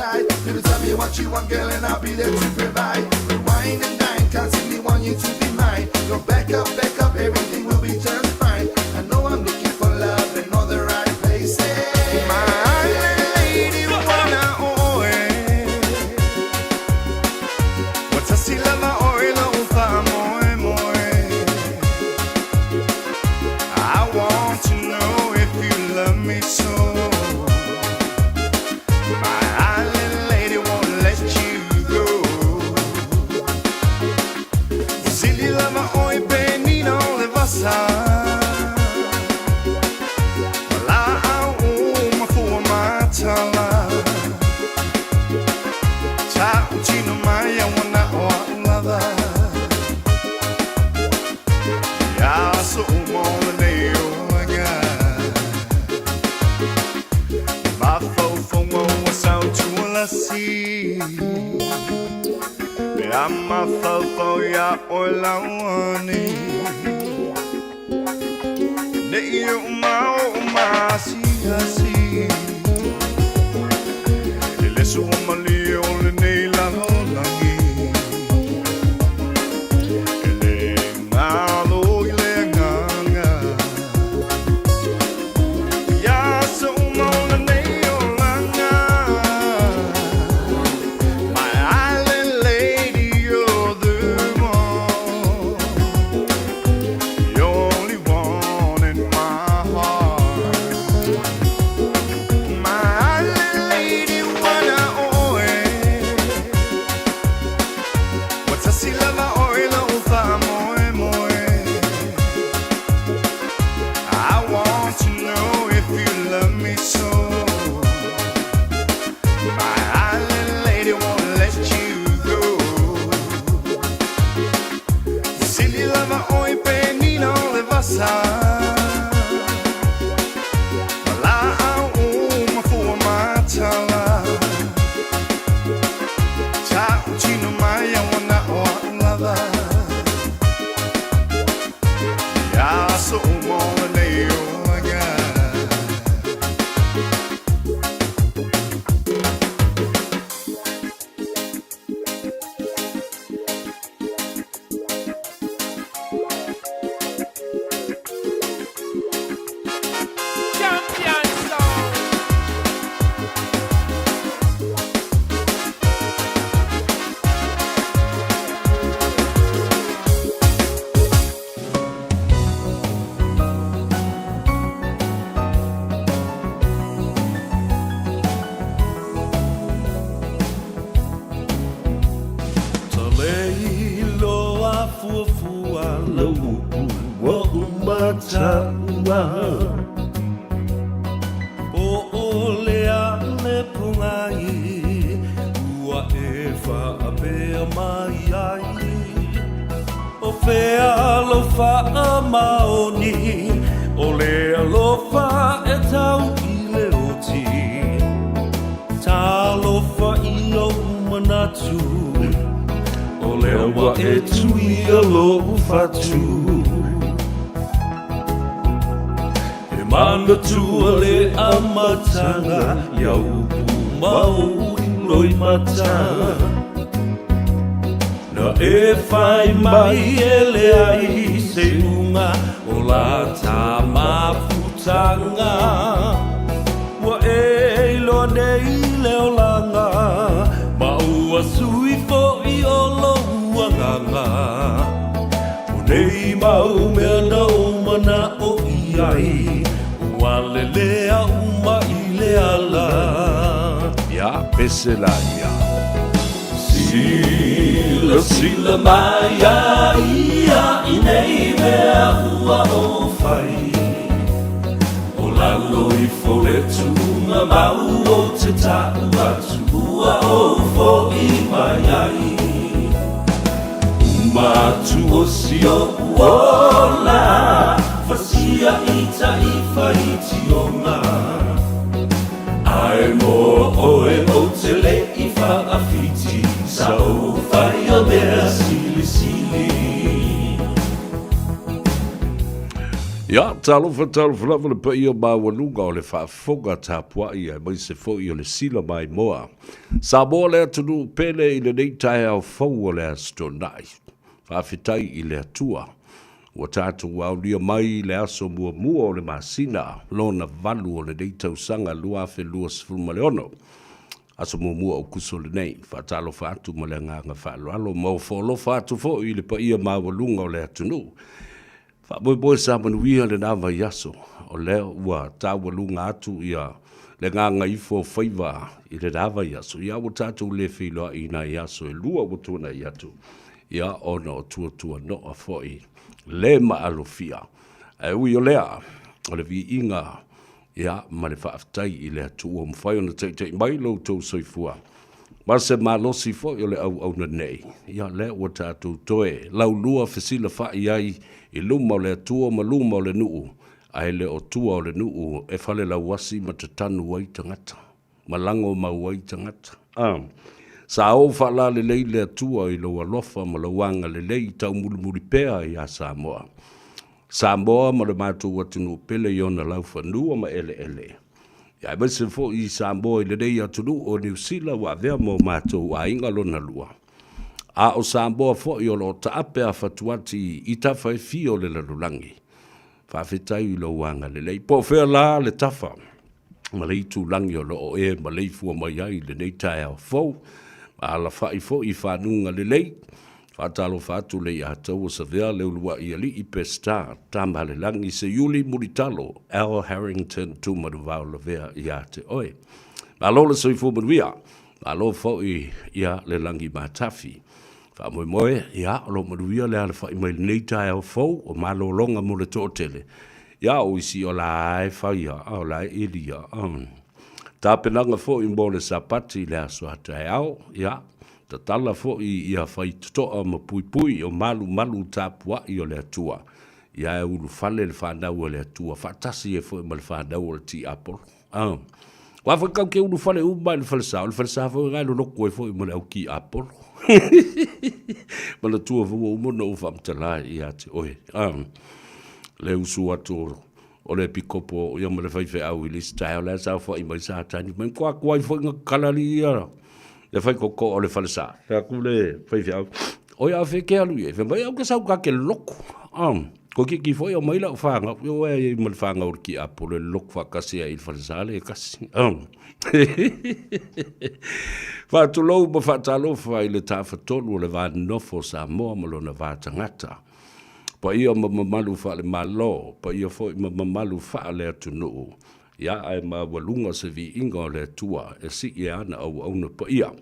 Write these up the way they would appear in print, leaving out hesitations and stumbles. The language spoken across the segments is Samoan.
tight. Baby, tell me what you want, girl, and I'll be there to provide. Rewind and dine, constantly want you to be mine. Go back up, back up, everything will be just fine. I know I'm looking for love in all the right places. My island lady, wanna oe. What's a silava oil moe moe? I want to know if you love me so. My island lady won't let you go. Sili lava oi penina o le vasa. La au o mafua matala. Ta utino mai a wana o au lava. Ia so mo le nei o aga. Mafaufauga ua sautualasi. Pe a mafaufau iā oe lauani. Ne i oo ma oo maasiasi. I le suamalie o lenei lalolagi. E le galo i le agaga. Ia aso uma o lenei olaga. My island lady, you're the one. The only one in my heart. My island lady, wana oe. Ua tasi lava oe lou faamoemoe. I want to know if you love me so. My island lady won't let you go. Sili lava oe penina o le vasa. Laau mafua matala. Tautino mai a wana o au lava. Ia aso uma o lenei olaga. Champion sound. Talei loa fuafua lau upu ua uma taua. Po o le a le pogai ua e faapea mai ai. O fea lou faamaoni o le alofa e tau i le oti. Talofa i lou manatu, o lea ua e tuia lou fatu. E manatua le amataga i au upu ma ou loimata. Na e fai mai e leai se iuga o la ta mafutaga. Ua e iloa nei le olaga, ma ua sui foi o lou agaga. O nei mau mea na ou mana'o i ai, ua lelea uma i le ala. Ia pese la ia. Silasila mai iā ia i nei mea ua ou fai, o lalo ifo le tuugamau ou te ta'u atu ua ou fo'i mai ai. Uma atu o si o'u ola, fasia i ta'i faitioga. Ae mo oe ou te le i faafiti, sa ou fai o mea silisili. Ia, talofa talofa lava le paia maualuga o le faafofoga tapuai aemaise foi o le sila maimoa. Samoa le atunuu pele i lenei taeao fou o le Aso Toonai. Faafetai i le Atua ua tatou aolia mai i le aso muamua o le masina lona valu o lenei tausaga 2026. Aso muamua o Aokuso lenei. Faatalofa atu ma le agaga faaaloalo ma ofo alofa atu foi i le paia maualuga o le atunuu. Faamoemoe sa manuia lena vaiaso, o lea ua taualuga atu ia le gagaifo o faiva i lena vaiaso, ia ua tatou le feiloai i nai aso e lua ua tuanai atu, ia ona o tuatuanoa foi le maalofia. Ae ui o lea, o le viiga ia ma le faafetai i le Atua ua mafai ona taitai mai lo outou soifua ma se malosi foi o le auauna nei, ia lea ua tatou toe laulua fesilafai ai i luma o le Atua ma luma o le nuu, ae le o tua o le nuu e falelauasi ma tatanu ai tagata, ma lago mau ai tagata. A Sa ou faalalelei le Atua i lou alofa ma lou agalelei taumulimuli pea iā Samoa. Samoa ma le matou atunuu pele i ona laufanua ma eleele, ia aemaise foi i Samoa i lenei atunuu o Niu Sila ua avea ma o matou aiga lona lua. A o Samoa foi o lo o taape a fatuati i tafa e fia o le lalolagi. Faafetai i lou agalelei. Po o fea la le tafa ma le itulagi o lo o e maleifua mai ai i lenei taeao fou, ma alafai foi i fanuga lelei. Faatalofa atu le ia Taua Savea le uluai alii Peseta Tamalelagi Seiuli Mulitalo Al Harrington Tumanuvao Lavea ia te oe. Malo le soifua manuia, malo foi ia le lagi matafi. Faamoemoe, ia, o lo o manuia le alafai mai lenei taeao fou o malologa mo le toatele. Ia, o isi o la e faia, o la e elia. Tapenaga foi mo le Sapati i le aso a taeao, ia, tatala foi ia faitotoa ma puipui o malumalu tapuai o le Atua. Ia e ulufale le fanau a le Atua faatasi ai foi ma le fanau o le Tiapolo. Aua foi tatou te ulufale uma lava i le falesa, o le falesa foi lena e loloto ai foi ma le au tiapolo. Manatua foi ua uma ona ou faamatala ia te oe, le usu atu o le epikopo ia ma le faifeau i le isi taeao la e saofai mai Satani mai, matua tuai foi ona tatala alii ia le faitotoa o le falesa. Fai atu le faifeau, Oi a fea e te alu i ai? Fai mai, Ou te sau ta te lotu. Toeitiiti foi aumai lau fanau, ia oe ai ma le fanau o le tiapolo e lotu faatasi ai i le falesa lea e tasi. Faatulou ma faatalofa i le Tafatolu o le Va Nonofo o Samoa ma lona va tagata. Paia ma mamalu faale-Malo, paia foi ma mamalu faale-atunuu. Ia ae maualuga se viiga o le Atua e sii e ana auauna paia.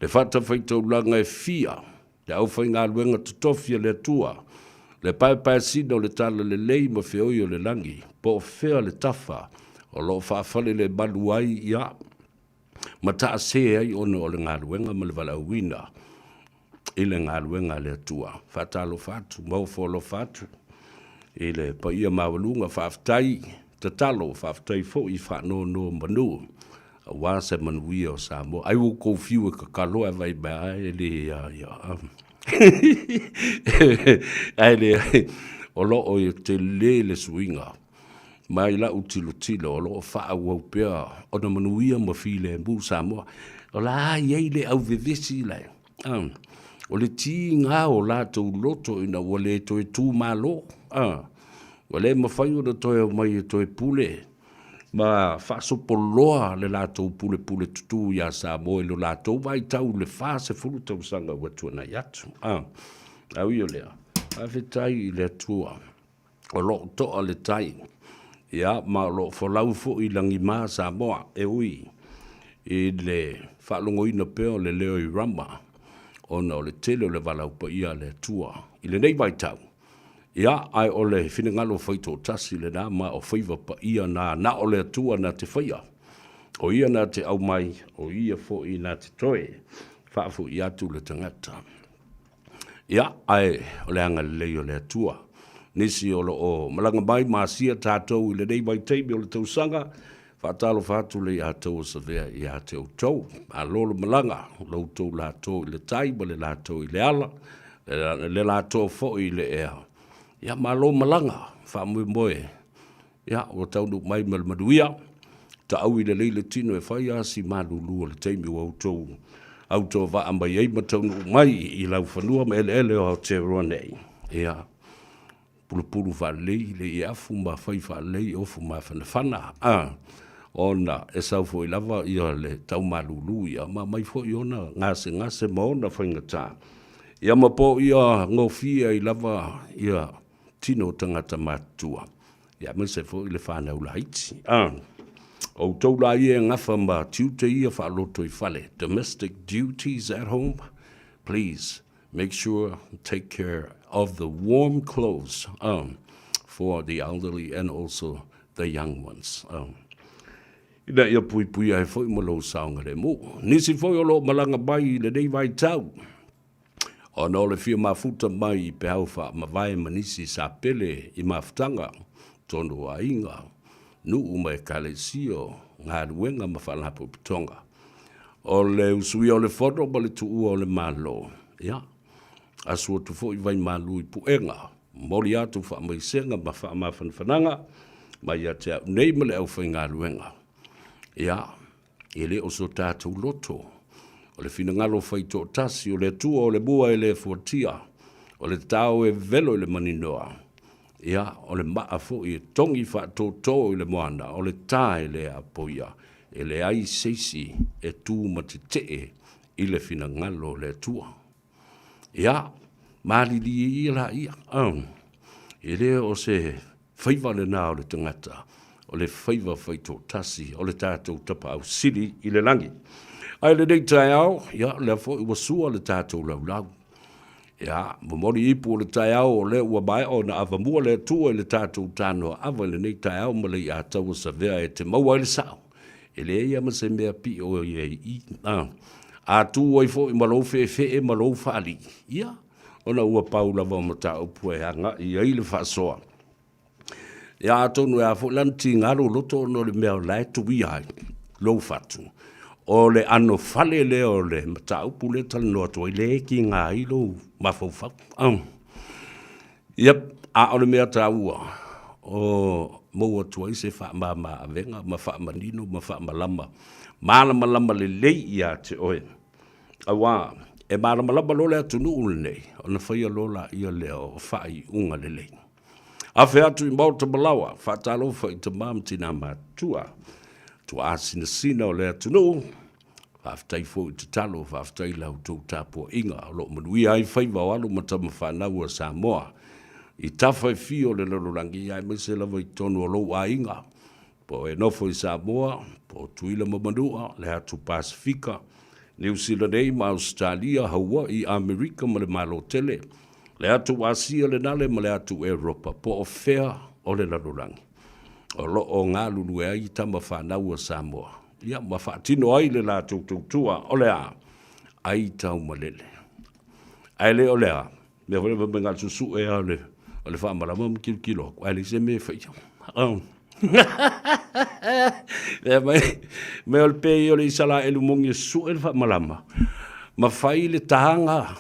Le fatafaitaulaga e fia, le aufaigaluega totofi a le Atua, le paepaesina o le talalelei ma feoi o le lagi, po o fea le tafa o lo o faafalelemalu ai ia ma taase ai ona o le galuega ma le valaauina i le galuega a le Atua. Faatalofa atu ma ofo alofa atu i le paia maualuga, faafetai tatalo, faafetai foi faanonomanu aua se manuia o Samoa. Ai ua outou fiu e tatalo ae vaai mai lava e le ia ia. Ae leai, o lo o tele le suiga mai lau tilotilo o lo o faaauau pea ona manuia ma filemu Samoa. O la e i ai le auvevesi la e. O le tiga o latou loto ina ua le toe tumalo, ua le mafai ona toe omai e toe pule ma faasopoloa le latou pulepule tutū iā Samoa i lo latou vaitau i le 40 tausaga ua tuanai atu. Ae ui o lea, faafetai i le Atua o lo o toa le tai, ia, ma o lo o folau foi i lagima Samoa, e ui i le faalogoina pea o le leo i Rama, ona o le tele o le valaau paia a le Atua i lenei vaitau. Ia, ae o le finagalo faitoatasi lena, ma o faiva paia na na o le Atua na te faia. O ia na te aumai, o ia foi na te toe faafoi atu le tagata. Ia, ae o le agalelei o le Atua. Nisi o lo o malaga mai ma asia tatou i lenei vaitaimi o le tausaga, faatalofa atu le ia Taua Savea ia te outou. Malo le malaga, lo outou lato i le tai ma le lato i le ala, le lato foi i le ea. Ia, malo malaga, faamoemoe, ia, ua taunuu mai ma le manuia, taui lelei le tino e fai lava si malulu o le taimi ua outou autovaa mai ai ma taunuu mai i laufanua ma eleele o Aotearoa nei. Ia, pulupulu faalelei le ieafu ma fai faalelei ofu mafanafana, a, ona e sau foi lava ia le tau malulu ia ma aumai foi ona gasegase ma ona faigata, ia ma poia gofie ai lava ia tino o tagata matutua, ia aemaise foi le fanau laiti. A o outou la ia e gafa ma tiute ia faalotoifale, domestic duties at home, please make sure take care of the warm clothes for the elderly and also the young ones. Ina ia puipuia ai foi ma lou saogalemu. Nisi foi o lo o malaga mai i lenei vaitau, ona o le fia mafuta mai i peau faamavae ma nisi sa pele i mafutaga, tonu o aiga, nuu ma ekalesia, galuega ma faalapotopotoga. O le usuia o le fono ma le tuua o le Malo, ia, asu atu foi vaimalu i puega, momoli atu faamaisega ma faamafanafanaga mai ia te au nei ma le aufaigaluega. Ia, e le o so tatou loto, o le finagalo faitoatasi o le Atua o le mua e le fuatia, o le tao e velo i le maninoa, ia, o le maa foi e togi faatōtō i le moana, o le tā e le apoia, e leai se isi e tu ma tetee i le finagalo o le Atua. Ia, malilie ia laia, e le o se faiva lena o le tagata, o le faiva faitoatasi o le tatou Tapaau Sili i le lagi. Ae i lenei taeao, ia, o lea foi ua sua le tatou laulau. Ia, momoli ipu o le taeao o lea ua maea ona avamua le Atua i le tatou tanoa ava i lenei taeao ma le iataua savea e te maua ai le sao. E leai lava ma se mea pio e i ai i i. A tu ai foi ma lou feefee ma lou faalii, ia, ona ua pau lava o mataupu e agai i ai le faasoa. Ia atonu e a foi la ona tiga lou loto ona o le mea o la e tuia ai lou fatu, o le ʻano fale lea o le mataupu lea e talanoa atu ai, lea e tiga ai lou mafaufau. Yep, a o le mea taua, o maua atu ai se faamama avega ma faamanino ma faamalama malamalama lelei ia te oe. Aua e malamalama loa le atunuu lenei, ona faia loa laia lea o faaiuga lelei. Afe atu i Maota Malawa, faatalofa i tama ma tina matutua, tuaa sinasina o le atunuu, faafetai foi i tatalo, faafetai i la outou tapuaiga o lo o manuia ai faiva o alo ma tama fanau a Samoa i tafa e fia o le lalolagi, aemaise lava i totonu o lou aiga, po o e nofo i Samoa, po o Tutuila ma Manua, le atu Pasefika, Niu Sila nei ma Ausetalia, Hawaii, Amerika ma le Malo Tele, le atu Asia le nale ma le atu Europa, po o fea o le lalolagi o lo o galulue ai tama fanau a Samoa, ia ma faatino ai le latou tautua o le a? Ai taumalele. Ae le o le a? Mea foi lea fai mai na o le susue lava o le faamalama ma tilotilo atu, ae leai se mea e faia. Mea mai, mea o le pei o le Isaraelu moni e susue le faamalama, ma fai le taga,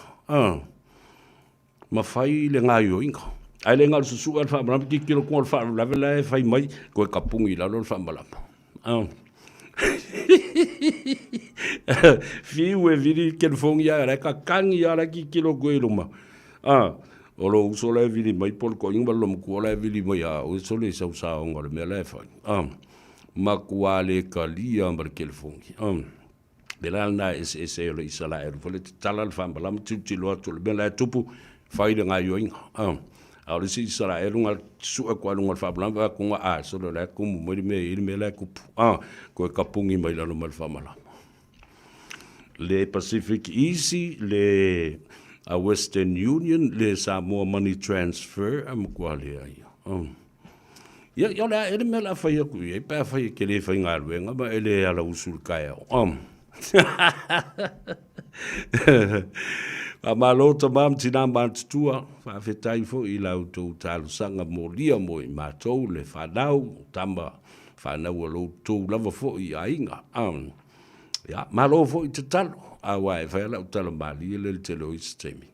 ma fai le gaoioiga. Ae le na o le susue lava o le faamalama, tilotilo atu o le faalavelave la e fai mai, toe tapuni i lalo le faamalama. Fiu e vili telefoni ia la e kakagi lava la e tilotilo atu ai i luma. O lou uso la e vili mai po o le toeaina ma le loomatua la e vili mai ia oe sole i sau saoga o le mea la e fai. Matua le talia ma le telefoni. Le la lena e eseese ai o le Isaraelu foi le tatala le faamalama tilotilo atu o le mea la e tupu, fai le gaoioiga. A o le isi Isaraelu na sue atu lava i luga o le faamalama vaai atu a sole o la e tumu mai le mea e i ai le mea la e tupu. Toe tapuni mai lalo ma le faamalama. Le Pacific Easy, le Western Union, le Samoa Money Transfer, e matua leai. Ia, ia o le a ea le mea o le a fai atu i ai pe afai e te le faigaluega ma e le alausu i le taeao. Faamalo tama ma tina matutua, faafetai foi i la outou talosaga molia mo i matou le fanau, tama fanau a lo outou lava foi i aiga. Ia, malo foi tatalo, aua e fai lava lau tala malie lea i le tele o isi taimi.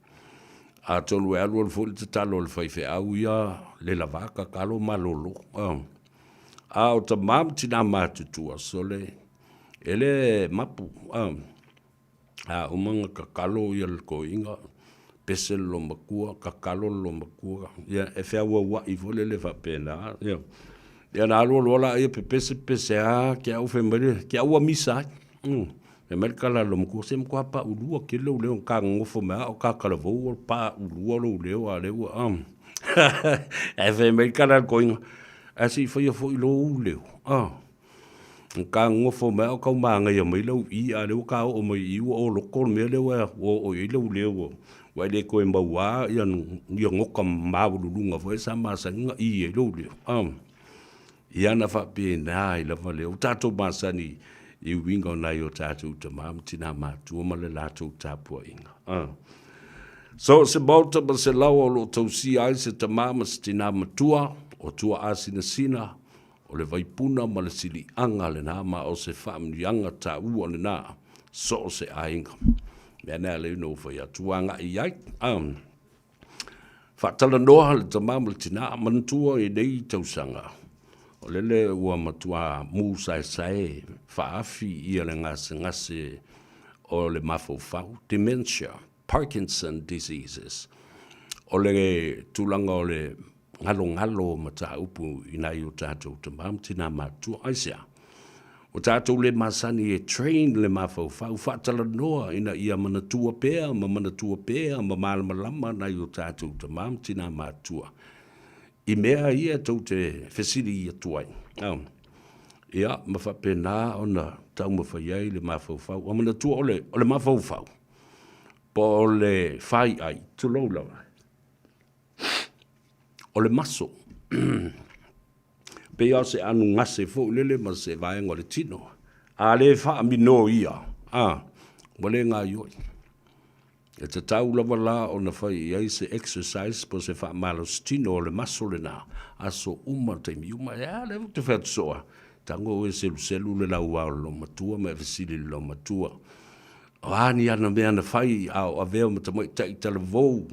Atonu e alualu foi le tatalo a le faifeau ia le lava kakalo malolo. A o tamā ma tinā matutua, sole, e le mapu. A uma ona kakalo ia le toeaina, pese le loomatua, kakalo le loomatua, ia e feauauai foi lele faapena. Ia, ia ona alu loa lea pepese pepese lava Keaau fai mai le, Keaau ua misa ai. Fai mai le tala a le loomatua, se matua paulua tele lou leo na ta nonofo mai lava o ta talavou ua paulua lou leo a o lea ua… Ae fai mai le tala a le toeaina, ae se i faia foi lou leo. Na ta nonofo mai lava o tau manaia mai lau i, a o lea ua ta oo mai i i ua oloto le mea lea ua oo i ai lou leo, ua e le toe maua lava nota maualuluga foi lea sa masani ona i ai lou leo. Ia na faapena ai lava lea, ua tatou masani i uiga o nai o tatou tama ma tina matua ma le latou tapuaiga. So o se maota ma se laoa o lo o tausia ai se tama ma se tina matua, o tuaasinasina, O le vaipuna ma le siliaga lena ma o se faamanuiaga taua lena so o se aiga. Mea na lea na ou fai atu ua agai i ai. Faatalanoa le tama ma le tina, manatua i nei tausaga, o lele ua matua musaesae faaafi ia le gasegase o le mafaufau, dementia, Parkinson diseases. O le tulaga o le galogalo o mataupu i nai o tatou tama ma tina matutua. Aisea? Ua tatou le masani e train le mafaufau, faatalanoa ina ia manatua pea ma manatua pea ma malamalama nai o tatou tama ma tina matutua i mea ia tou te fesili atu ai. Ia, ma faapena ona taumafai ai le mafaufau. Ua manatua o le mafaufau, po o le faiai, tulou lava, O le maso, pei lava o se anugase foi lele ma se vaega o le tino. A le faaminoia, a, ua le gaoioi. E tatau lava la ona fai i ai se exercise po o se faamalositino o le maso lena, aso uma, taimi uma. E a lea ou te fai atu soo lava, tago oe e seluselu le lauao o le loomatua ma e fesili i le loomatua, O a ni ana mea na fai a o avea ma tamaitai talavou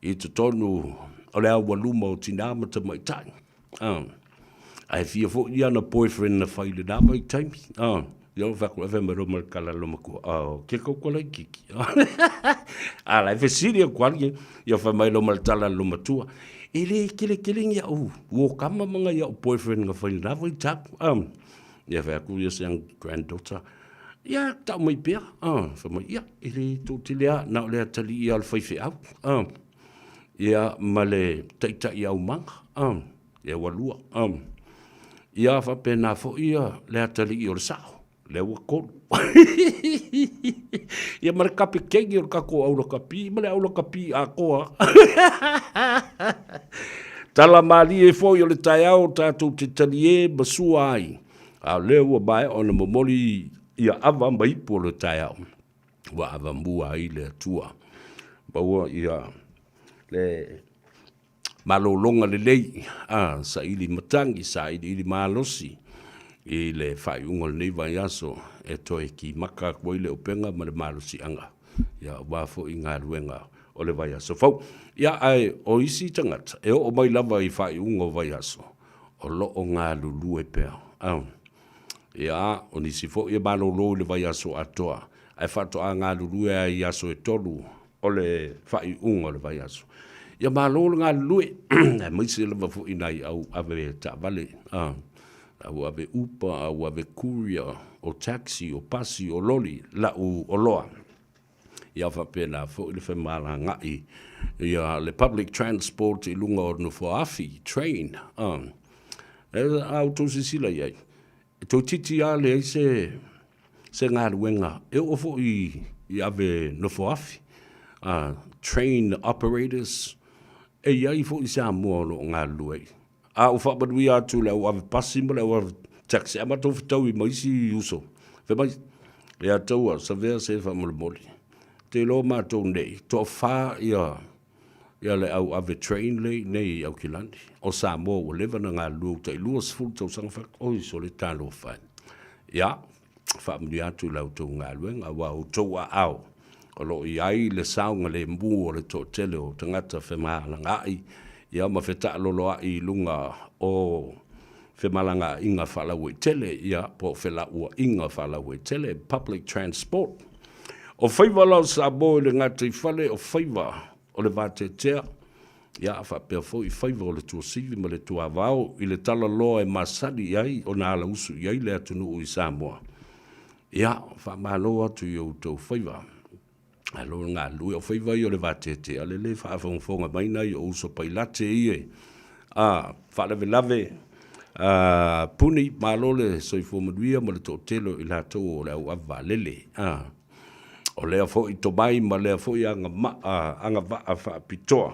i totonu o le aualuma o tinā ma tamaitai. Ae fia foi ana boyfriend na fai i lena vaitaimi. Ia ou fai atu, fai mai loa ma le tala a le loomatua, oh, ke kau laitiiti. A la e fesili atu lava, ia fai mai loa ma le tala a le loomatua, e le tele tele ni au uokama ma nai au boyfriend na fai i lena vaitau. Ia fai atu ia si ana granddaughter, Ia, tau mai pea. Ah, fai mai, ia, e le toatele lava, na o le atalii lava o le faifeau. Ah, ia, ma le taitai aumaga. Ah, ia ua lua. Ah, ia faapena foi ia le atalii o le sao, lea ua tolu. Ia ma le kapekeni o le tatou aulakapi, ma le aulakapi atoa. Tala malie foi o le taeao tatou te talie ma sua ai. A o lea ua maea ona momoli ia ava ma ipu o le taeao, ua avamua ai le Atua. Maua ia le malologa lelei, a saili matagi, sailiili malosi i le faaiuga o lenei vaiaso e toe kimaka atu ai le upega ma le malosiaga, ia aua foi galuega o le vaiaso fou. Ia, ae o isi tagata e oo mai lava i faaiuga o vaiaso, o lo o galulue pea. Ia, o nisi foi e malolo i le vaiaso atoa, ae faatoa galulue lava i aso e tolu o le faaiuga o le vaiaso. Ia malo le galulue, aemaise lava foi nai au ave taavale, au ave Uber, au ave courier, o taxi, o pasi, o loli, lau oloa. Ia faapena foi le femalagaai ia le public transport i luga o nofoaafi, train. A outou silasila i ai, e toeitiiti lava leai se, se galuega e oo foi i ave nofoaafi, train operators, e i ai foi Samoa o lo o galulue ai. A ua faamanuia atu i le au ave pasi ma le au ave taxi, a matou fetaui ma isi uso, fai mai, Ia taua, savea se faamolemole. Te iloa matou nei, toafa ia ia le au ave train lea i inei i Aukilani. O Samoa ua leva ona galulue ua tai 20 tausaga, fai atu, oi sole talofa e. Ia, faamanuia atu i la outou galuega, aua o outou aao. O lo o i ai le saogalemu o le toatele o tagata femalagaai ia ma fetaaloloai i luga o femalagaaiga faalauaitele ia po o felauaiga faalauaitele, public transport. O faiva la o Samoa i le gataifale, o faiva o le vateatea, ia faapea foi faiva o le tuasivi ma le tuavao i le talaloa e masani i ai ona alausu i ai le atunuu i Samoa. Ia, faamalo atu i outou faiva. Malo le galulue. O faiva ia o le vateatea, le le faafogafoga mai nai ou uso pailate ia e a faalavelave a puni, malo le soifua manuia ma le toatele o i latou o le au ave vaalele. A o lea foi tomai ma lea foi agavaa, agavaa faapitoa.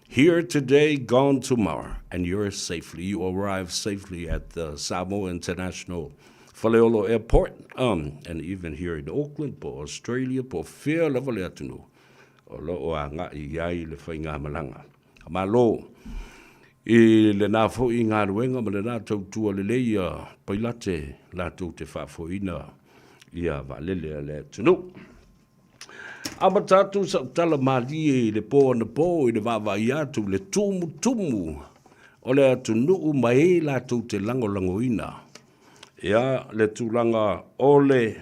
Here today, gone tomorrow, and you're safely, you arrive safely at the Samoa International Faleolo Airport, um, and even here in Auckland, po Australia, po fea lava le atunuu, o lo o agai i ai le faigamalaga. Malo i lena foi galuega ma lena tautua lelei a Pailate latou te faafoeina ia vaalele a le atunuu. Amata atu sau tala malie i le po anapo i le vaavaai atu i le tumutumu o le atunuu ma e latou te lagolagoina ia le tulaga o le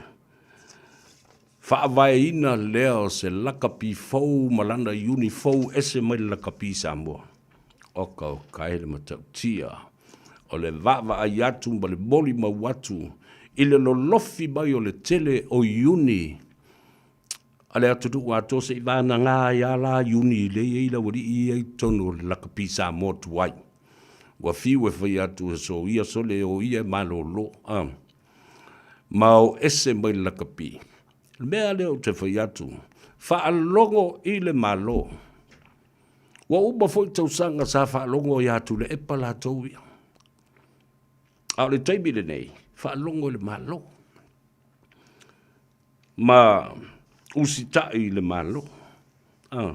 faavaeina lea o se lakapi fou ma lana iuni fou ese mai le lakapi Samoa. Oka oka e le matautia o le vaavaai atu ma le molimau atu i le lolofi mai o le tele o iuni a le atunuu atoa se i vanaga ai a la iuni lea e i ai le aualii ia i totonu o le lakapi Samoa tuai. Ua fiu e fai atu e soia sole e o ia e malolo a ma o ese mai le lakapi. O le mea lea ou te fai atu, faalogo i le Malo. Ua uma foi tausaga sa faalogo ia Tuilaepa latou ia. A o le taimi lenei, faalogo i le Malo ma usitai i le Malo. Ah.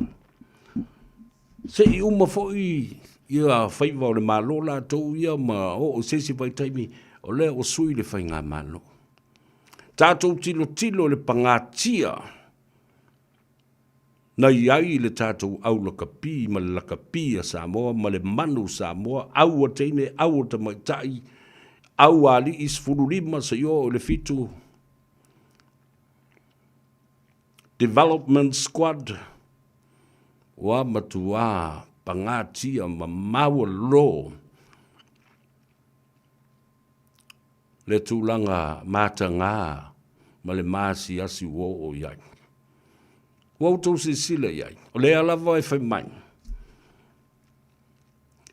Se i uma foi ia faiva o le Malo latou ia ma oo i se isi vaitaimi, o lea ua sui le faigamalo. Tatou tilotilo i le pagatia na i ai i le tatou au lakapi ma le lakapi a Samoa ma le manu Samoa, au a teine, au a tamaitai, au a alii 15 seia oo i le 7, Development Squad, ua matuā pagatia ma maualalo le tulaga mataga ma le maasiasi ua oo i ai. Ua outou silasila i ai, o lea lava e fai mai,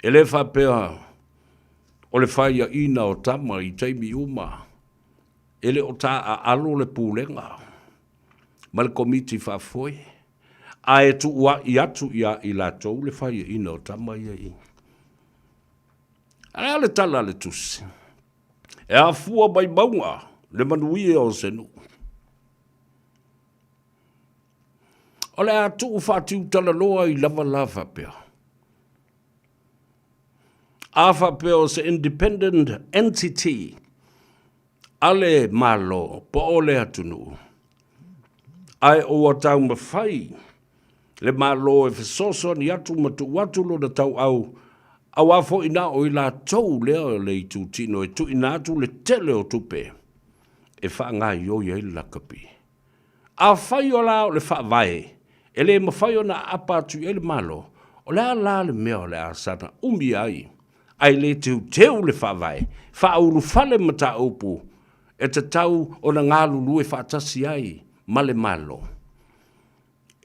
e le faapea o le faiaina o tama i taimi uma, e le o taaalo le pulega ma le komiti faafoe, ae tuuai atu ia i latou le faiaina o tama ia i. A o le a le tala a le Tusi? E afua mai mauga le manuia o se nuu. O le a tuu faatiutalaloa ai lava la faapea. A faapea o se independent entity a le Malo po o le atunuu, ae ua taumafai le Malo e fesoasoani atu ma tuu atu lona tauau, aua foi na o i latou lea o le itutino e tuuina atu le tele o tupe e faagaoioi ai le lakapi. Afai o la o le Faavae e le mafai ona aapa atu i ai le Malo, o le a la le mea o le a saga umi ai ae le teuteu le Faavae, faaulufale mataupu e tatau ona galulue faatasi ai ma le Malo?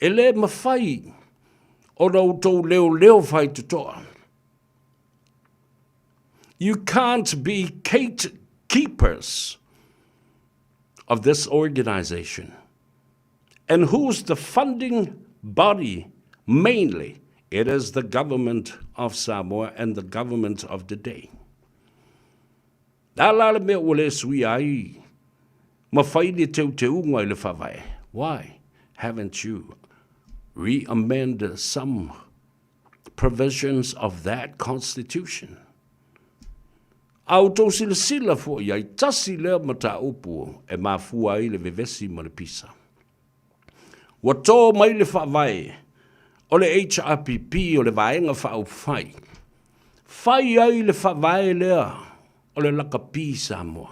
E le mafai ona outou leoleo faitotoa. You can't be gatekeepers of this organization. And who's the funding body mainly? It is the government of Samoa and the government of the day. Le a la le mea ua le suia ai ma fai ni teuteuga i le Faavae? Why haven't you re-amend some provisions of that constitution? A outou silasila foi i ai, tasi lea mataupu e mafua ai le vevesi ma le pisa. Ua tō mai le faavae o le HRPP o le Vaega Faaupufai, fai ai le faavae lea o le lakapi Samoa.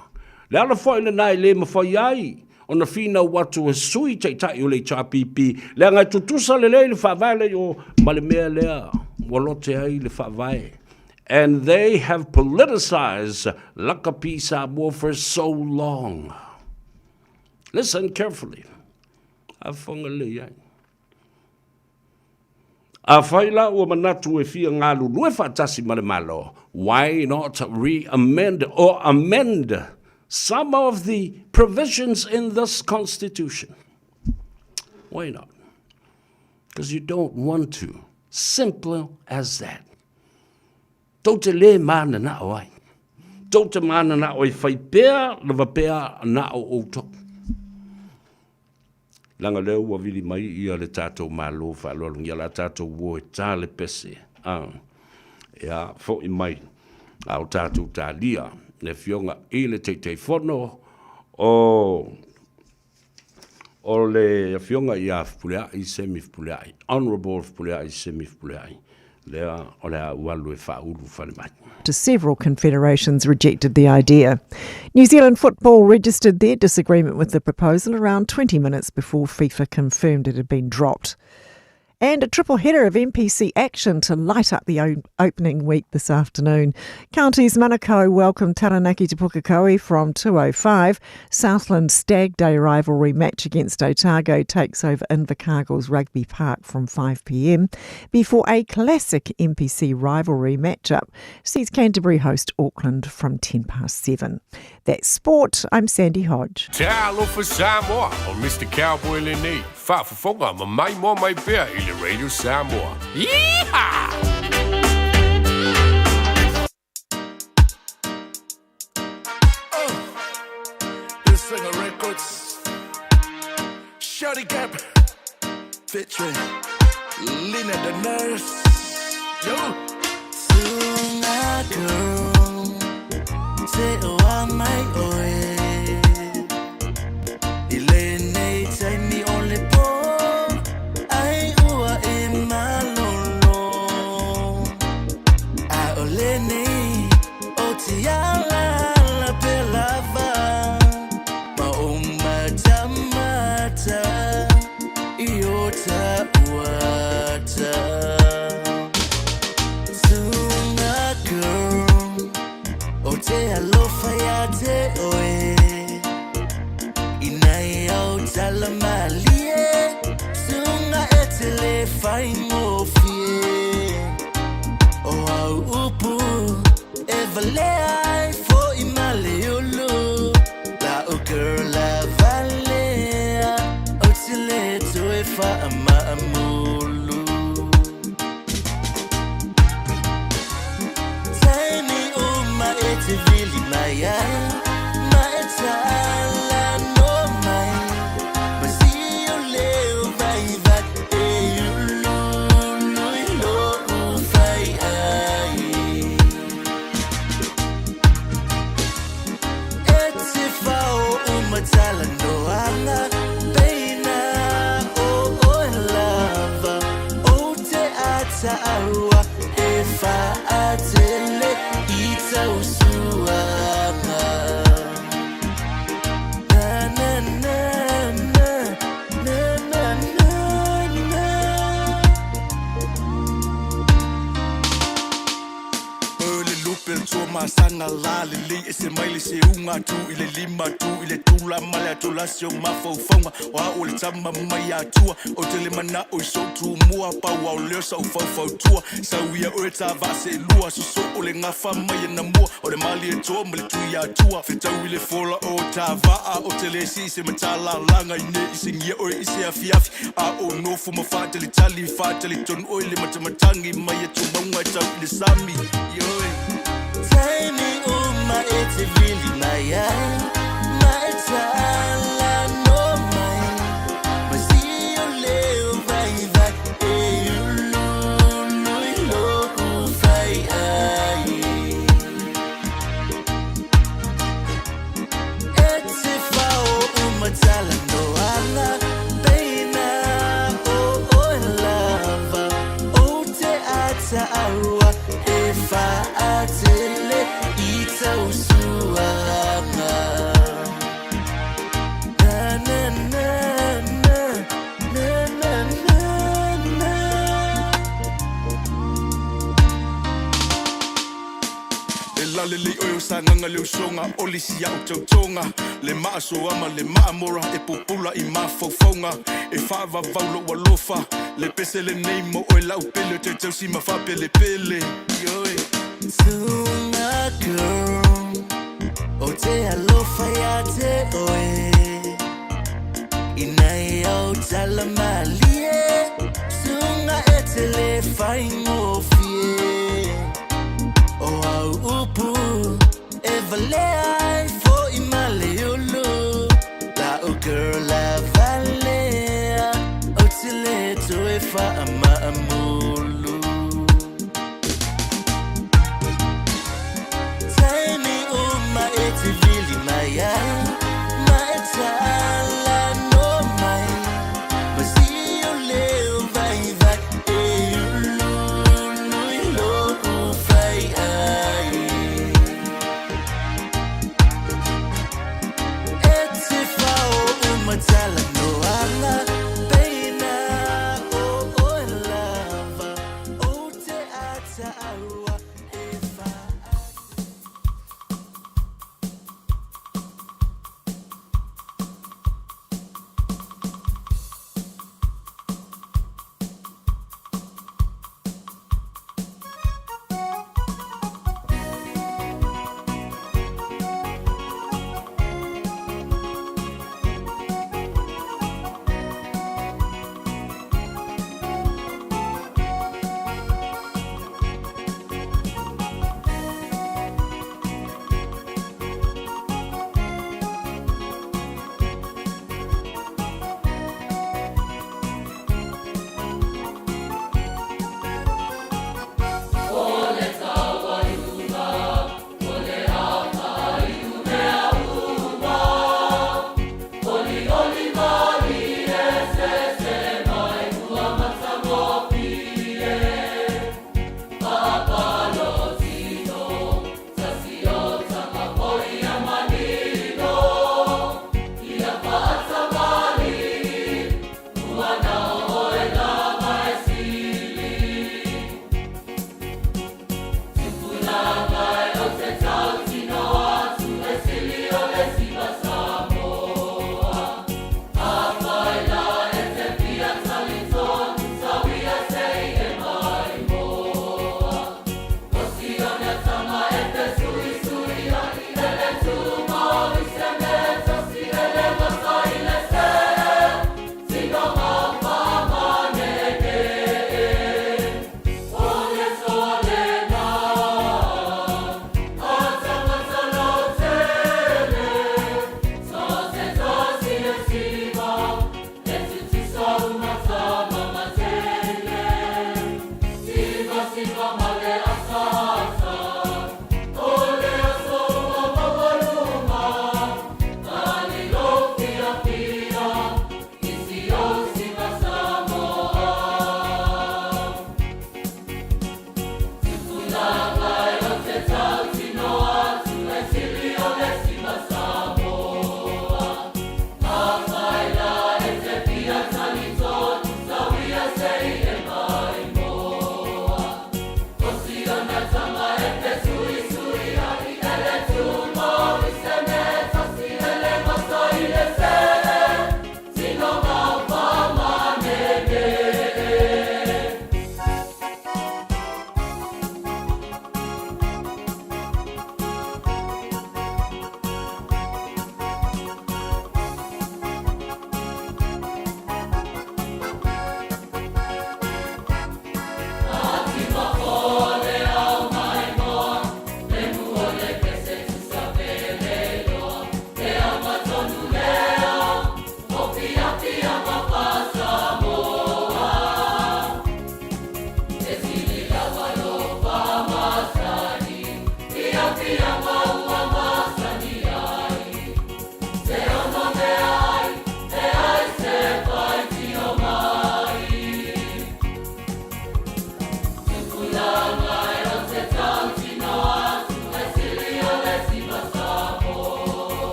Le ala foi lena e le mafai ai ona finau atu e Sui Taitai o le HRPP, leaga e tutusa lelei le faavae lea i o ma le mea lea ua lote ai le faavae. And they have politicized Lakapi Samoa for so long. Listen carefully. Afoga lelei ai. Afai la ua manatu e fia galulue faatasi ma le Malo, why not re-amend or amend some of the provisions in this constitution? Why not? Because you don't want to. Simple as that. Tou te lē mananao ai. Tou te mananao e fai pea lava pea na o outou. Leaga lea ua vili mai ia le tatou Malo faaaloalogia la tatou o e ta le pese a ia foi mai a o tatou talia le afioga i le Taitaifono o o le afioga ia Fepuleai Semi Fepuleai, Honourable Fepuleai Semi Fepuleai, lea o le a ou alu e faaulu fale mai. To several confederations rejected the idea. New Zealand Football registered their disagreement with the proposal around 20 minutes before FIFA confirmed it had been dropped. And a triple header of NPC action to light up the opening week this afternoon. Counties Manukau welcome Taranaki to Pukekohe from 2.05. Southland Stag Day rivalry match against Otago takes over Invercargill's Rugby Park from 5pm before a classic NPC rivalry matchup sees Canterbury host Auckland from 7:10. That's sport. I'm Sandy Hodge. Talofa Samoa, o Mr. Cowboy lenei, faafofoga ma maimoa mai pea i le Radio Samoa. Yeehaw! Singer Records, Shorty Gap, featuring Lena the Nurse. Yo! Sunga girl, te oa mai oe. I lenei taimi o le pō, ai ua e malolo. A o lenei o te ala ala pe lava, ma o matamata i o ta uata. Sunga girl, o te alofa ia te oe. I nei au tala malie, sunga e te le whaingofie. O au upu, e valea ai fo i male ulu. La o girl la valea, o te le toe wha maamulu. Taimi uma e te vili mai ai, ma e tala no mai. Ma si o leo vai vai, e ululu i lo ufai ai. E te whao uma tala noanga, peina o oe lava. O te ata aua e whaatele i tau suanga. Na na na na, na na na na. Le lupe le tsoa masanga la lelei e se mai le seuga tu i le lima tu i le tula ma le atola se o mafaufauga o au o le tama mai atua o te le manao i sou tumua pau ao leo sa u faufautua sau ia oe ta vaa seelua soso o le gafa mai e namua o le malie toa ma le tui atua fetau i le fola o ta vaa o te le sii se matalalaga i ne i segia oe i se afiafi a o nofo ma faatalitali faatalitonu oe le matamatagi mai e tumauga e tau i le sami ioe. Taimi uma e te vili mai ai, ma e tala no mai. Ma si o leo vai vai, e ululu i lo ufai ai. E te whao uma tala noanga, peina na na na na na na na. E lalelei oe o sagaga le usoga o le isi a'u tautoga le maa soama le maa mora e pupula i mafaufauga e faavavau lo'u alofa le pese lenei mo oe la'u pele o tautausi ma faapelepele ioe. Suga girl, o te alofa ia te oe. Inai au tala malie, suga e te le faigofie. O au upu e valea ai fo'i ma le ulu. La'u girl a valea, ou te le toe fa'amaamulu. Taimi uma e te vili mai ai, ma e talanoa mai. Ma si o leo vaivai e uluulu i lo'u faiai. E te fao uma talanoaga, peina o oe lava, ou te ataaua e faa.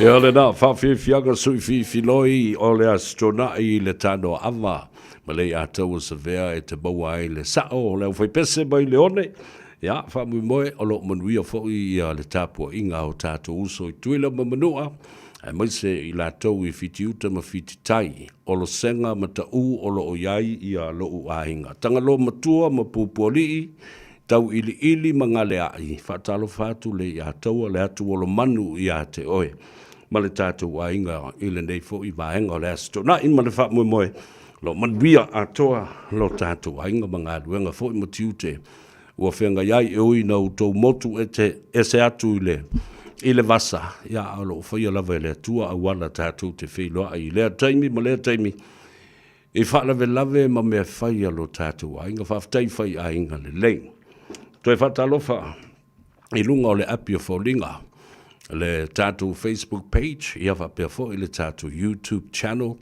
Ia lena faafiafiaga sui fifiloi o le Aso Toonai i le Tanoaava ma le Iataua Savea e te maua ai le sao o le aufaipese mai le one. Ia, faamoemoe o lo o manuia foi ia le tapuaiga a o tatou uso i Tutuila ma Manua, aemaise i latou i Fitiuta ma Fititai, Olosega ma Taʻu o lo o i ai ia lou aiga. Tagaloa Matua ma Pupualii, Tauiliili ma Galeaʻi, faatalofa atu le Iataua le atu Olomanu ia te oe ma le tatou aiga i lenei foi vaega o le Aso Toonai ma le faamoemoe o lo o manuia atoa lo tatou aiga ma galuega foi ma tiute ua feagai ai e ui ina outou motu ete ese atu i le i le vasa, ia a o lo o faia lava e le Atua auala tatou te feiloai i lea taimi ma lea taimi i faalavelave ma mea fai a lo tatou aiga. Faafetai fai aiga lelei. Toe faatalofa i luga o le api o foliga, le tatou Facebook page, ia faapea foi le tatou YouTube channel,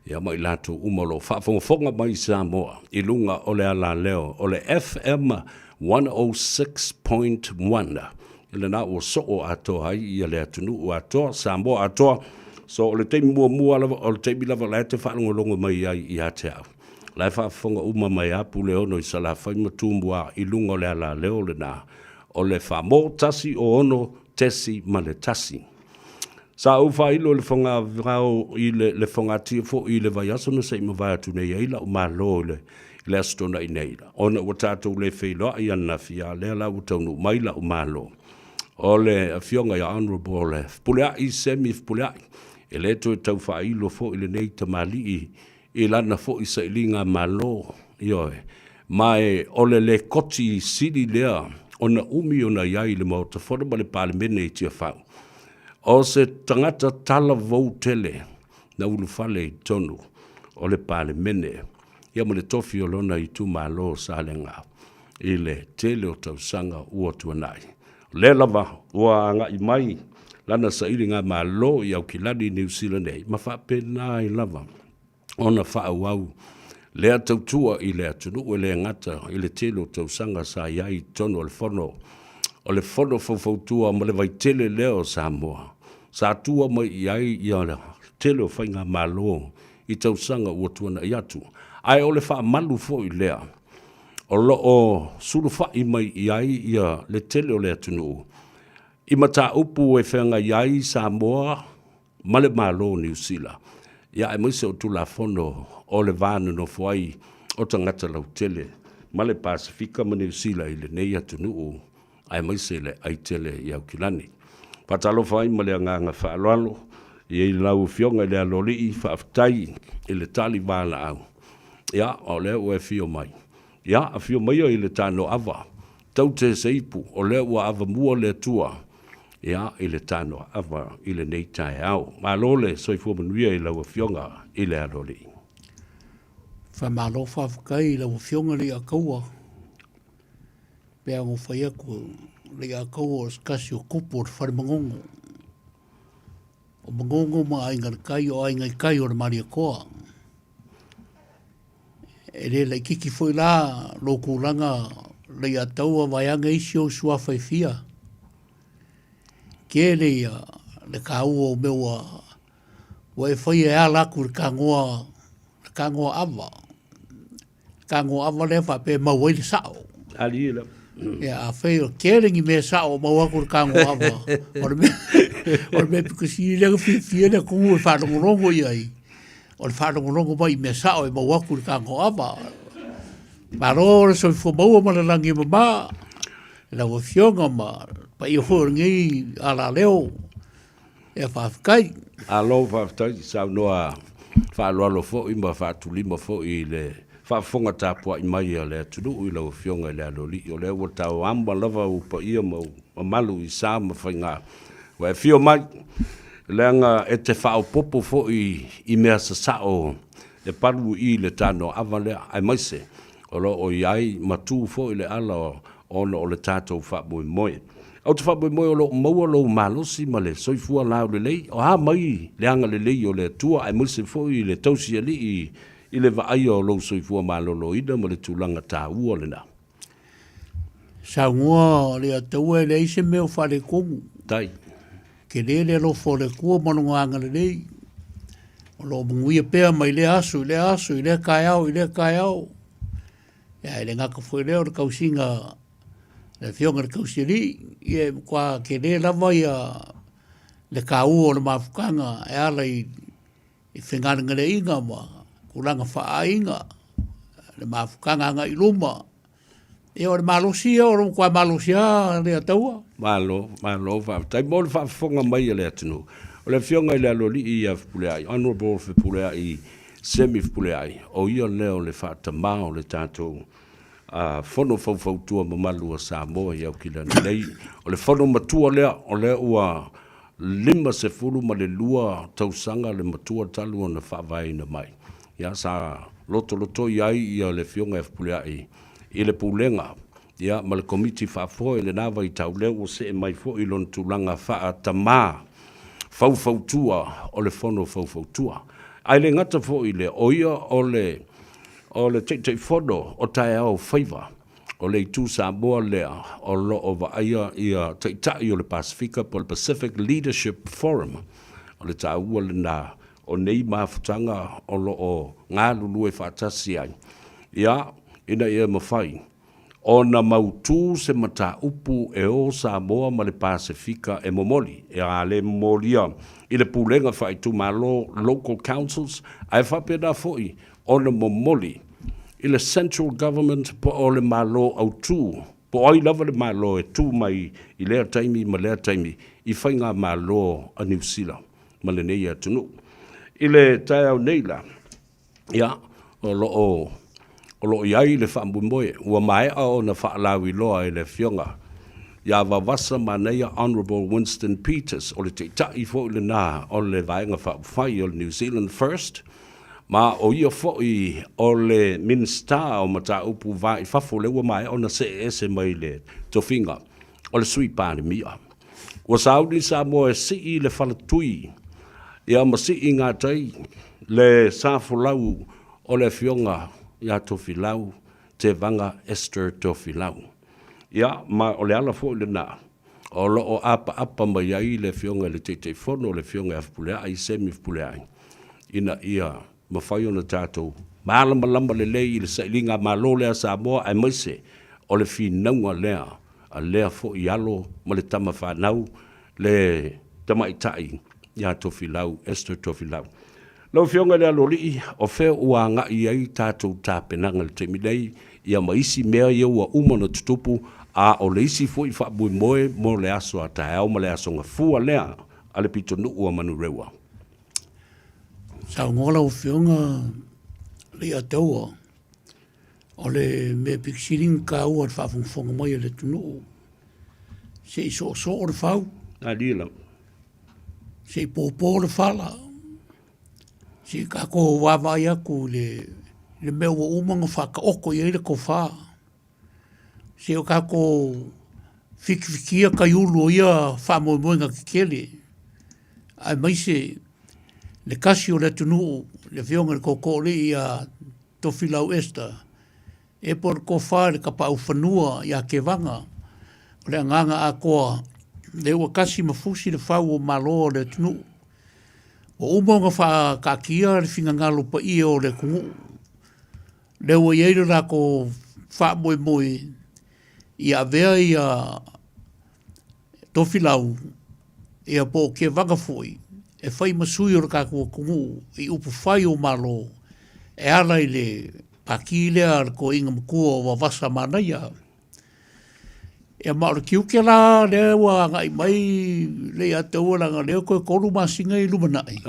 ia ma i latou uma o lo o faafogafoga mai i Samoa i luga o le alaleo o le FM 106.1. I lena ua soo atoa ai ia le atunuu atoa, Samoa atoa. So o le taimi muamua lava, o le taimi lava la e te faalogologo mai ai ia te au. La e faafofoga uma mai a Puleono i Salafai ma Tumua i luga o le alaleo lena o le Famo 106.1. Sa ou faailo i le fogavao i le, le fogatia foi i le vaiaso na se i mavae atu nei ai la'u malo i le, i le Aso Toonai nei, ona ua tatou le feiloai ananafi, a o lea la ua taunuu mai la'u malo. O le Afioga ia Honourable Fepuleai Semi Fepuleai, e le toe tau faailo foi lenei tamalii i lana foi sailiga malo, ioe, ma e o le lekoti sili lea ona umi ona i ai i le Maota Fono ma le Palemene i Tiafau. O se tagata talavou tele na ulufale i totonu o le Palemene, ia ma le tofi o lona itumalo o Salega i le tele o tausaga ua tuanai. O lea lava ua agai mai lana sailiga malo i Aukilani i Niu Sila nei, ma faapena ai lava ona faaauau lea tautua i le atunuu e le gata i le tele o tausaga sa i ai i totonu o le fono o le Fono Faufautua ma le Vaitele lea o Samoa sa tua mai i ai ia le tele o faigamalo i tausaga ua tuanai atu. Ae o le faamalu foi lea o lo o sulufai mai i ai ia le tele o le atunuu i mataupu e feagai ai Samoa ma le Malo o Niu Sila, ia aemaise o Tulafono o le va nonofo ai o tagata lautele ma le Pasefika ma Niu Sila i lenei atunuu aemaise le aitele i Aukilani. Faatalofa ai ma le agaga faaaloalo i lau Afioga i le Aloalii, faafetai i le tali valaau, ia o lea ua e afio mai. Ia, afio maia i le tanoava, taute se ipu, o lea ua avamua le Atua, ia, i le tanoava i lenei taeao. Malo le soifua manuia i lau Afioga i le Aloalii. Faamalo faafetai i lau Afioga Leiataua. Pei ona ou fai atu, Leiataua o se tasi o tupu o le fale Manono. O Manono ma Aiga i le Tai, o Aiga i Tai o le Malietoa. E le laititi foi la lou tulaga Leiataua vaeane isi ou suafa e fia. Tele ia le taua o mea ua ua e faia e ala atu i le tanoa le tanoa ava. Le tanoa ava lea faapea e mau ai le sao. Alie lava. Ia, afai o tele ni mea sao o mau atu i le tanoa ava, o le mea o le mea pito sili lea na fiafia ai le atunuu e faalogologo i ai, o le faalogologo mai i mea sao e mau atu i le tanoa ava. Malo le soifua maua ma le lagi e mama i lau Afioga ma le paia foi o lenei alaleo. Ia faafetai. Malo faafetai saunoa faaaloalo foi ma faatulima foi i le faafofoga tapuai mai a le atunuu i lau Afioga i le Aloalii. O lea ua tauama lava ou paia ma ou mamalu i sa ma faiga ua e afio mai, leaga e te faaopoopo foi i mea sasao e palu i le tanoaava lea, aemaise o lo o i ai ma tu foi le ala ona o le tatou faamoemoe. Ou te faamoemoe o lo o maua lou malosi ma le soifua laulelei, o a mai le agalelei o le Atua aemaise foi le tausialii i le vaaia o lou soifua maloloina ma le tulaga taua lena. Saunoa le Ataua e leai se mea o faaletonu. Tai. Tele le alofa o le Atua ma Lona agalelei, o lo o manuia pea mai lea aso i lea aso, i lea taeao i lea taeao. Ia, e le gata foi i lea o le tausiga le Afioga i le Tausialii, ia e matua tele lava ia le taua o le mafutaga e ala i i fegalegaleaiga ma tulaga faaaiga, le mafutaga agai i luma. Ia o le malosi ia, o le matua malosi lava le Ataua. Malo, malo faafetai mo le faafofoga mai a le atunuu. O le Afioga i le Aloalii ia Fepuleai, Honourable Fepuleai Semi Fepuleai, o ia lea o le faatamā o le tatou Fono Faufautua mamalu a Samoa i Aukilani nei. O le fono matua lea, o lea ua 52 tausaga le matua talu ona faavaeina mai. Ia, sa lotolotoi ai ia le Afioga ia Fepuleai i le Pulega ia ma le Komiti Faafoe i lena vaitau, lea ua see mai foi i lona tulaga faa-tamā faufautua o le Fono Faufautua. Ae le gata foi i lea, o ia o le o le Taitaifono o Taeao Faiva o le Itu Samoa lea o lo o vaaia ia Taitai o le Pasefika po o le Pacific Leadership Forum. O le taua lena o nei mafutaga o lo o galulue faatasi ai, ia, ina ia mafai ona mautu se mataupu e o Samoa ma le Pasefika e momoli, e a le momolia i le pulega faaitumalo, local councils, ae faapena foi ona momoli i le central government po o le Malo autu, po o ai lava le Malo e tu mai i lea taimi ma lea taimi i faigamalo a Niu Sila ma lenei atunuu. I le taeao nei la, ia, o lo o, o lo o i ai le faamoemoe ua maea ona faalauiloa e le Afioga ia Vavasa Manaia Honourable Winston Peters, o le Taitai foi lena o le Vaega Faaupufai o le New Zealand First, ma o ia foi o le Minisita o Mataupu Va i Fafo, lea ua maea ona see ese mai le tofiga o le Sui Palemia. Ua sauni Samoa e sii le faletui ia ma sii gatai le sa folau o le Afioga ia Tofilau Tevaga Esther Tofilau. Ia, ma o le ala foi lena o lo o apaapa mai ai le Afioga i le Taitaifono, le Afioga ia Fepuleai, Semi Fepuleai, ina ia mafai ona tatou malamalama lelei i le sailiga Malo lea a Samoa aemaise o le finauga lea a lea foi alo ma le tama fanau le tamaitai ia Tofilau, Esther Tofilau. Lau Afioga i le Aloalii, o fea ua agai ai tatou tapenaga i le taimi nei, ia ma isi mea ia ua uma ona tutupu, a o le isi foi faamoemoe mo le aso a taeao ma le aso gafua lea a le pitonuu a Manurewa? Saunoa lau Afioga Leiataua, o le mea pito sili ona taua i le faafogafoga mai a le atunuu, se i soosoo le fau, se i popo le fala, se i tatou vaavaai atu i le mea ua uma ona faataoto i ai le tofa. Se o tatou fitifitia taiulu o ia faamoemoega tetele, aemaise le tasi o le atunuu, le Afioga i le Tootooalii ia Tofilau Esther, e po o le tofa i le Tapaaufanua ia Tevaga, o le agaga atoa, lea ua tasi ma fusi le fau o Malo o le atunuu. Ua uma ona faataatia le finagalo paia o le atunuu, lea ua i ai le latou faamoemoe ia avea ia Tofilau ia po o Kevaga foi e fai ma sui o le tatou atunuu i upufai o Malo e ala i le Pati lea a le toeaina matua o Vavasa Manaia. Ia ma o le tiute la lea ua agai mai le ia te au leaga o lea toe 3 masina i lumanai.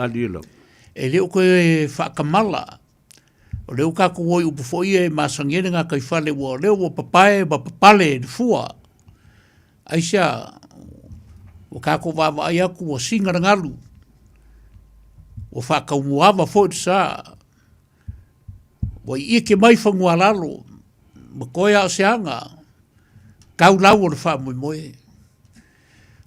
E le o toe faatamala. O lea ua tatou o i upu foi ia e masani ai le gataifale ua o lea ua papae ma papale le fua. Aisea? Ua tatou vaavaai atu ua siga le galu, ua faataumuaava foi le sa, ua iike mai fanua lalo ma toe a o se aga, tau lau o le faamoemoe.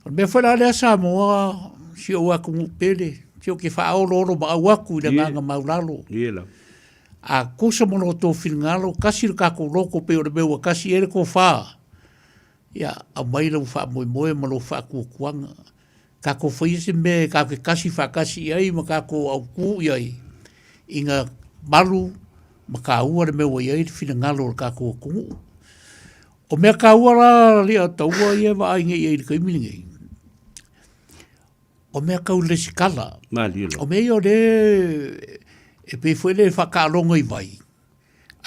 O le mea foi la lea Samoa, si ou atunuu pele, se ou te faaoloolomaau atu i le agaga maulalo. A tusa ma lo outou finagalo, tasi le tatou loto pei o le mea ua tasi i ai le tofa, ia aumai lou faamoemoe ma lou faatuatuaga. Kākou faia se mea e kākou ke kasi faakasi i ai ma kākou aukū i ai ina malu ma kāua le mea ua i ai le finagalo o le kākou atunuu. O mea kāua la lia taua ia e vaai nei i ai i le taimi lenei, o mea kau lesikala. Malie loa. O mea ia o le e pei foi le whakaaloga i vai.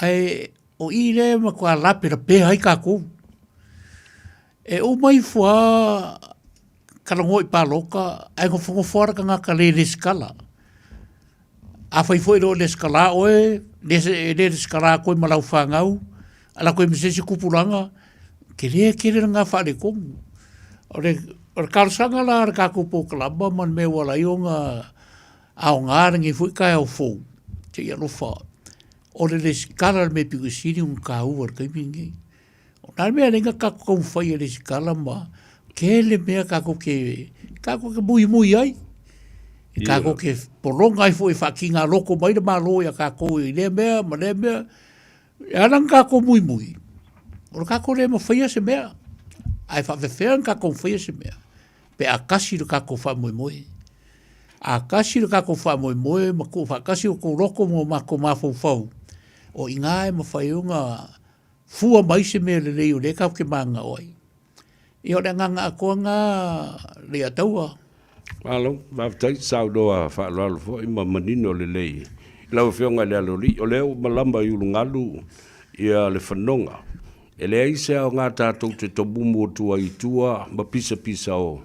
Ae o i le matua lapelapea ai kākou. E uma ifo a talanoa i pāloka, ae nofonofo lava le tagata le lesikala. Afai foi e le o lesikala oe, e le lesikala atu ai ma lau fanau, ala atu ai ma se isi tupulaga, tele tele lena faaletonu. O le o le talosaga la a le tatou polokalama ma le mea ua ala ai ona aoga lenei foi taeao fou, se i alofa, o le lesikala le mea pito sili ona taua i le taimi lenei. O le a le mea e ala ai ona tatou taumafai e resitala ma tele mea tatou te, tatou te muimui ai. E tatou te pologa ai foi e faatiga loto mai le Malo ia tatou i lea mea ma lea mea. E ala ona tatou muimui, o le tatou le mafaia se mea. Ae faapefea ona tatou mafaia se mea pe a tasi le tatou faamoemoe. A tasi le tatou faamoemoe ma tuufaatasi o outou loto ma o matou mafaufau, o i ina e mafai ai ona fua mai se mea lelei o lea tatou te mananao ai. Ia o le agaga atoa lena Leiataua. Malo, faafetai saunoa faaaloalo foi ma manino lelei i lau Afioga i le Aloalii. O lea ua malama i ulugalu ia le fanoga. E leai se aoga tatou te tomumu atu ai i tua ma pisapisa o,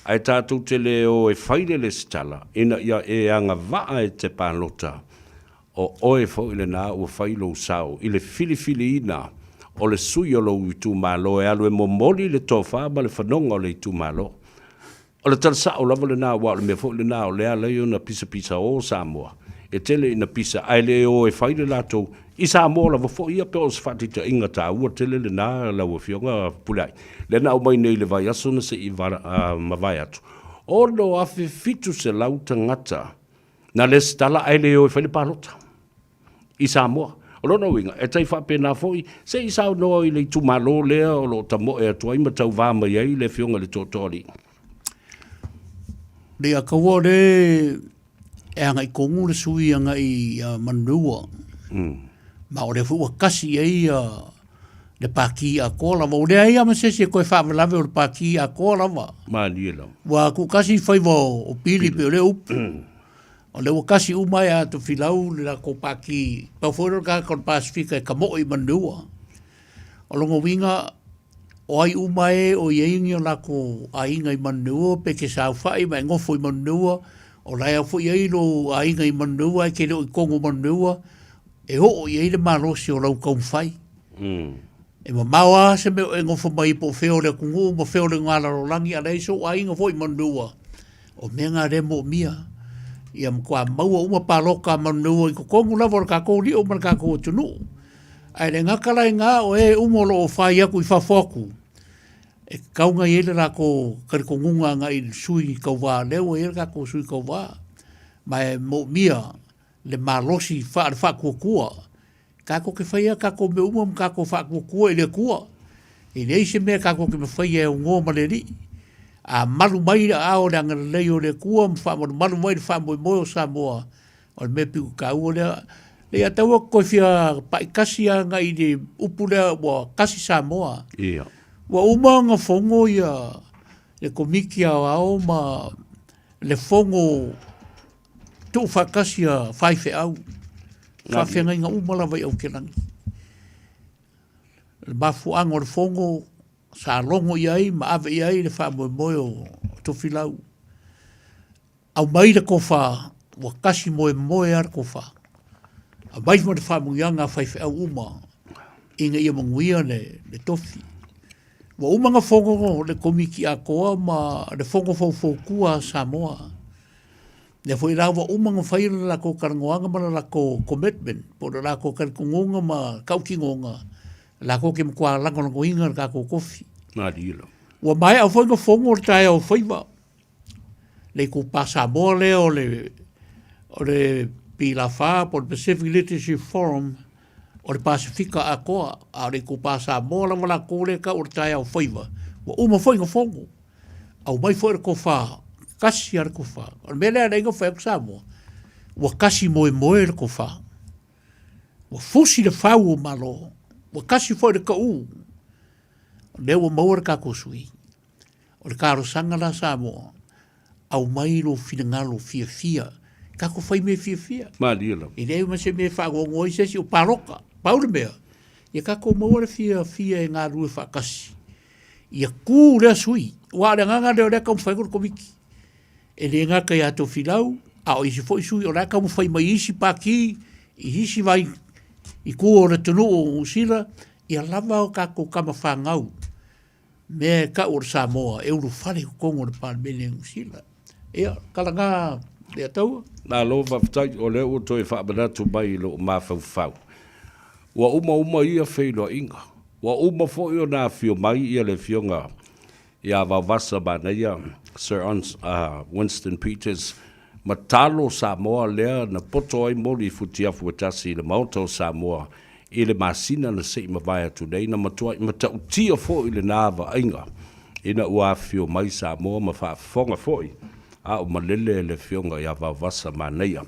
ae tatou te le o e fai le lesitala ina ia e agavaa e te palota O oe foi lena ua fai lou sao i le filifiliina o le sui o lou itumalo e alu e momoli le tofa ma le fanoga o le itumalo. O le tala sao lava lena aua o le mea foi lena o lea ala ai ona pisapisao Samoa. E tele ina pisa ae le o e fai le latou i Samoa lava foi ia pe o se faataitaiga taua tele lena lau Afioga Fepuleai. Lea na aumai nei i le vaiaso na se i mavae atu, 6,700 tagata Na lesitala ae le o e fai le palota i Samoa. O lona uiga, e tai faapena foi, se i saunoa i le itumalo lea o lo o tamoe atu ai ma tauva mai ai le Afioga i le Tootooalii. Le akaua o le e agai tonu le sui agai ia Manureua. Ma o lea foi ua kasi i ai ia le Pākī atoa lava. Ua leai lava ma se isi e toe faalavelave o le Pākī atoa lava. Malie lava. Ua tuukasi faiva o Pili pei o lea upu. O lea ua kasi uma ai a Tofilau le latou Pākī. Pau foi lea o le tagata o le Pasefika e kamoʻo i Manureua. O lona uiga, o ai uma e o i ai ni o latou aiga i Manureua pe te saofai ma e nofo i Manureua, o la e foi i ai lou aiga i Manureua ae te le o i totonu o Manureua, e oo i ai le malosi o lau taumafai. E mamao lava se mea o e nofo mai ai po o fea o le atunuu ma fea o le lalolagi, a leai sou aiga foi i Manureua, o mea na lea e moomia. Ia matua maua uma paloka a Manureua i totonu lava o le tatou lio ma le tatou atunuu. Ae le gata la i ina, o e uma o lo o fai atu i fafo atu, e tatau ona i ai le latou talitonuga agai i le sui tauva, lea ua i ai le tatou sui tauva, ma e moomia le malosi faale-faatuatua. Tatou te faia tatou mea uma ma tatou faatuatua i le Atua. E leai se mea tatou te mafaia e aunoa ma le Alii. A malu mai le aao o le agalelei o le Atua ma faamalumalu mai le faamoemoe o Samoa, o le mea pito taua lea. Leiataua ou te toe fia pai tasi lava agai i le upu lea ua tasi Samoa. Ia. Ua uma ona fono ia le Komiti Aoao ma le Fono Tuufaatasi a faifeau, faafeagaiga uma lava i Aukilani. Le mafuaaga o le fono sa logo i ai ma ave i ai le faamoemoe o Tofilau. Aumai le tofa, ua tasi moemoe lava le tofa. Aumai ma le faamanuiaga a faifeau uma ina ia manuia le tofi. Ua uma ona fono le Komiti atoa ma le Fono Faufautua a Samoa. Lea foi la ua uma ona fai le latou talanoaga ma le latou commitment po o le latou talitonuga ma tautinoga latou te matua lagolagoina le tatou tofi. Malie lava. Ua maea foi ona fono le taeao o faiva le itupa Samoa lea o le o le PLAFA po o le Pacific Literacy Forum o le Pasefika atoa, a o le itupa Samoa lava latou lea e tau o le taeao faiva, ua uma foi ona fono. Aumai foi le tofa. Kasi lava le tofa. O le mea lea na ala ai ona fai atu Samoa, ua tasi moemoe le tofa. Ua fusi le fau o Malo, ua tasi foi le taʻu, o lea ua maua le tatou sui. O le talosaga la Samoa, aumai lou finagalo fiafia, tatou fai mea fiafia. Malie lava. E leai ma se mea e faanoanoa ai se isi, o paloka. Pau le mea, ia tatou maua le fiafia e galulue faatasi. Ia tu lea sui, aua o le agaga lea o lea e taumafai atu le Komiti. E le gata ia Tofilau, a o isi foi sui o la e taumafai mai i isi pati, i isi vai i tua o le atunuu o Niu Sila, ia lava o tatou tama fanau, mea e tau o le Samoa e ulufale i totonu o le Palemene o Niu Sila. Ia, tala na Leataua. Malo faafetai, o lea ua toe faamanatu mai i lou mafaufau. Ua uma uma ia feiloaiga. Ua uma foi ona afio mai ia le Afioga ia Vaovasa Manaia, Sir Winston Peters, ma talo Samoa lea na poto ai moli i futiafu e tasi i le Maota o Samoa i le masina na se i mavae atu nei, na matuai matautia foi lena vaaiga ina ua afifio mai Samoa ma faafofoga foi a o malele le Afioga ia Vaovasa Manaia.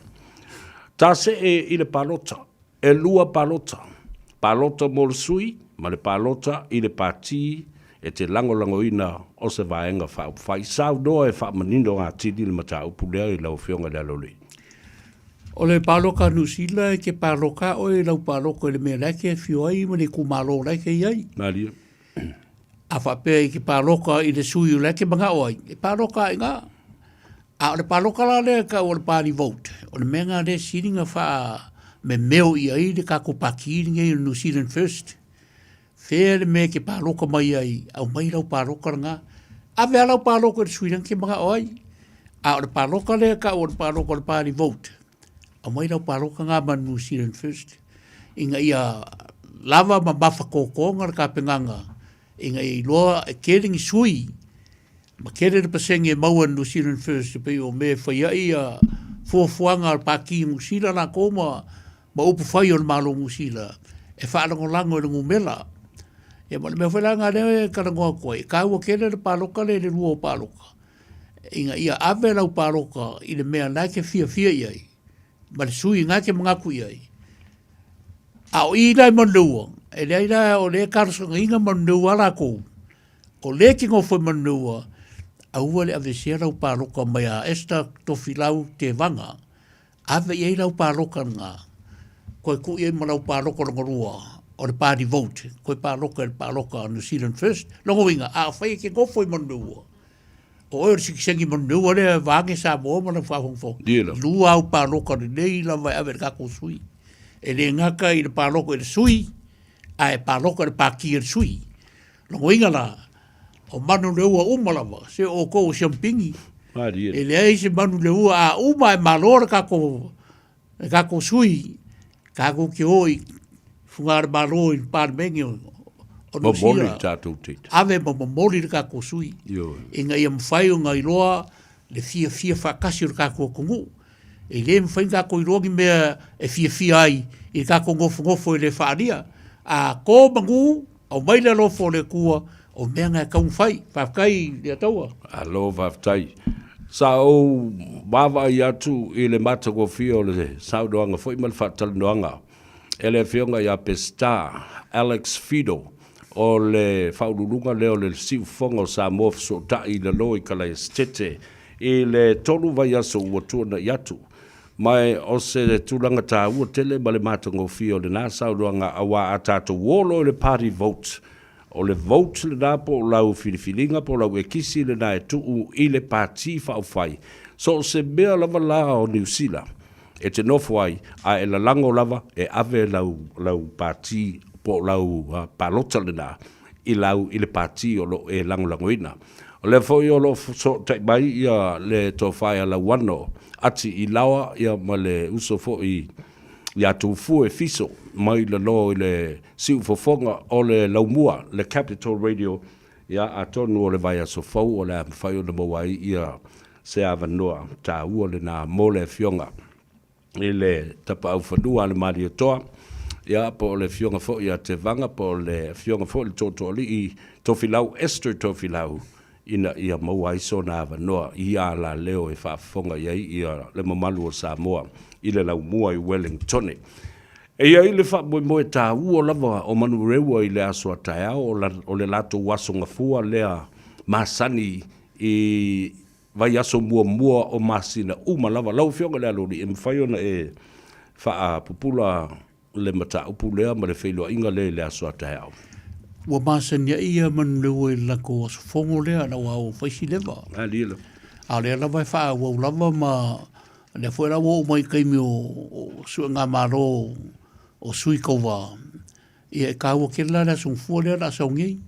Tasee i le palota. E lua palota, palota mo le sui ma le palota i le pati e te lagolagoina o se Vaega Faaupufai. Saunoa e faamanino atili le mataupu lea i lau Afioga i le Aloalii. O le paloka a Niu Sila e te paloka lava oe i lau paloka i le mea la e te afio ai ma le itumalo la e te i ai. Malie. A faapea e te paloka i le sui o la e te manao ai, e paloka lava i ina. A o le paloka la lea e tau o le party vote, o le mea lena lea e sili ona faamemeo i ai le tatou pati lenei o le New Zealand First. Fea le mea e te paloka mai ai, aumai lau paloka lena. Ave lava lau paloka i le sui lea e te manao ai. A o le paloka lea e tau o le paloka o le party vote, aumai lau paloka lena ma le New Zealand First ina ia lava ma mafatotoga le tapenaga ina ia iloa e tele ni sui ma tele le pasene e maua e le New Zealand First e pei o mea e fai ai ia fuafuaga a le Pati Niu Sila latou ma ma upu fai o le Malo Niu Sila e faalagolago i le numera. Ia ma le mea foi la lena lea e talanoa atu ai, e taua tele le paloka lea i le lua o paloka ina ia ave lau paloka i le mea la e te fiafia i ai ma le sui na e te manatu i ai. A o i la i Manureua, e leai la o lea e talosagaina Manureua a latou, O lea e te nofo i Manureua, aua le aveesea lau paloka mai a Esther Tofilau Tevaga, ave i ai lau paloka lena, toe tuu i ai ma lau paloka lona lua, o le party vote, toe paloka i le paloka a New Zealand First. Lona uiga, afai e te nofo i Manureua, o oe o le sitiseni Manureua lea vaeane Samoa ma lau faafogafoga, lua au paloka lelei lava e ave i le tatou sui. E le gata i le paloka i le sui, ae paloka i le pati a le sui. Logoina la, o manu leua uma lava, se o outou o siampini. Malie. E leai se manu leua, a uma e malo le tatou, le tatou sui, tatou te o i fuga le malo i le Palemene o, o Niu Momoli Sila. tatou teita. Ave ma momoli le tatou sui. Ioe. Ina ia mafai ona iloa le fiafia faatasi o le tatou atunuu. E le mafai ona tatou iloa ni mea e fiafia ai i le tatou nofonofo e le faaalia. A to manu, Aumai le alofa o le Atua, o mea na e tatau ona fai. Faafetai Leataua. Malo faafetai. Sa ou vaavaai atu i le matagofie o le saunoaga foi ma le faatalanoaga e le Afioga ia Peseta Alex Fido o le Faauluuluga lea o le Siufofoga o Samoa Fesootai i lalo i Kalaesetete i le 3 vaiaso ua tuanai atu. Ma o se tulaga taua tele ma le matagofie o lena saunoaga aua a tatou o loa i le party vote, o le vote lena po o lau filifiliga po o lau ekisi lena e tuu i le pati faaupufai. So o se mea lava la o Niu Sila e te nofo ai a e lalago lava e ave lau, lau pati po o lau palota lena i lau, i le pati o lo o e lagolagoina. O lea foi o lo o fesootai mai ia le tofa ia Lauano Ati i Laoa ia ma le uso foi ia Tufue Fiso mai lalo i le siufofoga o le Laumua, le Capital Radio, ia atonu o le vaiaso fou o le a mafai ona maua ai ia se avanoa taua lena mo le Afioga i le Tapaaufanua a le Malietoa, ia, po o le Afioga foi ia Tevaga, po o le Afioga foi i le Tootooalii Tofilau, Esther Tofilau, ina ia maua ai sona avanoa i ia alaleo e faafofoga i ai ia le mamalu o Samoa i le laumua i Wellingtone. E i ai le faamoemoe taua lava o Manurewa i le aso a taeao o le latou aso gafua lea masani i vaiaso muamua o masina uma lava. Lau Afioga i le Aloalii, e mafai ona e faapupula le mataupu lea ma le feiloaiga lea i le aso a taeao? Ua masani ai ia Manurewa i le latou aso fono lea ina ua fai si leva. A o lea lava e faaauau lava ma lea foi la ua oo mai i taimi o suegamalo o sui tauva, ia e taua tele la le aso gafua lea o le a sau nei.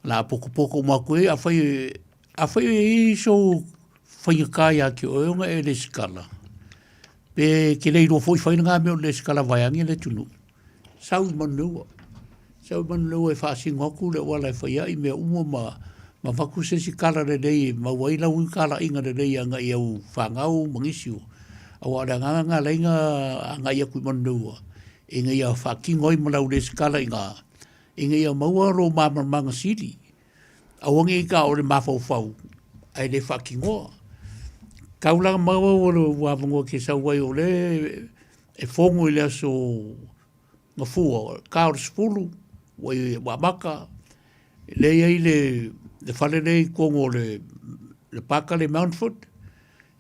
O le a potopoto uma atu ai, afai afai e i ai sou faigata ia te oe ona e lesitala, pe e te le iloa foi fai lena mea o le lesitala vaeane le atunuu, sau i Manuleua. Sau i Manuleua e faasino atu le auala e fai ai mea uma ma ma avatu se isi tala lelei e maua ai lau talaiga lelei agai i au fanau ma nisi o aua o le agaga lena la ina agai atu i Manuleua ina ia faatino ai ma lau lesitala i ina ina ia maua lou malamalamaga sili. Aua ne i ta o le mafaufau ae le faatinoa. Tau la maua ua lou avanoa e te sau ai o lea e fono i le aso Gafua, ta o le 10 ua i ua amata, lea e i ai le, le fale lea i totonu o le, le paka lea i Mountford,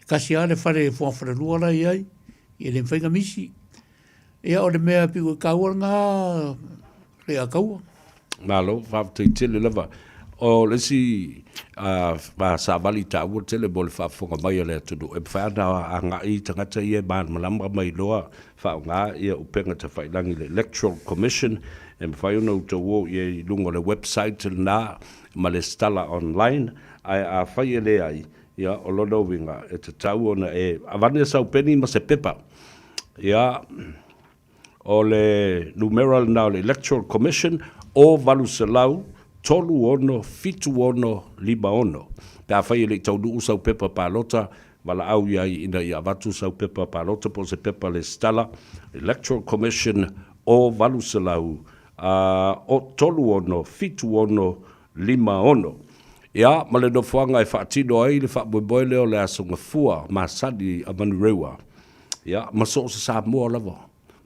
e tasi lava le fale fogafalelua la e i ai, e le mafai ona misi. Ia o le mea pito i taua lena Leiataua. Malo, faafetai tele lava. O le isi savali taua tele mo le faafofoga mai a le atunuu, e mafai ona agai tagata ia e malamalama ma iloa faaaoga ia upega tafailagi i le Electoral Commission, e mafai ona outou o i ai i luga o le website lena ma lesitala online, ae afai e leai, ia o lona uiga e tatau ona e avane sau peni ma se pepa. Ia, o le numera lena o le Electoral Commission, o 800 36 76 56. Pe afai e le i taunuu sau pepa palota, valaau i ai ina ia avatu sau pepa palota po o se pepa lesitala, Electoral Commission, o 800 36 76 56. Ia, ma le nofoaga e faatino ai le faamoemoe lea o le Aso Gafua masani a Manurewa, ia, ma so o se Samoa lava,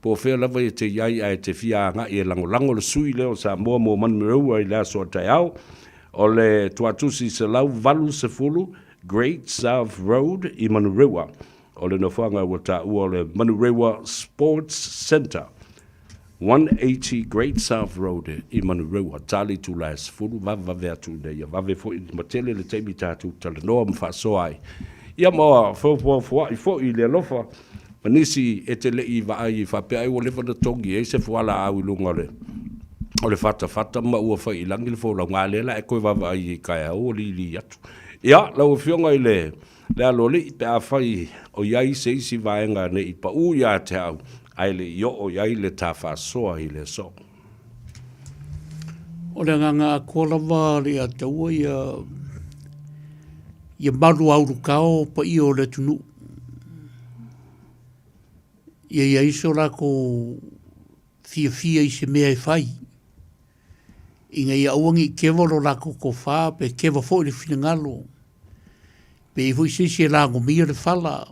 po o fea lava e te i ai ae te fia agai e lagolago le sui lea o Samoa mo Manurewa i le aso a taeao, o le Tuatusi 180 Great South Road i Manurewa. O le nofoaga ua taua o le Manurewa Sports Centre. 180 Great South Road i Manurewa, tali itula e 10, vavevave atu ina ia vave foi ma tele le taimi tatou talanoa ma faasoa ai. Ia ma feofoafoa'i foi i le alofa ma nisi e te le i vaai faapea ai ua leva ona togi ai se fualaau i luga o le o le fatafata ma ua fai i lagi le folauga, a lea la e toe vaavaai i taeao ua lili atu. Ia, lau Afioga i le Le Aloalii, pe afai o i ai se isi vaega ne i paʻū ia te au, ae le i oo i ai le ta faasoa i le aso. O le agaga atoa lava le ia taua ia ia malu aulukao paia o le atunuu. Ia i ai so latou fiafia i se mea e fai. Ina ia aua ne i keva lo latou tofa pe keva foi le finagalo, pe i ai foi se isi e lagomia le fala,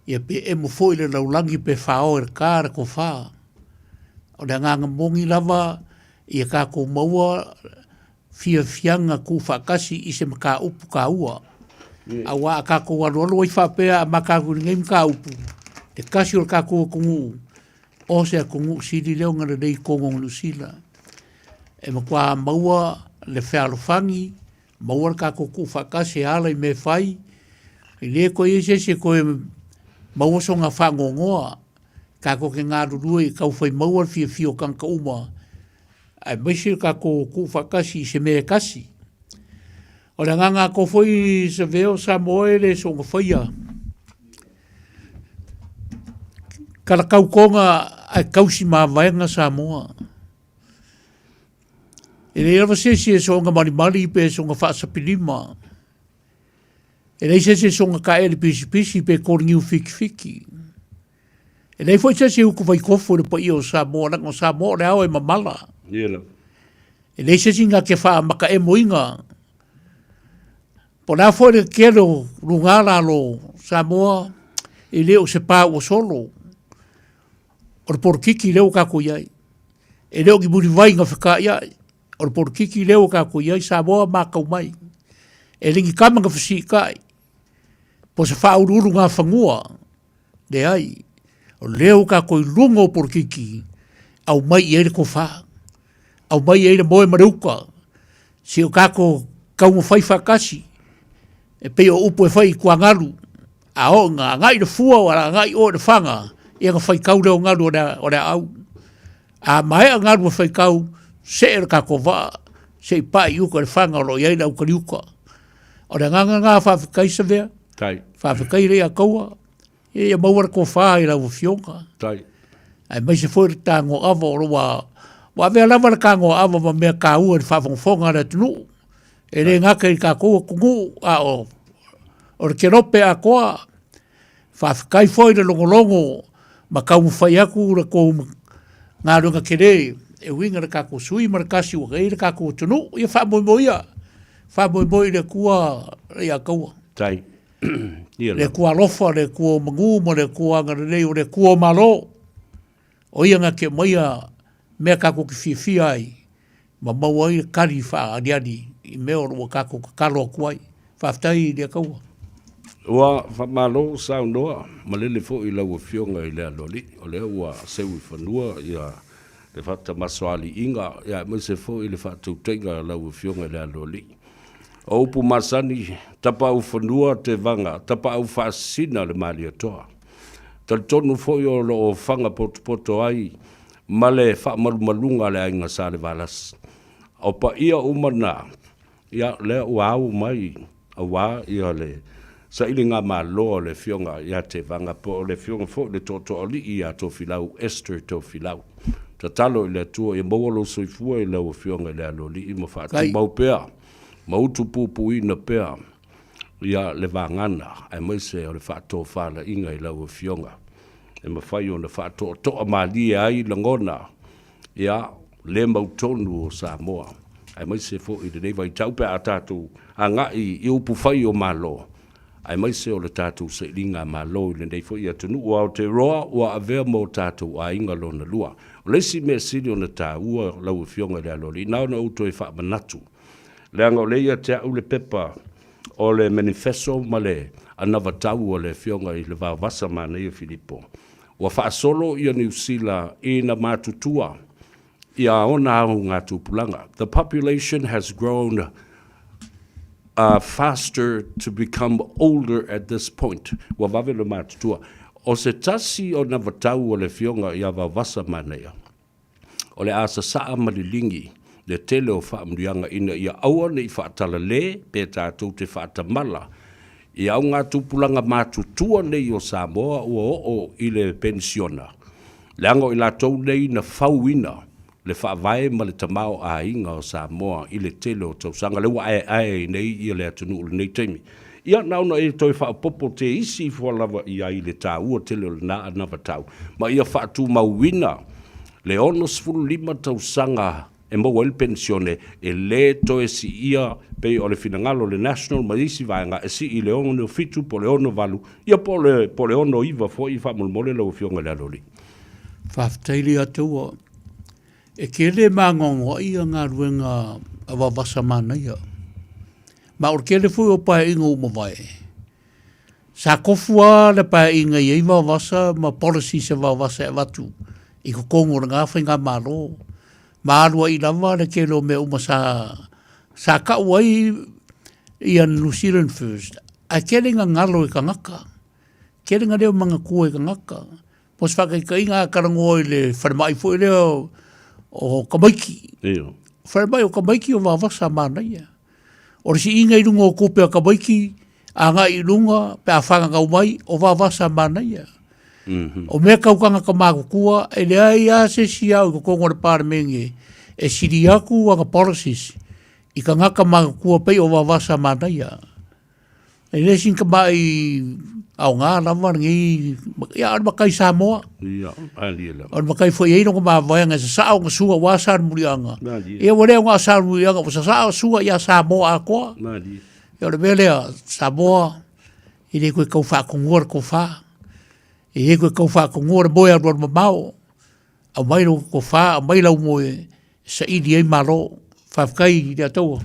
ia pe emo foi le laulagi pe fao e le ta le tofa. O le agaga moni lava ia tatou maua fiafiaga tuufaatasi i se mataupu taua. Aua a tatou alualu ai faapea a mata atu i lenei mataupu, le tasi o le tatou atunuu, O se atunuu sili lea ona lelei i totonu o Niu Sila. E matua maua le fealofani, maua le tatou tuufaatasi e ala i mea e fai. E le toe i ai se isi e toe maua sona faanoanoa. Tatou te galulue i taufai maua le fiafia o tagata uma, aemaise le tatou tuufaatasi i se mea e tasi. O le agaga atoa foi Savea o Samoa e le soona faia. Talatautoga ae tausi mavaega Samoa. E leai lava se isi e soona malimali pe soona faasapilima. E leai se isi e soona taele pisipisi pe koliniu fitifiti. E leai foi se isi e utu vaitofo i le paia o Samoa, leaga o Samoa o le ao e mamala. Ia lava. E leai se isi na te faamataemoina. Po o le a foi le tele o luga lalo o Samoa, e le o se pa ua solo. O le polokiki lea ua tatou i ai. E le o ni mulivai na feta'ia'i, o le polokiki lea ua tatou i ai Samoa matau mai. E le ni tama na fesi'ita'i, po o se faauluulugafanua, leai. O lea ua tatou i luga o polokiki, aumai i ai le tofa, aumai i ai le moe ma le uta, se i o tatou taumafai faatasi, e pei o upu e fai i tuagalu, a oo ina agai le fua ua agai oe i le faga, ia ona faitau lea o galu o le aau. A maea galu e faitau, see le tatou vaa se i pae i uta i le faga o lo o i ai le aukaliuta. O le agaga lena faafetai Savea, Tai. faafetai Leiataua, ia maua le tofa i lau Afioga. Tai. Aemaise foi le tagoaava o lo ua ua avea lava le tagoaava ma mea taua i le faafogafoga a le atunuu. E le gata i le tatou atunuu, a o o le kelope atoa. Faafetai foi le logologo ma taumafai atu le tou galuega tele e uiga i le tatou sui ma le tasi ua i ai le tatou atunuu. Ia faamoemoe ia, faamoemoe i le Atua ia taua. Tai. Ia Le Atua alofa, le Atua o manu ma le Atua agalelei, o le Atua o Malo. O ia na te aumaia mea tatou te fiafia ai ma maua ai le tali faaaliali i mea o lo o tatou tatalo atu ai. Faafetai i le Atua. Ua faamalo saunoa malele foi i lau Afioga i le Aloalii, o lea ua seu i fanua ia le faatamasoaliiga ia aemaise foi le faatautaiga a lau Afioga i le Aloalii. O upu masani, tapaaufanua tevaga, tapaaufasina le Malietoa. Talitonu foi o lo o faga potopoto ai ma le faamalumaluga a le aiga Salevalasi. O paia uma na, ia, lea ua au mai aua ia le sailigamalo a le Afioga ia Tevaga po o le Afioga foi le Tootooalii ia Tofilau Esther Tofilau. Tatalo i le Atua ia maua lou soifua i lau Afioga i le Aloalii ma faatumau pea ma utupupuina pea ia le vagana aemaise o le faatofalaiga i lau Afioga e mafai ona faatoatoa malie ai lagona ia le mautonu o Samoa aemaise foi i lenei vaitau pe a tatou agai i upufai o Malo aemaise o le tatou sailiga Malo i lenei foi atunuu Aotearoa ua avea ma o tatou aiga lona lua. O le isi mea sili ona taua lau Afioga i le Aloalii, na ona ou toe faamanatu, leaga o lea ia te au le pepa o le manifesto ma le anavatau a le Afioga i le Vaovasa Manaia Filipo, ua faasolo ia Niu Sila ina matutua ia ona augatupulaga. The population has grown uh, faster to become older at this point. Ua vave le matutua. O se tasi o navatau o le Afioga ia Vaovasa Manaia, o le a sasaa ma liligi le tele o faamanuiaga ina ia aua ne i faatalale pe tatou te faatamala i augatupulaga matutua nei o Samoa ua oo i le penisiona, leaga o i latou nei na fauina le faavae ma le tamaoaiga o Samoa i le tele o tausaga lea ua aeae ai nei ia le atunuu i lenei taimi. Ia, na ona e toe faaopoopo te isi ifo lava i ai le taua tele o lena anavatau, ma ia faatumauina le 65 tausaga e maua ai le penisione, e le toe siia pei o le finagalo o le National ma isi vaega e sii i le 67 po o le 68, ia po o le, po o le 69 foi faamolemole lau Afioga i le Aloalii. Faafetai le Atua. E tele magoagoa ia galuega a Vaovasa Manaia. Ma o le tele foi o paeaiga ua mavae, sa tofu lava le paeaiga e i ai Vaovasa ma policies a Vaovasa e avatu i totonu o lena faigamalo. Ma alu ai lava le tele o mea uma sa, sa tau ai ia New Zealand First, ae tele ina galo i tagata, tele ina le manatua i tagata. Mo se faataitaiga, a talanoa i le falemai foi lea o Tamaiti. Iyo. Falemai o Tamaiti o Vaovasa manaia. O le siiga i luga o tupe a Tamaiti, agai i luga pe a fananau mai, o Vaovasa manaia. Mm -hmm. O mea tau tagata matutua, e leai lava se isi au i totonu o le Palemene e sili atu ana policies i tagata matutua pei o Vaovasa manaia. E le sina tamai aoga lava lenei, ia o le matai Samoa. Ia, alia lava. O le matai foi e i ai lona mavaega e sasaa ona sua aua Salemuliaga. Ia ua le aoga o Salemuliaga ua sasaa sua ia Samoa atoa. Malie. Ia o le mea lea, Samoa, e le toe tau faatonua le tofa, e le toe tau faatonua le moe alualu mamao, aumai lou tofa, aumai lau moe e saili ai Malo. Faafetai i le Ataua.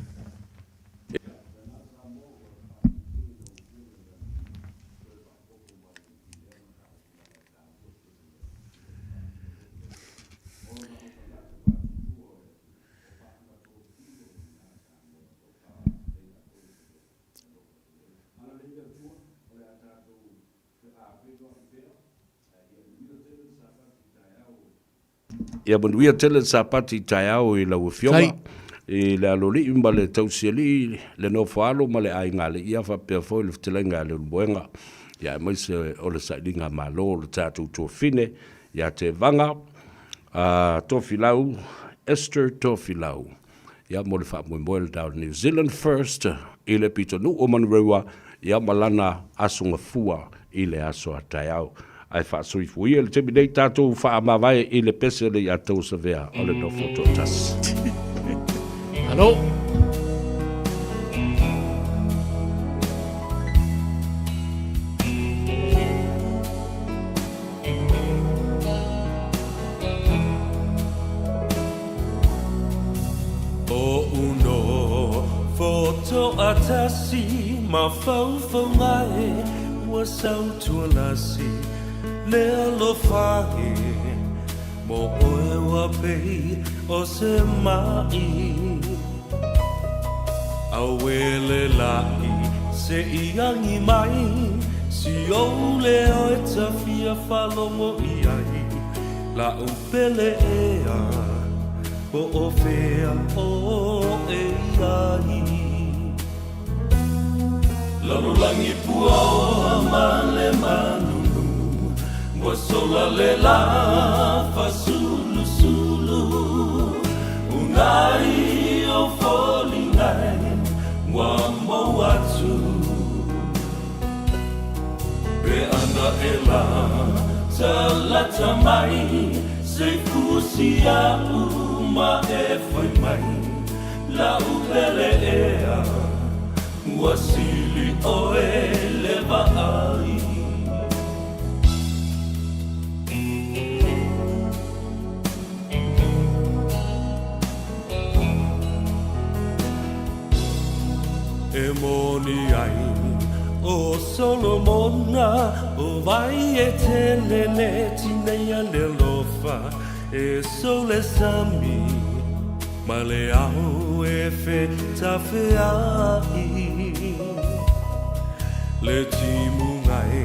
Ia manuia tele le Sapati taeao i lau Afioga i le Aloalii ma le Tausialii, le Nofoalo ma le Aiga Alii, faapea foi le Fetalaiga ia Leulumoega, ia aemaise o le sailiga malo o le tatou Tuafine ia Tevaga Tofilau, Esther Tofilau, ia mo le faamoemoe le o New Zealand First i le pitonuu o Manurewa, ia ma lana aso gafua i le aso a taeao. Ae faasoifua ia i le taimi nei tatou faamavae i le pese le ia tou savea o le nofo toatasi. Alo. O uno fotoatasi mafaufauga e ua sautualasi le alofa e mo oe ua pei o se ma'i Auele la'i se i agi mai si ou leo e tafia faalogo i ai la'u pele ea po o fea oe i ai. Lalolagi puaoa ma le manunu ua sola le la fasulusulu unai o foliga e ua mou atu pe ana e la talata mai se fusi a'u ma e fai mai la'u pele ea ua sili oe le vaai. E moni ai o Solomona o vai e tele le tineia le alofa e sole sami ma le ao e fetafea'i le timuga e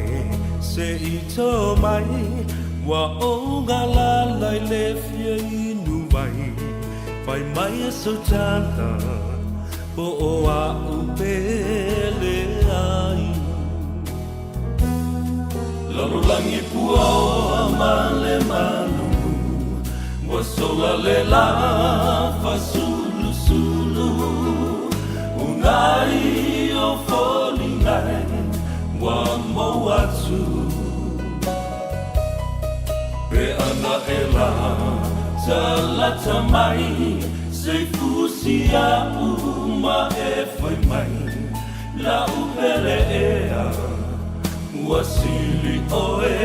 se i tō mai ua ou galala i le fia inu vai fai mai e sautala po o a'u pele ai. Lalolagi puaoa ma le manunu ua sola le la fasulusulu unai o foliga e ua mou atu pe ana e la talata mai se fusi a'u ma e fai mai la'u pele ea ua sili oe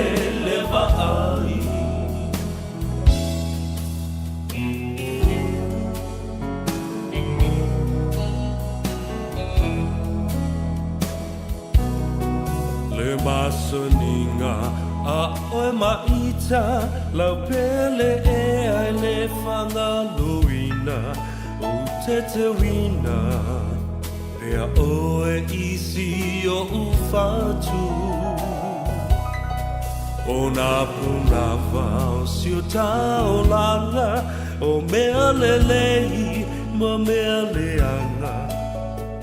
le vaai. Le masaniga a oe maita lau pele ea e le fagaloina ou teteuina pea oe i si oʻu fatu. O nā pulava o si o taolaga o mea lelei ma mea leaga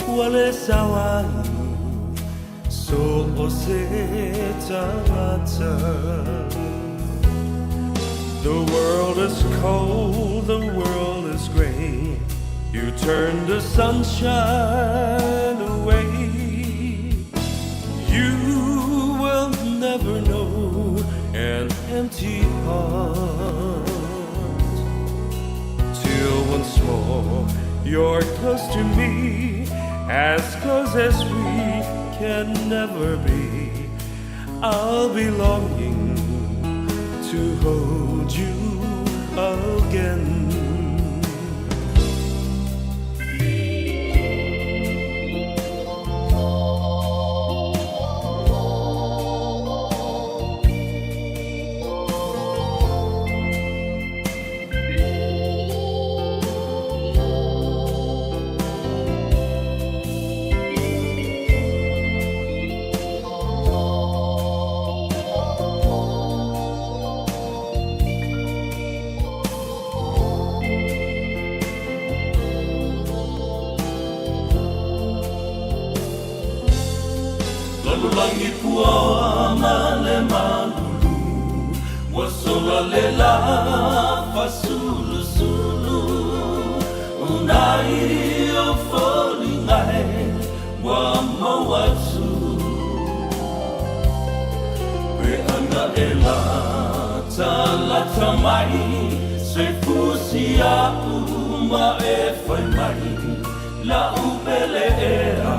ua le sao ai so o se tagata. The world is cold, the world is gray. You turn the sunshine away. You will never know an empty heart till once more you're close to me. As close as we can never be I'll be longing to hold you again. Lalolagi pua ma le malulu Ua sola le la fasulusulu Unai o foliga e ua maua atu Pe ana e latalata mai Se fusi a'u ma e fai mai La'u pele ea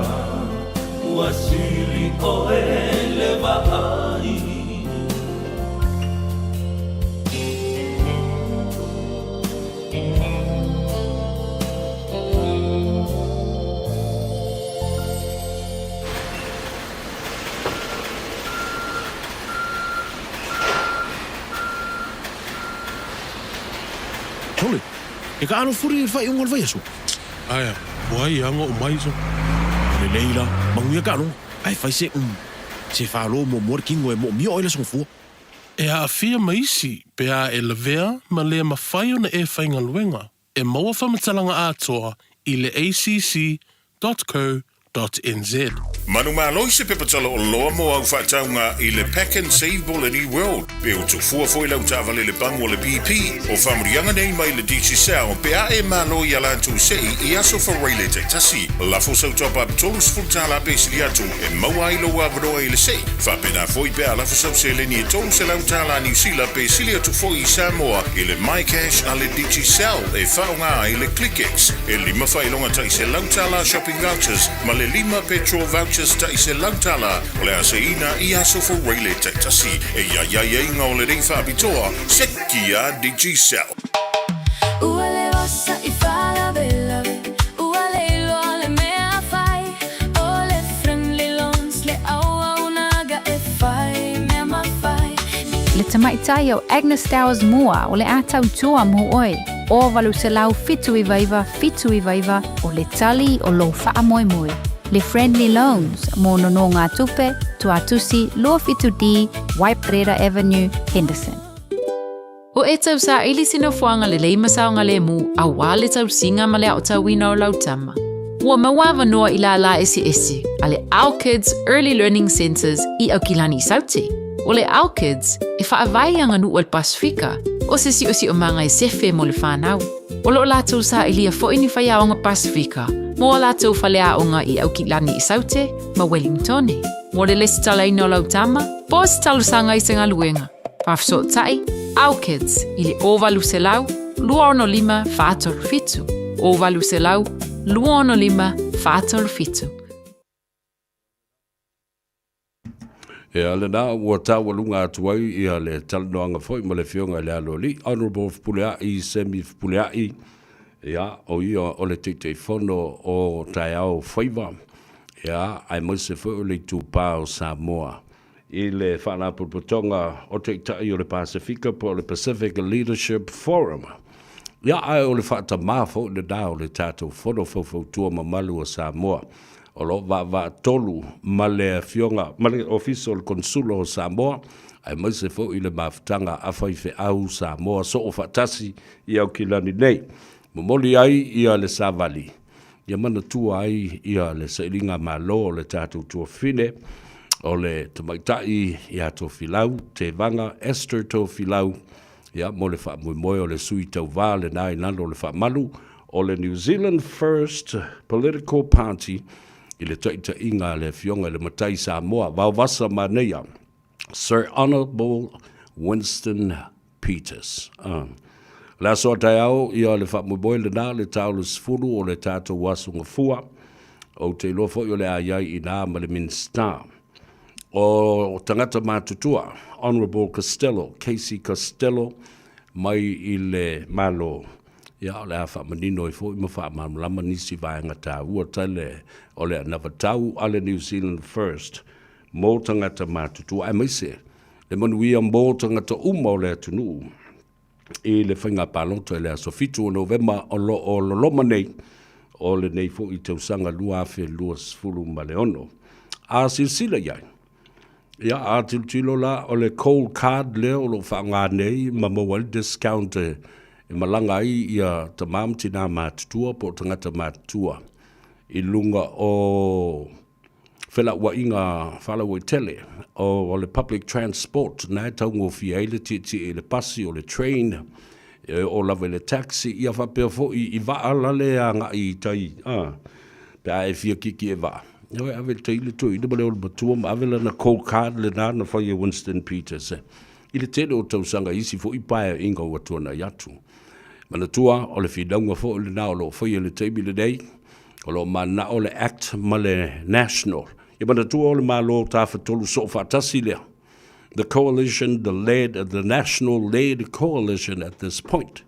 Ua sili ʻoe le vaai. Sole, e ka alo furi i le faaiuga o le vaiaso. Aea, ua ai aga o mai so. Lelei la, manuia ka aloga, ae fai se se falo muamua le kino e moomia oe le aso gafua. E aafia ma isi pe a e lavea ma le mafai ona e faigaluega e maua faamatalaga atoa i le acc dot co dot nz. Manumalo i se pepa tala oloa mo au faatauga i le Pack and Save Boleni World, pe o tufua foi lau taavale le pamu o le BP, o faamuliaga nei mai le Digicel pe a e malo i a latou sei i aso Faraile taitasi. Lafo sau top up $30 pe sili atu e maua ai lou avanoa i le sei. Faapena foi pe a lafo sau seleni e $300 Niu Sila pe sili atu foi i Samoa i le MyCash a le Digicel e faaaoga ai le ClickX e lima faailoga tai $100 shopping vouchers ma le lima petrol vouchers tai $100 o le a seiina i aso Foreile taitasi. E iaiaiaiga o lenei faapitoa, seki a Digicel. Ua leva sa i faalavelave, ua le iloa le mea fai, o le Friendly Loans le auaunaga e fai mea mafai. Le tamaitai o Agnes Towers Moore o le a tautua mo oe, o 879 799 o le tali o lou faamoemoe. Le Friendly Loans mo nonogatupe, Tuatusi 27D, Waiparera Avenue, Henderson. O e tau saili se nofoaga lelei ma saogalemu aua le tausiga ma le aotauina o lau tama. Ua maua avanoa i lālā eseese a le Our Kids Early Learning Centres i Aukilani i Saute. O le Our Kids e faavae i aganuu a le Pasefika, o se siosiomaga e sefe mo le whanau. O lo o latou sailia foi ni faiaoga Pasefika mo a latou faleaoga i Aukilani i Saute ma Wellingtone. Mo le lesitalaina o lau tama, po o se talosaga i se galuega. Faafesootai, Our Kids i le 0800 265 437, 0800 265 437. Ia lena ua taualuga atu ai ia le talanoaga foi ma le Afioga i le Aloalii, Honourable Fepuleai Semi Fepuleai, ia, o ia o le Taitaifono o Taeao Faiva, ia, aemaise foi o le Itupa o Samoa i le Faalapotopotoga o Taitai o le Pasefika po o le Pacific Leadership Forum. Ia, ae o le faatamā foi lena o le tatou Fono Faufautua Mamalu o Samoa. O lo o vaaavaatolu ma le Afioga ma le Ofisa o le Konesula o Samoa, aemaise foi le mafutaga a faifeau Samoa soofaatasi i Aukilani nei. Momoli ai ia le savali, ia manatua ai ia le sailiga malo o le tatou tuafafine, o le tamaitai ia Tofilau Tevaga, Esther Tofilau, ia mo le faamoemoe o le sui tauva lena i lalo o le faamalu o le New Zealand First Political Party i le taitaiga a le Afioga i le Matai Samoa Vaovasa Manaia, Sir Honourable Winston Peters. Le aso a taeao ia le faamoemoe lena le ta o le 10 o le tatou aso gafua. Ou te iloa foi o le a i ai i nā ma le Minisita o Tagata Matutua, Honourable Costello, Casey Costello, mai i le Malo. Ia, o le a faamanino ai foi ma faamalamalama nisi vaega taua tele o le anavatau a le New Zealand First mo tagata matutua, aemaise le manuia mo tagata uma o le atunuu i le faiga palota i le aso 7 o Novema o lo o loloma nei o lenei foi tausaga 2026. A silasila i ai, ia, a tilotilo la, o le cold card lea o lo o faaaoga nei ma maua ai le discount e malaga ai ia tama ma tina matutua po o tagata matutua i luga o felauaiga faalauaitele o le public transport na e taugofie ai le tietie i le pasi o le train, e oo lava i le taxi, ia faapea foi i vaa lale e agai i tai, a, pe a e fia kiki e vaa, ia e ave i le tai le toeaina ma le olomatua ma ave lana cold card lena na fai e Winston Peters i le tele o tausaga i isi foi paeaiga ua tuanai atu. Manatua, o le finauga foi lena o lo o faia i le taimi lenei, O lo o mananao le Act ma le National. Ia manatua o le Malo Tafatolu Soofaatasi lea, the coalition, the led, the national led coalition at this point.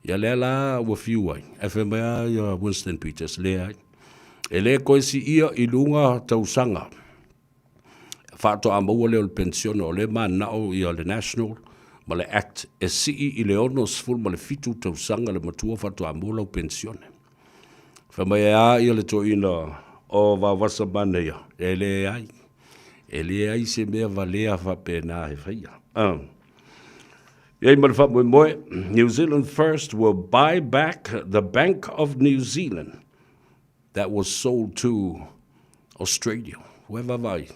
Ia lea la ua fiu ai, ae fai mai lava ia Winston Peters, leai. E le toe siia i luga tausaga faatoa maua lea o le penisione, o lea e mananao ia le National ma le Act e sii i le 67 tausaga le matua faatoa maua lau penisione. Fai mai e a ia le toeaina o Vaovasa Manaia, e leai, e leai se mea valea faapena e faia. E i ai ma le faamoemoe, New Zealand First will buy back the Bank of New Zealand that was sold to Australia. Ua e vaavaai,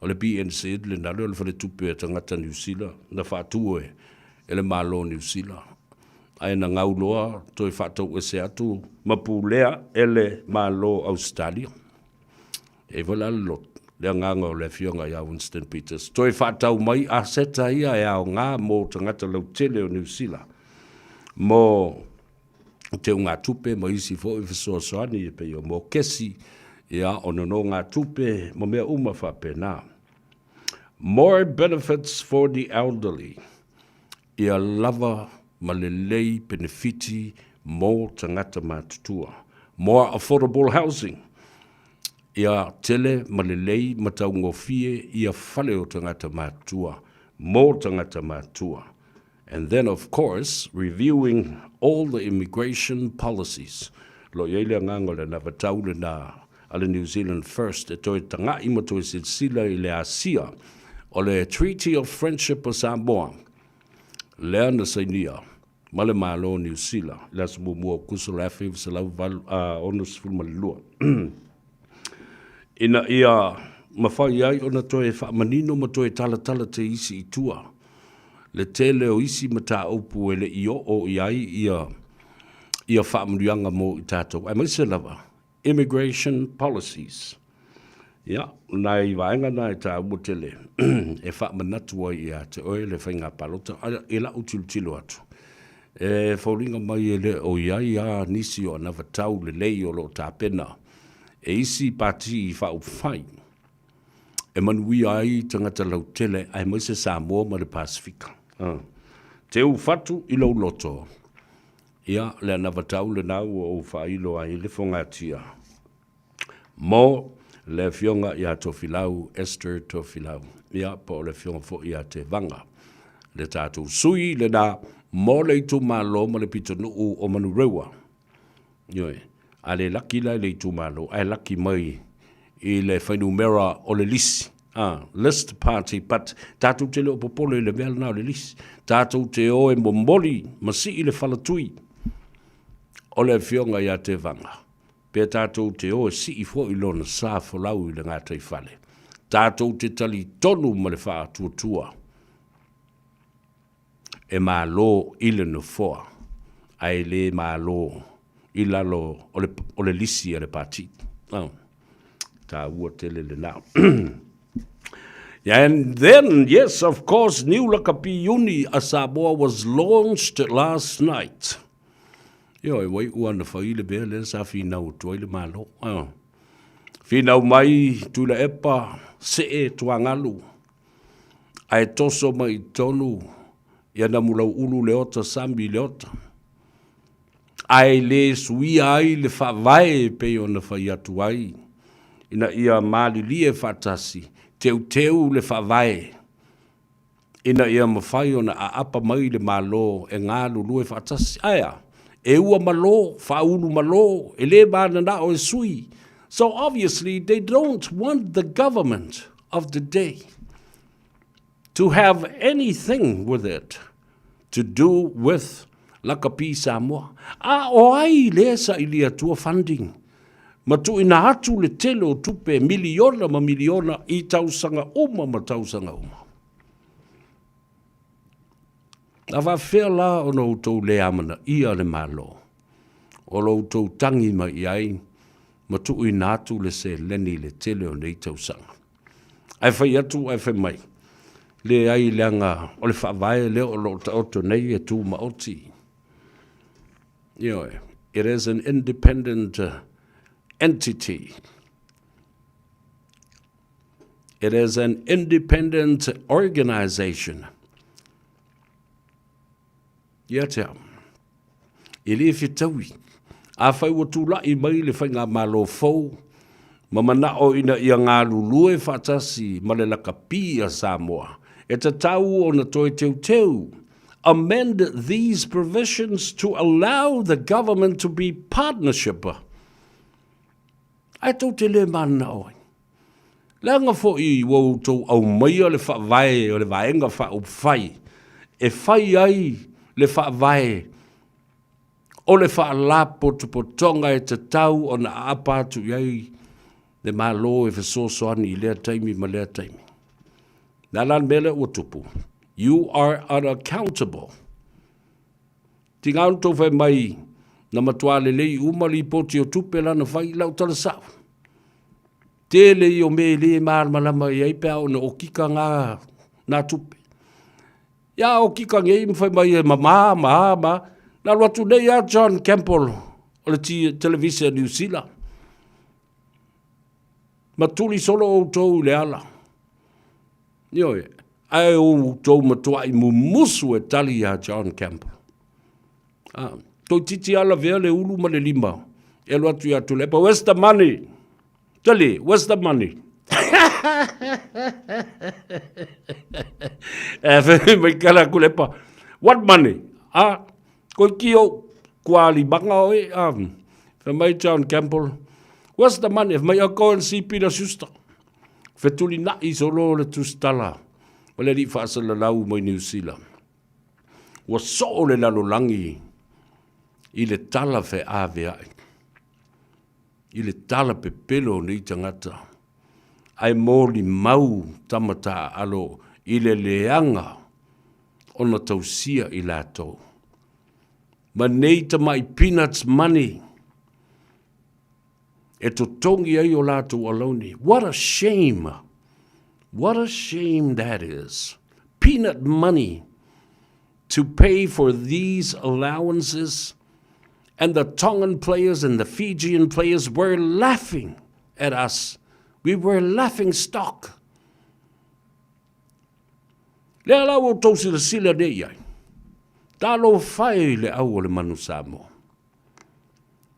o le BNZ lena lea o le faletupe a tagata Niu Sila na faatu e e le Malo o Niu Sila, ae na gau loa toe faatauese atu ma pulea e le Malo o Ausetalia. E i ai foi la le loto, le agaga o le Afioga ia Winston Peters, toe faatau mai aseta ia e aoga mo tagata lautele o Niu Sila mo teugatupe ma isi foi fesoasoani e pei o mokesi, ia, o nonogatupe ma mea uma faapena. More benefits for the elderly, ia lava ma lelei penefiti mo tagata matutua. More affordable housing, ia tele ma lelei ma taugofie ia fale o tagata matutua mo tagata matutua. And then of course reviewing all the immigration policies. O lo o i ai le agaga o le anavatau lena a le New Zealand First e toe taga'i ma toe silasila i le asia o le Treaty of Friendship o Samoa lea na sainia ma le Malo o Niu Sila i le aso muamua o Akuso o le 1962 ina ia mafai ai ona toe faamanino ma toe talatala te isi i tua le tele o isi mataupu e le i oo i ai ia ia faamanuiaga mo i tatou, aemaise lava immigration policies. Ia, o nai vaega na e taua tele e faamanatu ai ia te oe le faiga palota i lau tilotilo atu. E foliga mai e le o i ai lava nisi o anavatau lelei o lo o tapena e isi pati faaupufai e manuia ai tagata lautele aemaise Samoa ma le Pasefika. Teu fatu i lou loto, ia, le anavatau lena ua ou faailo ai le fogatia mo le Afioga ia Tofilau Esther Tofilau, ia, po o le Afioga foi ia Tevaga, le tatou sui lena mo le itumalo ma le pitonuu o Manurewa. Ioe, a le laki la i le itumalo, ae laki mai i le fuainumera o le lisi, a, list party, but tatou te le o popole i le mea lena o le lisi. Tatou te o e momoli ma sii le falatui o le Afioga ia Tevaga, pe tatou te o e sii foi lona sa folau i le gataifale. Tatou te talitonu ma le faatuatua e malo i le Nofoa, ae le malo i lalo o le, o le lisi a le Pati. Oh, taua tele lena. And then, yes, of course, New Lakapi Uni a Samoa was launched last night. Ioe, wai ua na whai le mea lea sa whinau atu ai le malo. Oh. Finau mai Tuilaepa, see Tuagalu, ae toso mai i totonu ia Namulauulu Leota Sami Leota. Ae le suia ai le faavae e pei ona fai atu ai, ina ia malilie faatasi, teuteu le faavae, ina ia mafai ona aapa mai le Malo e galulue faatasi. Ae a? E ua malo, faaulu malo, e le mananao e sui. So obviously they don't want the government of the day to have anything with it to do with Lakapi Samoa. A o ai lea saili atua funding ma tuuina atu le tele o tupe miliona ma miliona i tausaga uma ma tausaga uma. A faafefea la ona outou le amanaia le Malo o lo outou tagi mai i ai ma tuuina atu le seleni i le tele o nei tausaga? Ae fai atu ae fai mai, leai leaga o le faavae lea o lo o taoto nei e tumaoti. Ioe, it is an independent entity. It is an independent organization. Ia te au. E le fetaui. Afai ua tulai mai le faigamalo fou ma manao ina ia galulue faatasi ma le lakapi a Samoa, e tatau ona toe teuteu amend these provisions to allow the government to be partnership. Ae tou te le mananao ai. Leaga foi ua outou aumaia le faavae o le Vaega Faaupufai e fai ai le faavae o le Faalapotopotoga e tatau ona aapa atu i ai le Malo e fesoasoani i lea taimi ma lea taimi. Le a la le mea lea ua tupu? You are unaccountable. Tiga ona tou fai mai, na matua lelei uma lipoti o tupe la na fai i lau tala sao. Tele ia o mea e le malamalama i ai pe a ona okika ngā, nā tupe. Ia okika nei ma fai mai e mamā, ma a, ma a. Na alu atu nei a John Campbell o le televise a Niu Sila. Ma tuli solo outou i le ala. Ioe, ae outou matuai mumusu e tali iā John Campbell. Ah, toeitiiti lava lavea le ulu ma le lima e alu atu ia Tuilaepa, where's the money? Tali, where's the money? E fai mai kala Tuilaepa, what money? Ah, koe ki ou kua limaga oe, ah, fai mai John Campbell, where's the money? Fai mai, oh, go and see Peter Schuster. Fetulinai solo le tusitala o le alii faasalalau mai Niu Sila. Ua soo le lalolagi i le tala feaveai, i le tala pepelo o nei tagata, ae molimau tama taaalo i le leaga ona tausia i latou. Ma nei tamai peanuts money e totogi ai o latou alauni. What a shame! What a shame that is. Peanut money to pay for these allowances and the Tongan players and the Fijian players were laughing at us. We were laughing stock. Lea la ua outou silasila nei i ai. Talofa e i le au o le manu Samoa.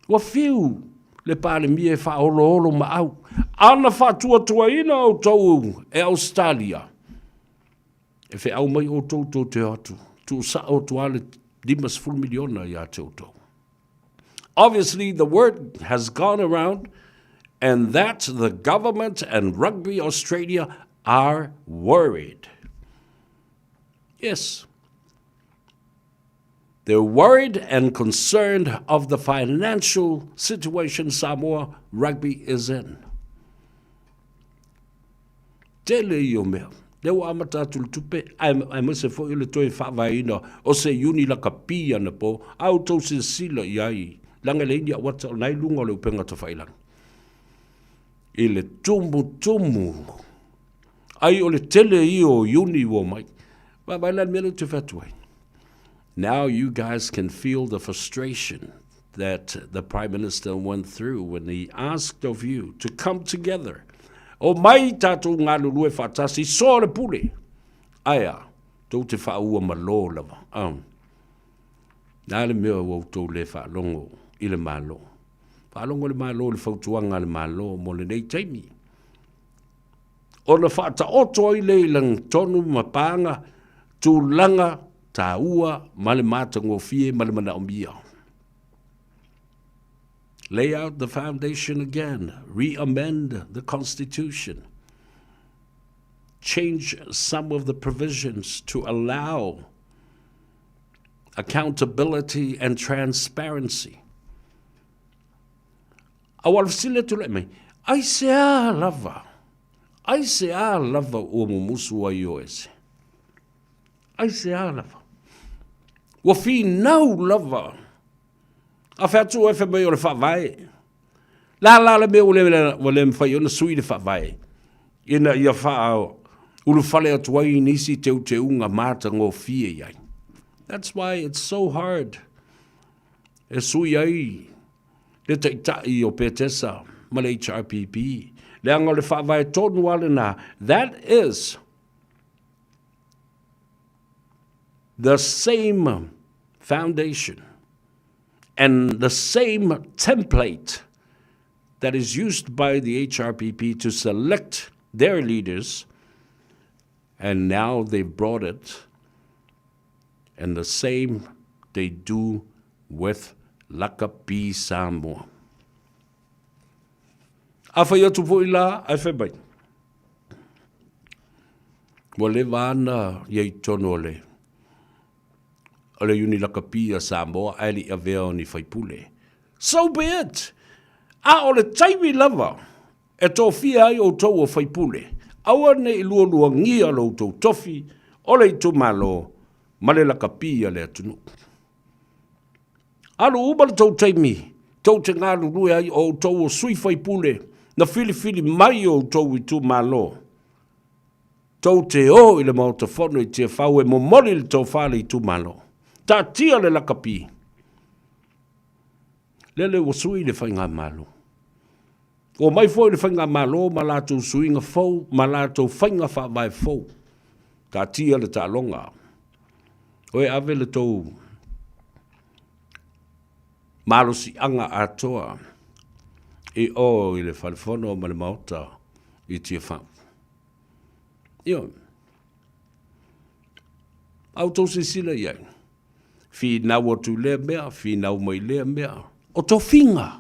Ua fiu le Palemia e faaoloolo maau. Ana faatuatuaina outou e Ausetalia, e feau mai outou tou te o atu, tuusao atu lava le 50 miliona ia te outou. Obviously the word has gone around and that the government and Rugby Australia are worried. Yes. They're worried and concerned of the financial situation Samoa Rugby is in. Tele ia o mea. Lea ua amata atu le tupe, aemaise foi o le toe faavaeina o se iuni lakapi anapo, a outou silasila i ai, leaga e leai ni auata o lena i luga o le upega tafailagi. I le tumutumu ai o le tele ia o iuni ua omai. Vaavaai la i le mea lea ou te fai atu ai. Now you guys can feel the frustration. that the Prime Minister went through when he asked of you to come together. O mai tātou galulue whaatasi, so le pule. Aia, tou te whaaua ma lō lava. Um. Nā le mea ua outou le whaalongo i le Malo. Whaalongo le Malo le fautuaga a le Malo mo lenei taimi. Ona whaataoto ai le i lagitonu ma pānga, tulaga tāua ma le matagofie ma le manaomia. Lay out the foundation again, re-amend the constitution, change some of the provisions to allow accountability and transparency. A ua fesili atu lea mai, aisea lava, aisea lava ua mumusu ai o ese? Aisea lava? Ua finau lava. A fai atu oe fai mai o le faavae. La la le mea ua le, ua le mafai ona sui le faavae. Ina ia faa ulufale atu ai nisi teuteuga matagofie i ai. That's why it's so hard e sui ai le taitai o Petesa ma le HRPP. Leaga o le faavae tonu lava lena. That is the same foundation and the same template that is used by the HRPP to select their leaders, and now they've brought it, and the same they do with Lakapi Samoa. A fai atu foi la, ae fai mai. Ua leva ana ia i totonu o le o le Iuni Lakapi a Samoa ae le i avea o ni faipule. So be it! A o le taimi lava e tofia ai outou o faipule, aua ne i lualuagia lo outou tofi o le itumalo ma le lakapi a le atunuu. Alu uma le tou taimi tou te galulue ai o outou o sui faipule na filifili mai o outou itumalo. Tou te o i le Maota Fono i Tiafau e momoli le tofa a le itumalo. Taatia le lakapi. Lele ua sui le faigamalo. Ua omai foi le faigamalo ma latou suiga fou ma latou faiga faavae fou. Taatia le taaloga. Oe ave le tou malosiaga atoa i o i le Falefono ma le Maota i Tiafau. Ioe. A outou silasila i ai, finau atu i lea mea, finau mai i lea mea, o tofiga.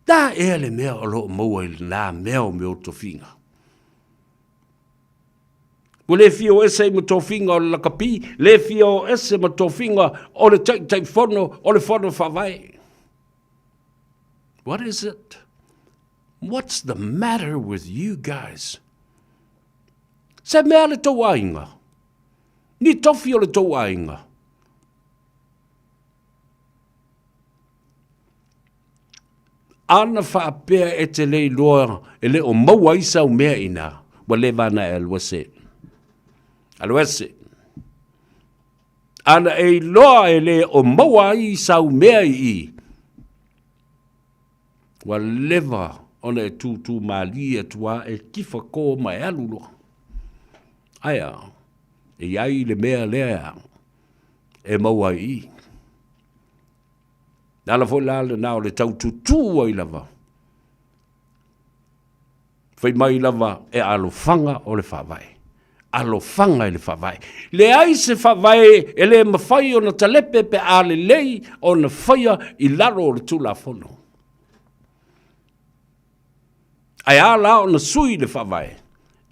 Da ea le mea o lo o maua i lena mea o mea o tofiga. Ua le fia o ese ai ma tofiga o le lakapi, le fia o ese ma tofiga o le Taitaifono o le Fono Faavae. What is it? What's the matter with you guys? Se mea le tou aiga. Ni tofi o le tou aiga. Ana faapea e te le iloa e le o maua ai sau mea ina, ua leva ana e alu ese. Alu ese. Ana e iloa e le o maua ai sau mea i i, Ua leva ona e tūtū mālie atu a e kifa kō ma e alu loa. Ae a, e i ai le mea lea e maua ai i. Le ala foi la lena o le tau tutū ai lava. Fai mai lava e alofaga o le faavae. Alofaga i le faavae. Leai se faavae e le mafai ona talepe pe a lelei ona faia i lalo o le Tulafono. Ae a la ona sui le faavae,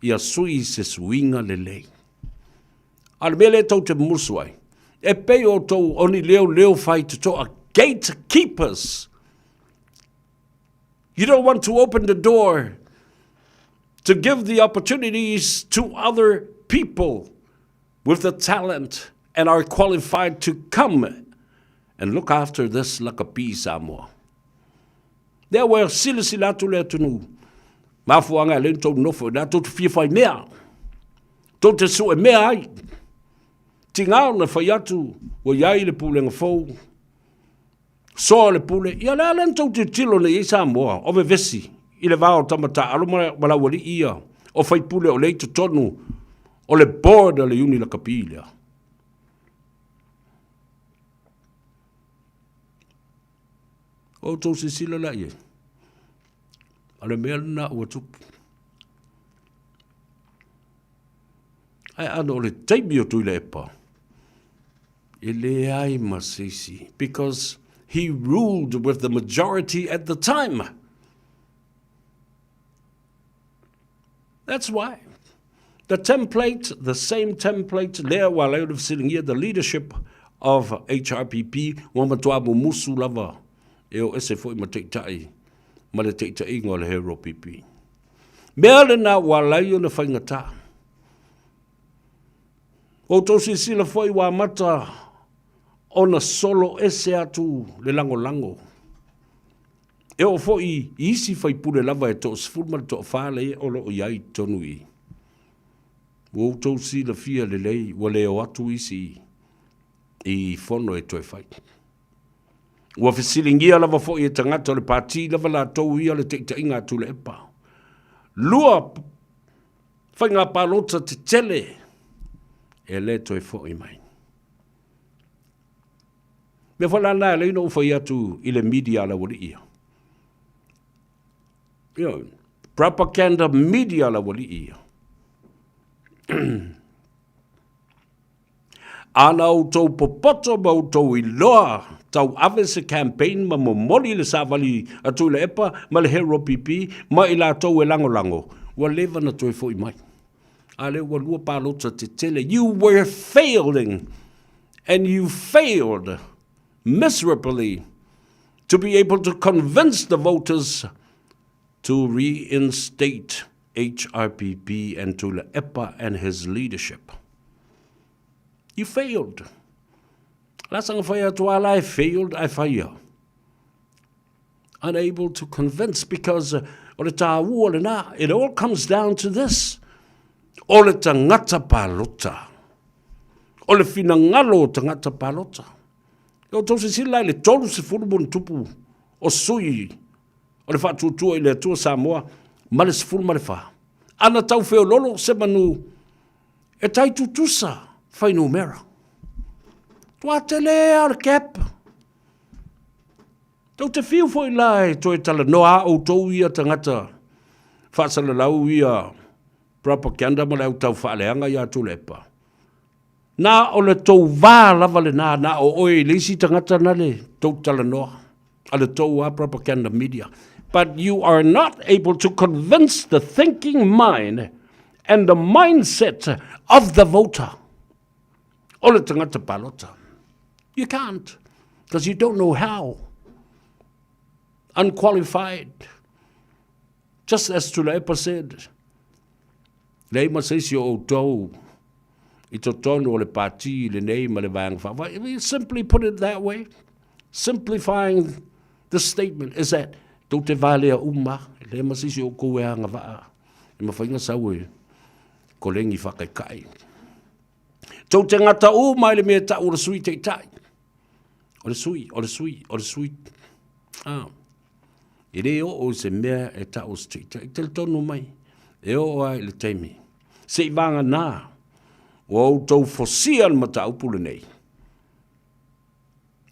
ia sui se suiga lelei. A o le mea lea tou te musu ai, e pei outou o ni leoleo faitotoa, gatekeepers. You don't want to open the door to give the opportunities to other people with the talent and are qualified to come and look after this lakapi Samoa. Lea ua silasila atu le atunuu, mafuaaga e le tou nofo i tou te fia fai mea, tou te sue mea ai. Tiga ona fai atu ua i ai le pulega fou. Soa o le pule, ia le a lea na tou tilotilo nei i ai Samoa, o vevesi i le va o tama taaalo ma, ma le aualii ia, o faipule o lea i totonu o le board a le Iuni Lakapi lea. O outou silasila la i ai. O le mea lena ua tupu. Ae ana o le taimi o Tuilaepa, e leai ma se isi, because he ruled with the majority at the time. That's why. The template, the same template, lea ua ala ai ona fesiligia the leadership of HRPP, ua matua mumusu lava e o ese foi ma taitai ma le taitaiga o le HRPP. Mea lena ua ala ai ona faigata. Ua outou silasila foi ua amata ona solo ese atu le lagolago. E oo foi i isi faipule lava e toasefulu ma le toafa lea o lo o i ai i totonu i i. Ua outou silafia lelei ua le o atu isi i fono e toe fai. Ua fesiligia lava foi e tagata o le pati lava latou ia le taitaiga a Tuilaepa. Lua faiga palota tetele e le toe foi mai. Mea foi la lena e ala ai ona ou fai atu i le media a le aualii ia. Ioe, propaganda media a le aualii ia. Ana outou popoto ma outou iloa tauave se campaign ma momoli le savali a Tuilaepa ma le Hero PP ma i latou e lagolago, ua leva na toe foi mai. A lea ua lua palota tetele. You were failing and you failed miserably to be able to convince the voters to reinstate HRPP and Tuilaepa and his leadership. You failed. La sanga fai atu a la e failed ai fai ia. Unable to convince because o le tāua lena, it all comes down to this. O le tangata palota. O le finagalo o tangata palota. E outou silasila i le 30 ma ona tupu o sui o le Faatuatua i le Atua Samoa ma le 14. Ana tau feololo se manu e tai tutusa fuainumera. Tua tele a o le gap. Tou te fiu foi la e toe talanoa a outou ia tagata faasalalau ia propaganda ma le au tau faaleaga ia Tuilaepa. Na o le tou va lava lena, na o oe i le isi tagata na le tou talanoa a le tou a propaganda media. But you are not able to convince the thinking mind and the mindset of the voter. O le tagata palota. You can't, because you don't know how. Unqualified. Just as Tuilaepa said, leai ma se isi o outou i totonu o le pati lenei ma le Vaega Faaupufai. We simply put it that way. Simplifying the statement is that tou te valea uma, leai ma se isi o outou e agavaa e mafai ona sau e koleni faataitai. Tou te gata uma i le mea e tau o le Sui Taitai. O le sui, o le sui, o le sui. Ah. E le oo i se mea e tau o se taitai. Talitonu mai, e oo lava i le taimi. Se i vagana, ua outou fosia le mataupu lenei.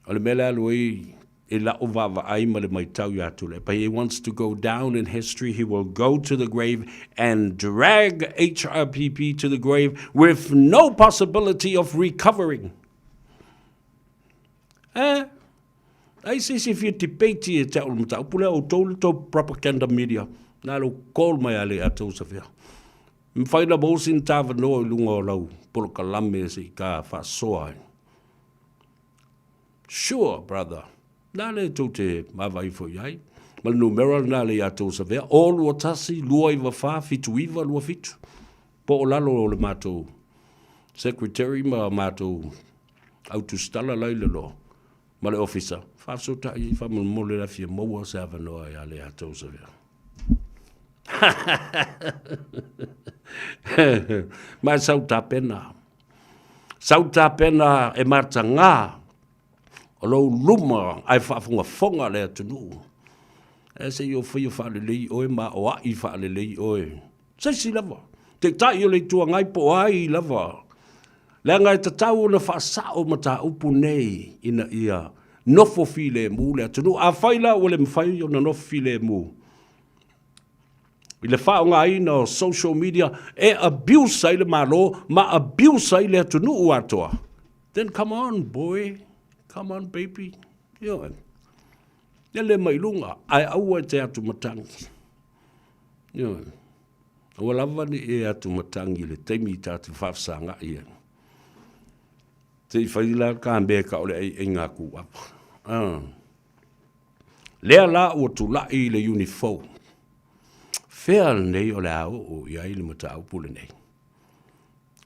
O le mea le alu ai i la'u vaavaai ma le maitau iā Tuilaepa. He wants to go down in history, he will go to the grave and drag HRPP to the grave with no possibility of recovering. Eh, ai se isi e fia debate e te au le mataupu lea, outou le tou propaganda media, na lou call mai a le a tou safea. Mafai na maua sina tavanoa i luga o lau polokalame se i ka faasoa ai. Sure, brother. Na le tou te vaavaai foi i ai. Ma le numera lena le ia tou savea, 0 21 294 79 27. Po o lalo o le matou secretary ma matou au tusitala la i le loa ma le ofisa, faafesootai ai faamolemole la fia maua se avanoa ia le ia tou savea. Ma e sau tapena. Sau tapena e matagā. O lou luma ae faafogafoga le atunuu. Ae se i ou faia faalelei oe ma aoai faalelei oe. Se isi lava, Taitai o le Itu Agai po o ai lava, leaga e tatau ona faasao mataupu nei ina ia nofo filemu le atunuu. Afai la ua le mafai ona nofo filemu i le faaaogaina o social media e abuse ai le Malo ma abuse ai le atunuu atoa, then come on boy, come on baby, ioe, lele mai luga, ae aua e te atumatagi. Ioe. Aua lava ne i e atumatagi i le taimi ta te faafesagai ai. Se i fai la ka mea ka o le aiaiga kūʻapa. Ah. Lea la ua tulai i le iuni fou. Fea lenei o le a oo i ai le mataupu lenei.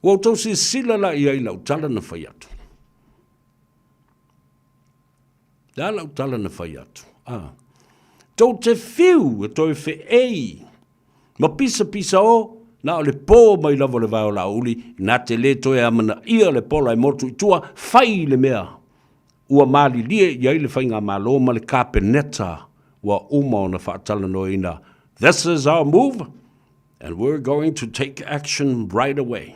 Ua outou silasila la i ai i lau tala na fai atu. Le a lau tala na fai atu? A. Tou te fiu e toe feei ma pisapisa o, na o le po mai lava o le vae o Laauli, na te le toe amanaia le pola e motu i tua, fai le mea ua malilie i ai le Faigamalo ma le Kapeneta ua uma ona faatalanoaina, This is our move and we're going to take action right away.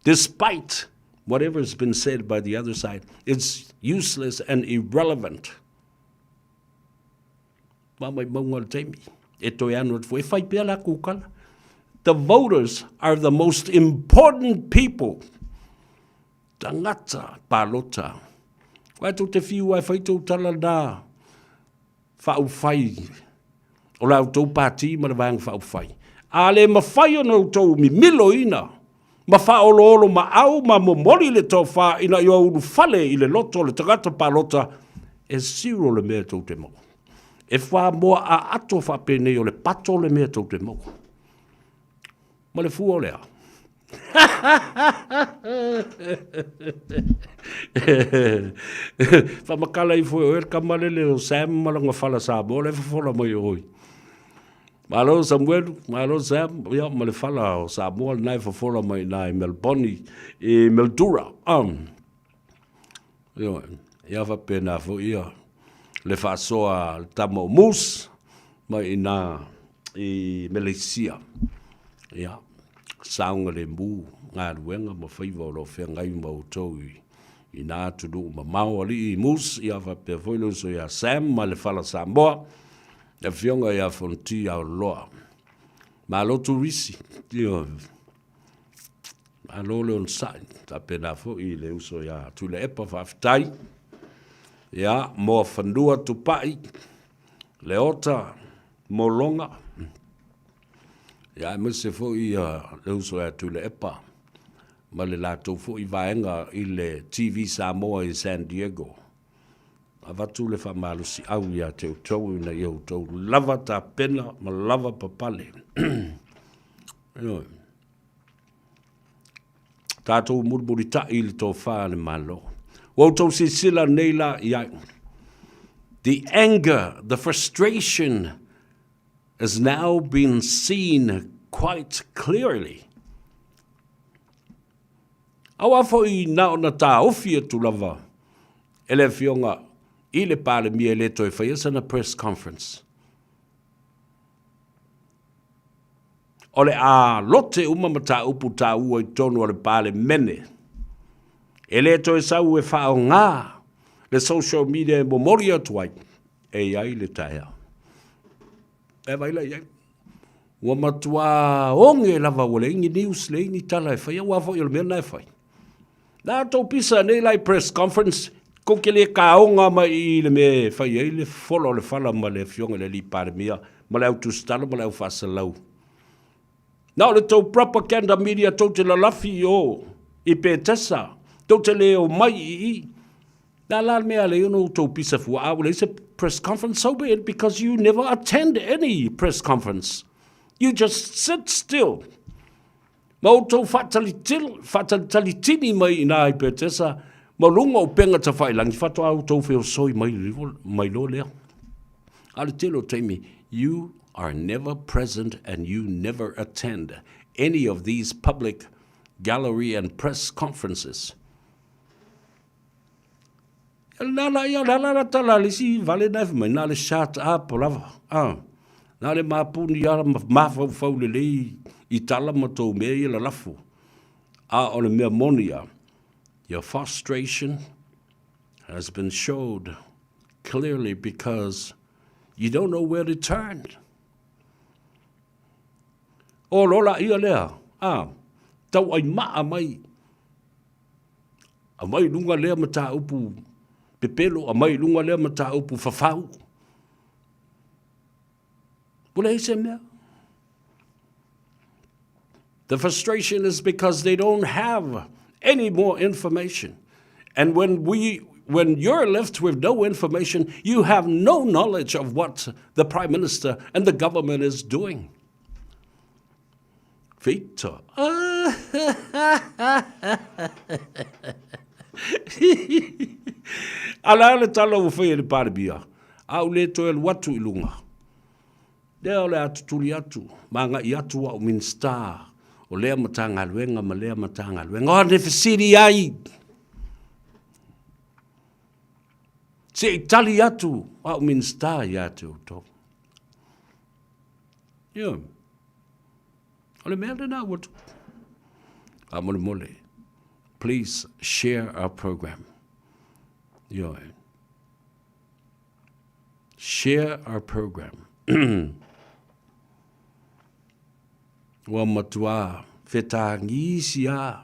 Despite whatever has been said by the other side, it's useless and irrelevant. Faamaumauga o le taimi, e toe anu atu foi, e fai pea la kūkala. The voters are the most important people. Tangata palota. Wai tou te whiu ai whai tou tala nā Faaupufai o la outou pati ma le Vaega Faaupufai. A le mafai ona outou mimiloina ma faaoloolomaau ma momoli le tofa ina ia ulufale i le loto o le tagata palota, e zero le mea tou te maua. E fuamoa aato faapenei o le pato le mea tou te maua. Ma le fua o le a? Faamatala ifo e oe le tama lele o Sam ma lona fala Samoa la e fofola mai o oe. Malo Samuelu, malo Sam, ia ma le fala o Samoa lena e fofola mai i i Melbourne i Mildura. Um. Ioe, ia faapena foi ia le faasoa a le tama o Moose mai i ina i Meleisia. Ia, saogalemu galuega ma faiva o lo o feagai ma outou i ina atunuu mamao. Alii Moose, ia faapea foi le uso ia Sam ma le Fala Samoa, le afioga ia Fonoti Aoloa. Malo turisi, ioe. Malo le onosai, faapena foi i le uso ia Tuilaepa, faafetai. Ia, Moafanua Tupai, Leota Mologa, ia aemaise foi ia le uso ia Tuilaepa ma le latou foi vaega i le TV Samoa i San Diego. Avatu le faamalosiau ia te outou ina ia outou lava tapena ma lava papale. Ioe. Tatou mulimulitai i le tofa a le Malo. Ua outou silasila nei la i ai. The anger, the frustration has now been seen quite clearly. Aua foi na ona taofi atu lava e le Afioga i le Palemia e le toe faia sana press conference. O le a lote uma mataupu taua i totonu o le Palemene. E le toe sau e faaaoga le social media e momoli atu ai, e i ai le taeao. E vaai la i ai. Ua matua oge lava ua leai ni news, leai ni tala e faia, aua foi o le mea lena e fai. Na tou pisa nei la i press conference, kou te le kaoga mai i le mea e fai ai le fofola o le fala ma le afioga i le alii Palemia ma le au tusitala ma le au faasalau. Na o le tou propaganda media tou te lalafi i o i Petesa, tou te le omai i i. Le a la le mea a leai ona outou pisa fua, a ua leai se press conference, so be it because you never attend any press conference. You just sit still. Ma outou faatalitalitini mai i ina i Petesa, ma luga o upega tafailangi, faatoa outou feosoi mai, mai loa lea. A o le tele o taimi, you are never present and you never attend any of these public gallery and press conferences. Lena la ia, o le a la la tala a le isi vale na e fai mai, na o le shut up lava. Ah. Na o le mapuni lava ma mafaufau lelei i tala ma tou mea ia lalafo. A o le mea moni lava, your frustration has been showed clearly because you don't know where to turn. O lola ia lea, a, tauai maa mai, aumai i luga lea mataupu pepelo, aumai i luga lea mataupu fafau. Ua leai se mea. The frustration is because they don't have any more information. And when we when you're left with no information, you have no knowledge of what the Prime Minister and the government is doing. Victor. Ala le tala ua faia e le Palemia, a ua le toe alu atu i luga. Lea o le a tutuli atu ma agai atu au Minisita o lea Matagaluega ma lea Matagaluega. O ane fesili ai, se i tali atu au Minisita ia te outou. Ioe. O le mea lena ua tupu. Faamolemole, please share our program. Ioe. Share our program. Ua matuā fetāgisi a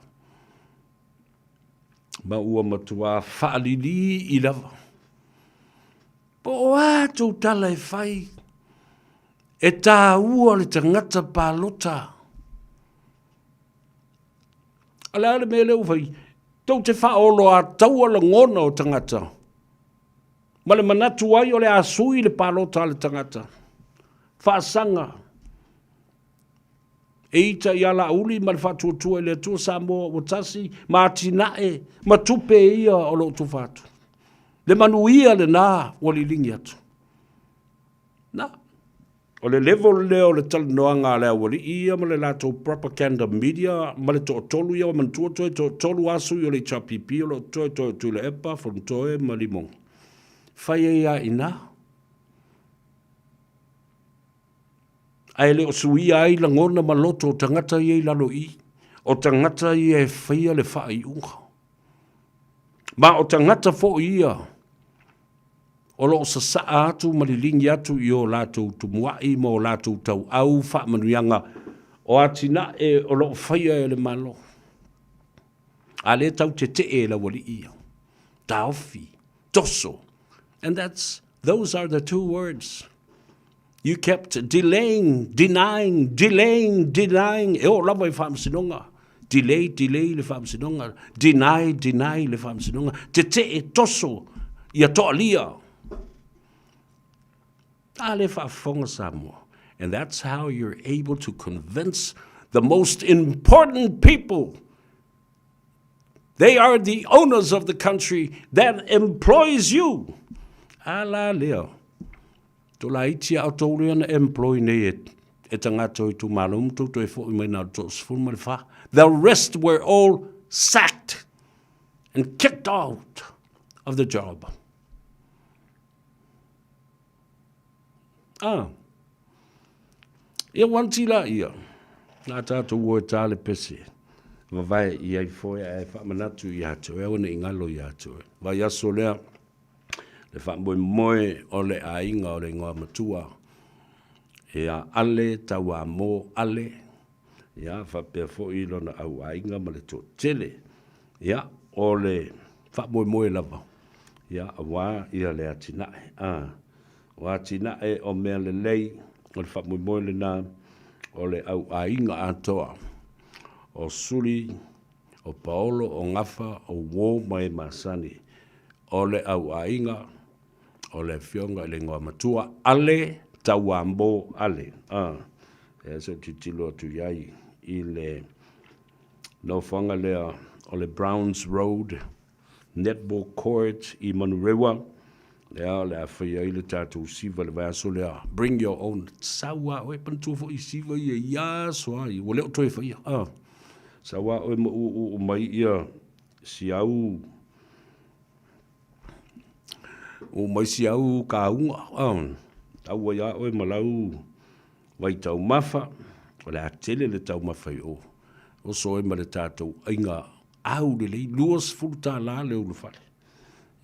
ma ua matuā faalilī lava. Po o a tou tala e fai, e tāua le tagata palota. O le a le mea lea ua fai? Tou te faaoloataua lagona o tagata ma le manatu ai o le a sui le palota a le tagata. Faasaga e ita ia Laauli ma le Faatuatua i le Atua Samoa ua tasi ma atinae ma tupe ia o lo o tufa atu. Le manuia lena ua liligi atu. Na, o le level lea o le talanoaga a le aualii ia ma le latou propaganda media ma le toatolu ia, ua manatua toe toatolu lava sui o le HRPP o lo o totoe, toe o Tuilaepa, Fonotoe ma Limoga. Fai ai lava i ina. Ae le o suia ai lagona ma loto o tagata ia i lalo i i, o tagata ia e faia le faaiuga. Ma o tagata foi ia o lo o sasaa atu ma liligi atu i o latou tumuai ma o latou tauau faamanuiaga o atinae o lo o faia e le Malo. A lea tau tetee e le aualii ia. Taofi, toso. And that's, those are the two words. You kept delaying, denying, delaying, denying, e oo lava i faamasinoga. Delay, delay le faamasinoga, deny, deny le faamasinoga, tetee, toso, ia toalia. A le faafofoga Samoa. And that's how you're able to convince the most important people. They are the owners of the country that employs you. A la lea. Tolaiti a outou lea na employ nei e, e tagata o itumalo ma tou toe foi mai na o le 34. The rest were all sacked and kicked out of the job. Ah. Ia wanti la ia. Nā tātou o e tā le pese. Vavae i ai foe ae whaamanatu i atu e, aua ne i ngalo i atu e. Vai aso lea, le faamoemoe o le aiga o le igoa matua ia Ale Tauamo Ale, ia faapea foi lona auaiga ma le toatele, ia o le faamoemoe lava ia aua ia le atinae. A, o atinae o mea lelei, o le faamoemoe lena o le auaiga atoa o Suli, o Paolo, o Gafa, o uo ma e masani. O le auaiga o le afioga i le igoa matua Ale Tauambo Ale. A, e se i tilotilo atu i ai i le nofoaga lea o le Browns Road Netball Court i Manurewa, lea o le a fai ai le tatou siva i le vaiaso lea. Bring your own. Sau a oe, manatua foi i siva ia i aso a ia, ua le o toe faia. A, sau a oe ma uuu mai ia si au. Oo mai si au kāuga, tau ai a oe ma lau vaitaumafa, o le a tele le taumafa i o. Oso ai ma le tatou aiga au lelei, $20 le ulufale.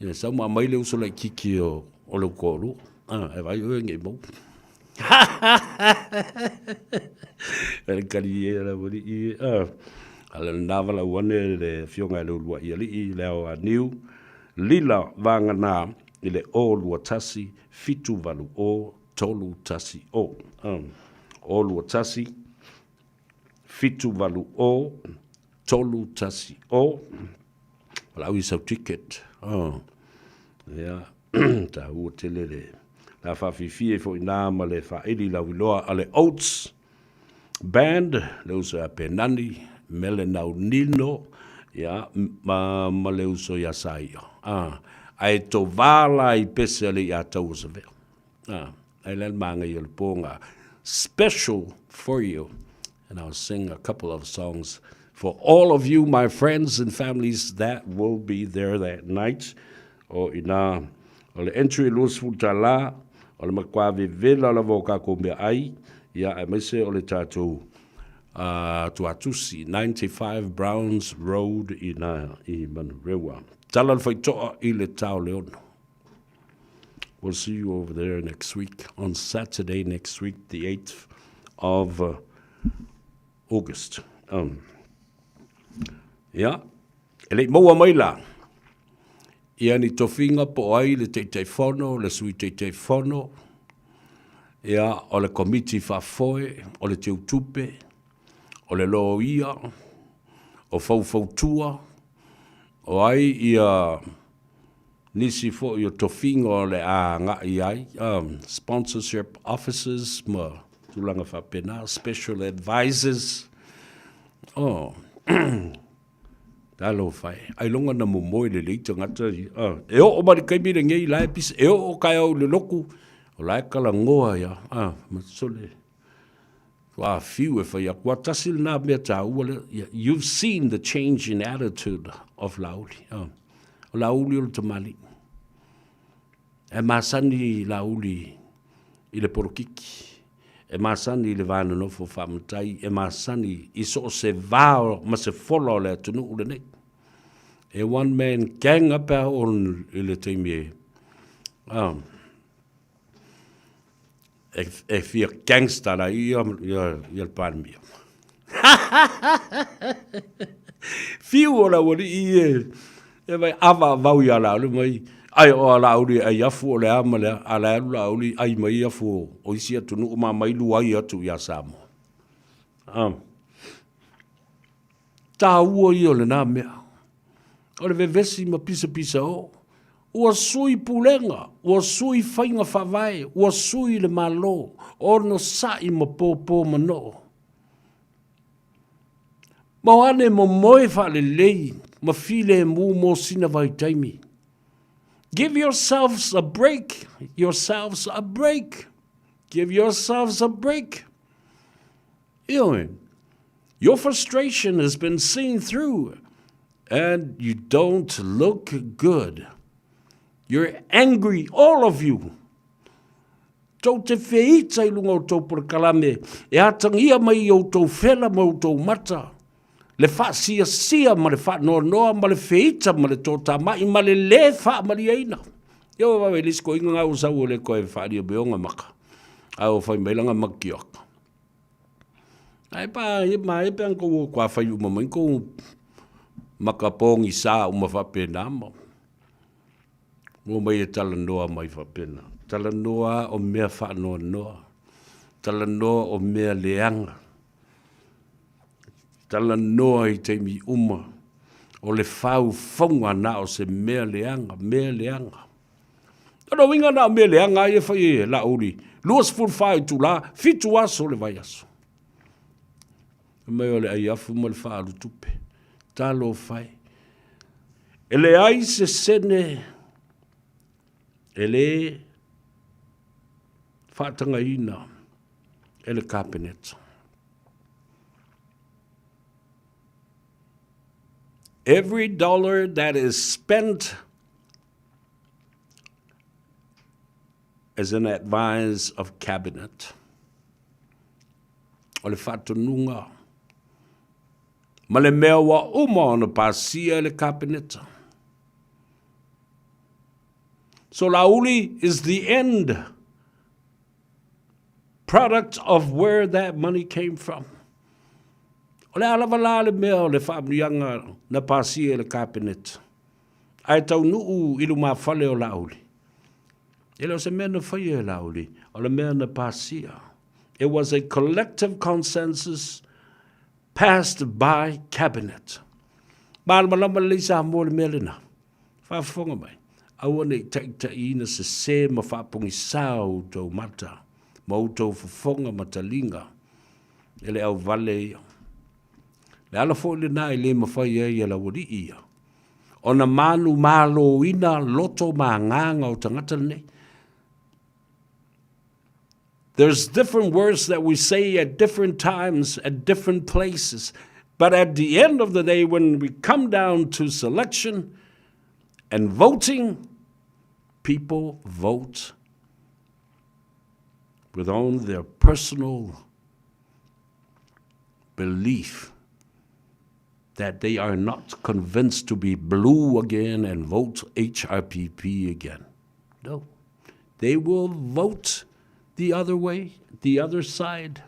Ia sau ma aumai le uso laitiiti o, o lou toalua. Ah, e vaai oe nei maua. E kali e la wali i ah. Ala na wala wane le afioga i le uluai alii le ao a niu. Lila vagana i le 021 780 310. 021 780 310. Palau i sau ticket. Oh. Ia, tāua tele le la whaafifia i fo ina ma le whaili lau iloa a le Oats Band, le uso ia Penani, Mele Nau Nino, ia, ma, ma le uso ia Saia. Ah, ae to vala i pese a le ia taua sa vea. Ah, ai le maangai o le pō Special for you. And I'll sing a couple of songs for all of you, my friends and families that will be there that night. O ina, o le entry $20, o le matua vevela lava o kākou meaai, ia aemaise o le tātou uh, tuatusi, 95 Browns Road ina i Manurewa. Tala le faitoa i le tao leono. We'll see you over there next week, on Saturday next week, the 8th of uh, August. Um, ia, e lei maua mai la, ia ni tofiga po o ai le Taitaifono, le Sui Taitaifono, ia, o le Komiti Faafoe, o le Teutupe, o le Loia, o Faufautua, o ai ia nisi foi o tofiga o le a agai ai, um, sponsorship officers ma tulaga faapena, special advisors. Oh, Talofa e, ailoga na momoe lelei tagata ia. Ah, e oo mai le taimi lenei la e pisa, e oo taeao i le lotu, o la e talanoa ia, ah, ma sole, ua fiu e fai atu, ua tasi lena mea taua lea, you've seen the change in attitude of Laauli. Ah, o Laauli o le tamalii. E masani Laauli i le polokiki, e masani i le va nonofo faamatai, e masani i so o se va ma se fola o le atunuu lenei. E one man gang a pe a oo i le taimi e, ah, e, e fia gangster la ia, ia, ia le Palemia. Fiu o le aualii e, e vai ava avau ia Laauli mai, ai o a Laauli ai afu o le a ma le a, a la alu Laauli ai mai afu o, o isi atunuu ma mai luai atu ia Samoa. Ah. Taua ia o lena mea. O le vevesi ma pisapisa o. Ua sui pulega, ua sui faiga faavae, ua sui le Malo, onosai ma pōpō manoo. Ma o ane momoe faalelei ma filemu mo sina vaitaimi. Give yourselves a break, yourselves a break. Give yourselves a break. Ioe, your frustration has been seen through and you don't look good. You're angry, all of you. Tou te feita i lunga o tou polokalame e atagia mai i outou fela ma outou mata, le faasiasia ma le faanoanoa ma le feita ma le toatamai ma le lē faamalieina. Ia ua vave le isi koiga ngā ua sau o le koe whaaria me onga maka. A o whai mai langa makioka. Ae pa e ma e pe kou kua whai uma mai kou maka pōngi sā uma whapena ma. Ua mai e talanoa mai faapena. Talanoa o mea faanoanoa. Talanoa o mea leaga. Talanoa i taimi uma o le faufauga na o se mea leaga, mea leaga. O lona uiga na o mea leaga lava ia e fai e Laauli, 24 itula, 7 aso o le vaiaso. Fai mai o le ai afu ma le faaalu tupe. Talofa e. E leai se sene e lē faatagaina e le Kapeneta. Every dollar that is spent. as an advice of Cabinet. O le faatonuga ma le mea ua uma ona pasia e le Kapeneta. So Laauli is the end product of where that money came from. O le a lava la le mea o le faamanuiaga na pasia e le Kapeneta, ae taunuu i lumafale o Laauli. E le o se mea na faia e Laauli, o le mea na pasia. It was a collective consensus passed by Cabinet. Malamalama lelei Samoa i le mea lena. Faafofoga mai, aua ne i taitaiina sese ma faapogisā outou mata ma outou fofoga ma taliga e le auvale ia. Le ala foi lena e le mafai ai e laualii ia ona manumaloina loto ma agaga o tagata lenei. There's different words that we say at different times, at different places. But at the end of the day, when we come down to selection and voting, people vote with on their personal belief that they are not convinced to be blue again and vote HRPP again. No. They will vote the other way, the other side.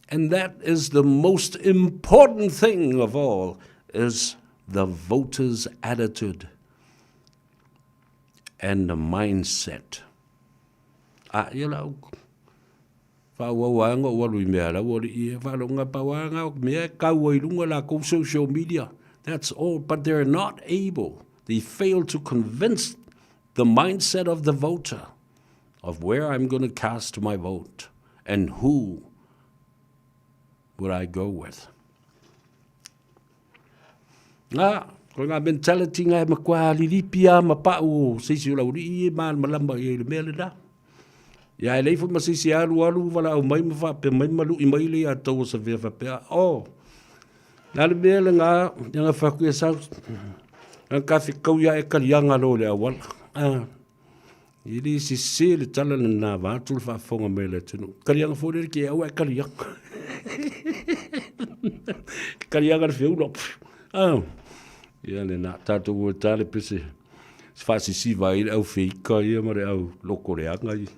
And that is the most important thing of all, is the voter's attitude and the mindset. A ia lau faaauau ai ou alu i mea lau alii e faalogo pau lava na o mea e kau ai i luga lakou social media. That's all, but they're not able. They fail to convince the mindset of the voter of where I'm going to cast my vote and who would I go with. Ngā, ko ngā mentality ngā e matua lilipi a ma pa'u o seisi o laulii e malamalama i ai le mea lena. Ia e leai foi ma se isi e alualu valaau mai ma faapea mai ma lu'i mai le ia tou o Savea faapea, oh, le a le mea lena, ia na fai atu ia sau, na ka fekau ia e kaliaga loa i le auala. Ah, e le sese le tala lena vaeatu le faafofoga mai a le atunuu. Kaliaga foi lele ke aua e kaliaga. Kaliaga le feula. Ah, ia lena, tatou o e tale pese. Faasisiva ai le au feika ia ma le au loko leaga ia.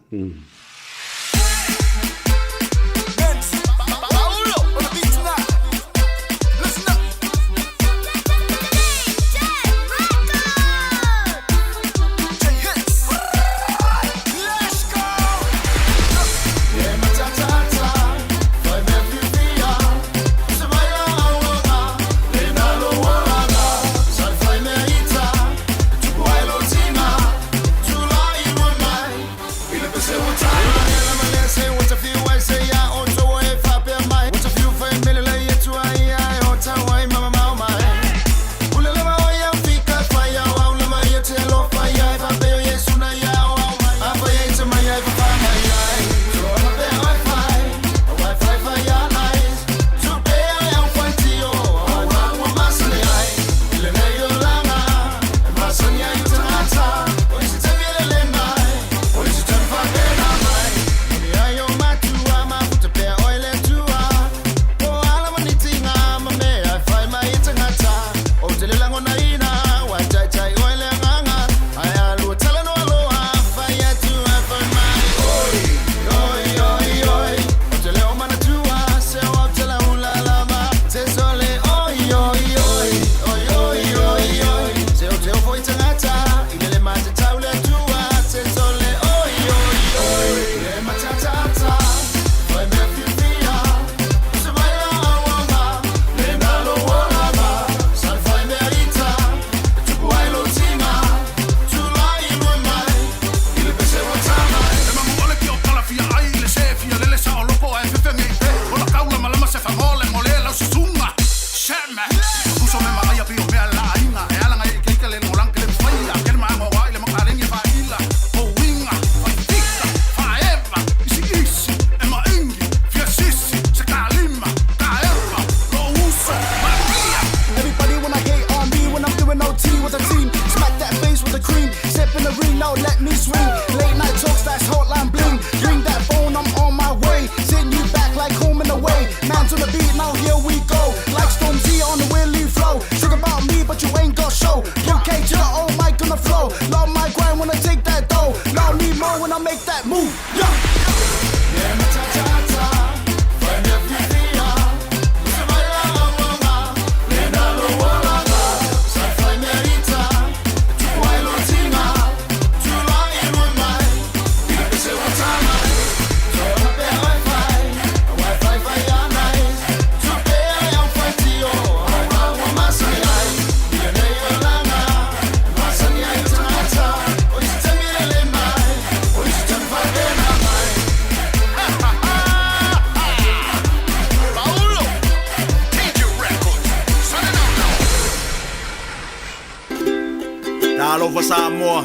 Samoa.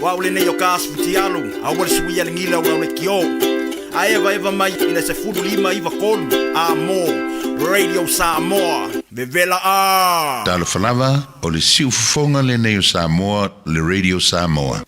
O au lenei o ka aso futialu, aua le suia le gila o lau leitio. Ae evaeva mai i le 15 93 A mo Radio Samoa. Vevela a! Talofa lava, o le siufofoga lenei o Samoa, le Radio Samoa.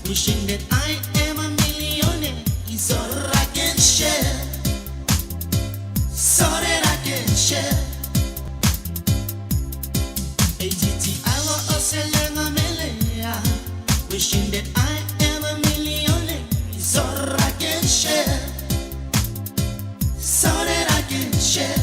Wishing that I am a millionaire so that I can share, so that I can share. Wishing that I am a millionaire so that I can share, so that I can share.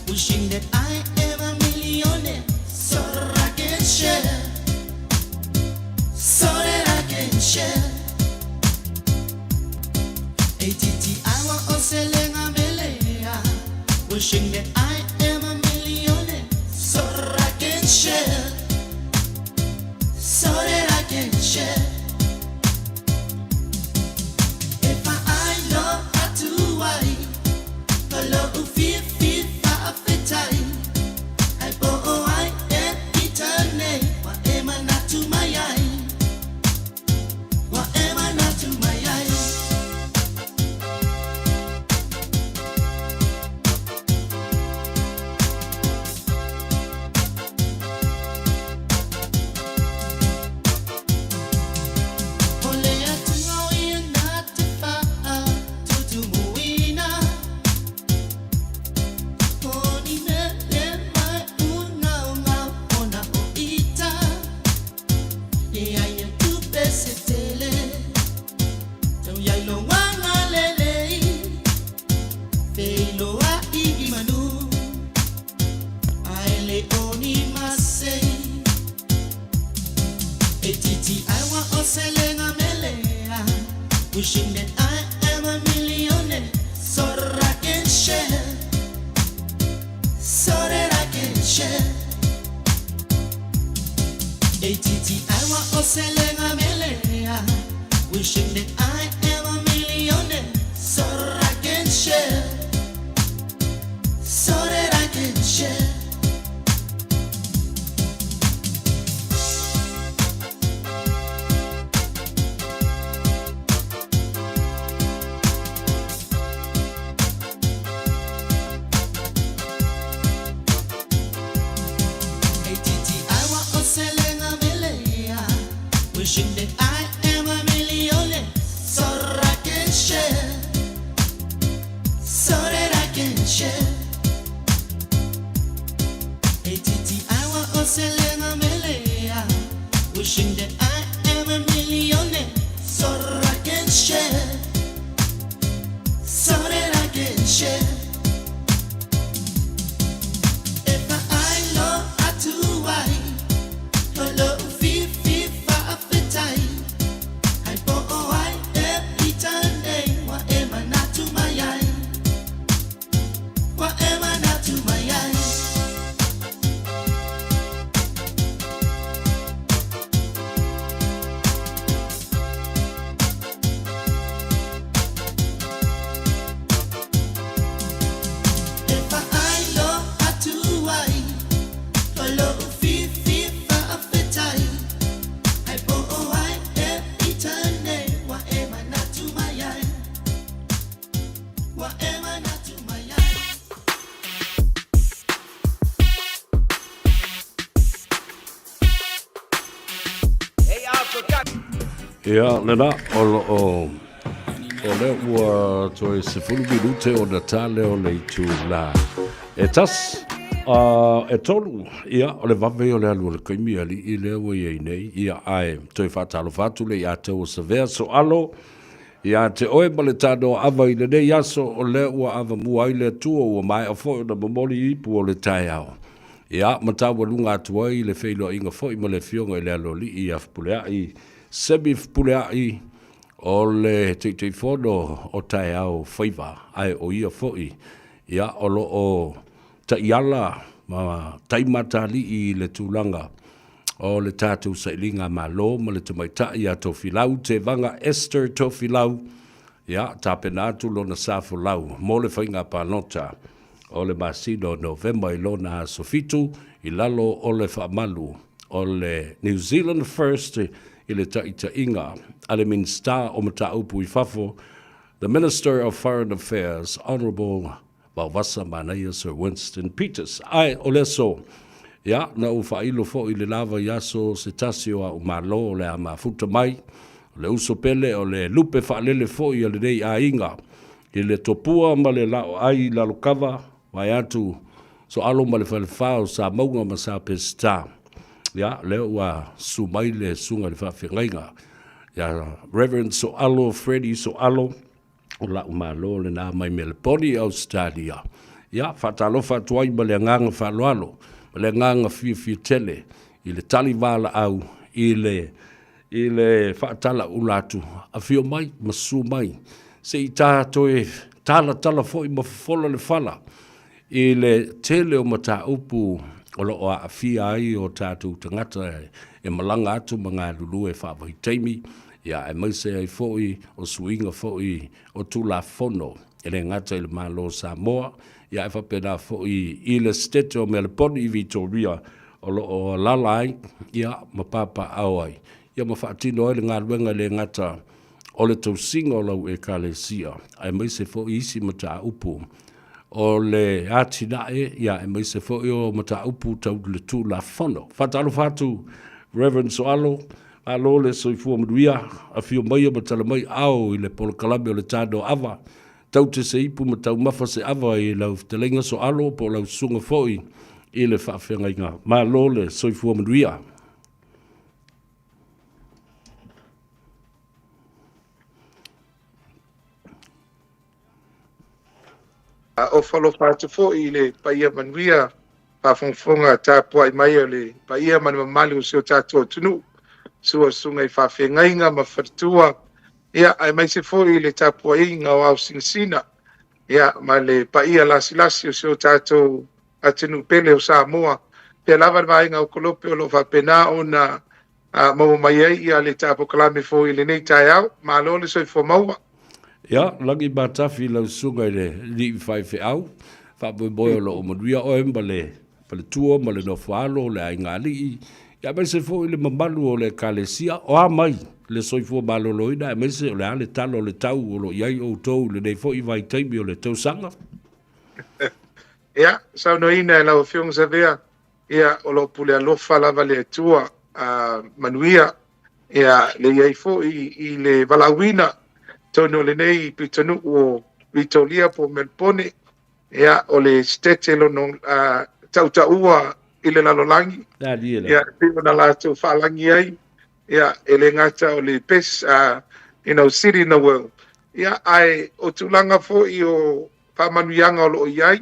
Wishing that I am a millionaire so that I can share, so that I can share. Wishing that I am a millionaire so that I can share, so that I can share. If I love atu ai, hello fi fi fa fitai, I bo o I e itane, wa ema natu mai ai, wa ema natu mai ai. O le atua o ia na te whaa tutumuina. O ni mele mai unau ngau ona o ita. E ai e tupe se tele. Tau iai lo wanga lelei. Fe loa i i manu. Ai le oni masei. E titi ai wa o selenga melea. Wishing that I am a millionaire so that I can share, so that I can share. E titi ai wa o selenga melea. Wishing that I am a millionaire so that I can share, so that I can share. E titi ai wa o selenga melea. Wishing that I am a millionaire Ia, lena, o lo o, o lea ua toe 10 minute ona ta lea o le itula e tasi, e tolu, ia, o le vave o le alu o le taimi alii lea ua i ai nei, ia, ae toe faatalofa atu lea ia te oe Savea Soalo, ia te oe ma le tanoa ava i lenei aso, o lea ua avamua ai le Atua ua maea foi ona momoli ipu o le taeao. Ia, ma taualuga atu ai le feiloaiga foi ma le Afioga i le Aloalii ia Fepuleai, Semi Fepuleai, o le Taitaifono o Taeao Faiva, ae o ia foi, ia, o lo o taiala ma taimatalii i le tulaga o le tatou sailiga malo ma le tamaitai ia Tofilau Tevaga Esther Tofilau, ia, tapena atu lona sa folau mo le faiga palota o le masina o Novema i lona aso 7 i lalo o le faamalu o le New Zealand First i le taitaiga a le Minisita o Mataupu i Fafo, the Minister of Foreign Affairs, Honourable Vaovasa Manaia Sir Winston Peters. Ae o le aso, ia, na ou faailo foi i le la vaiaso se tasi o a'u malo o le a mafuta mai, o le uso pele o le lupe faalele foi a lenei aiga i le topua ma le laoai i Lalokava, vaeatu Soalo ma le Falefa o Samauga ma Sa Peseta. Ia, lea ua susu mai le susuga i le faafeagaiga ia Reverend Soalo Freddie Soalo, o la'u malo lena mai Meleponi i Ausetalia. Ia, faatalofa atu ai ma le agaga faaaloalo, ma le agaga fiafia tele i le tali valaau i le i le faatalaula atu, afio mai ma susu mai, se i ta toe talatala foi ma fofola le fala i le tele o mataupu o lo o aafia ai o tatou tagata e malaga atu ma galulue faavaitaimi, ia aemaise ai foi o suiga foi o Tulafono e le gata i le Malo o Samoa, ia ae faapena foi i le Setete o Meleponi i Vitoria o lo o alaala ai, ia, ma papaaao ai, ia ma faatino ai le galuega e le gata o le tausiga o lau Ekalesia, aemaise foi isi mataupu o le atinae, ia, aemaise foi o mataupu tau le Tulafono. Faatalofa atu Reverend Soalo, malo le soifua manuia, afio maia ma tala mai ao i le polokalame o le Tano Ava, Taute se ipu ma taumafa se ava i lau fetalaiga Soalo po o lau susuga foi i le faafeagaiga. Malo le soifua manuia. Ofa alofa atu foi i le paia manuia faafogafoga tapuai mai o le paia ma le mamalu o si o tatou atunuu, sua susuga i faafeagaiga ma faletua, ia aemaise foi le tapuaiga o ao sinasina, ia ma le paia lasilasi o si o tatou atunuu pele o Samoa. Pea lava le vaega o Kolope o lo o faapena ona maua mai ai ia le polokalame foi i lenei taeao. Malo le soifua maua. Ia, lagi matafi lau susuga i le alii faifeau, faamoemoe o lo o manuia oe ma le faletua ma le nofoaalo o le aiga alii, ia aemaise foi le mamalu o le Ekalesia, o a mai le soifua maloloina aemaise o le a le tala o le tau o lo o i ai outou i lenei foi vaitaimi o le tausaga? Ia, saunoaina e lau Afioga Savea, ia, o lo o pule alofa lava le Atua, a manuia, ia, le i ai foi i le valaauina tonu o lenei pitonuu o Vitoria po o Melpone, ia, o le setete lono tautaua i le lalolagi, ia, e pei ona latou faalagi ai, ia, e le gata o le best, you know, city in the world, ia, ae o tulaga foi o faamanuiaga o lo o i ai.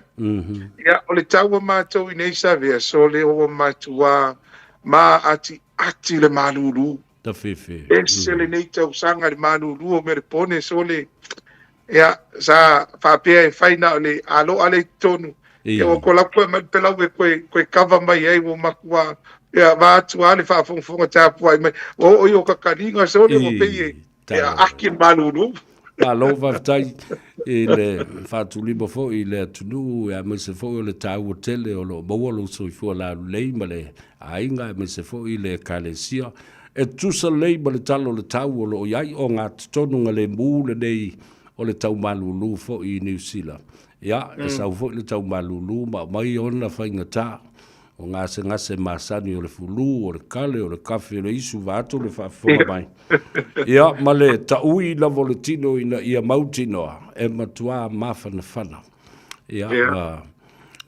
Ia, o le tau a matou i nei Savea, sole ua matuā ma atiati le malūlū. Tafefe. Ese lenei tausaga i le malūlū o Melepone, sole, ia, sa faapea e fai na o le aloa lea i totonu. Ia, ua kolapu e mai le pelau e koe, koe kava mai ai, ua matua, ia, vaeatu lava le faafogafoga tapuai mai. Ua oo i o kakaliga, sole, ua pei e, E aaki le malūlū. Malo faafetai i le faatulima foi i le atunuu aemaise foi o le taua tele o lo o maua lou soifua lalelei ma le aiga aemaise foi le Ekalesia. E tutusa lelei ma le tala o le tau o lo o i ai ogatotonu lemu lenei o le tau malūlū foi i Niu Sila. Ia, e sau foi le tau malūlū ma aumai ona faigata. O gasegase masani o le fulu, o le kale, o le kafe, o le isu vaeatu le faafofoga mai. Ia, ma le taui lava o le tino ina ia mautinoa, e matuā mafanafana. Ia, ma,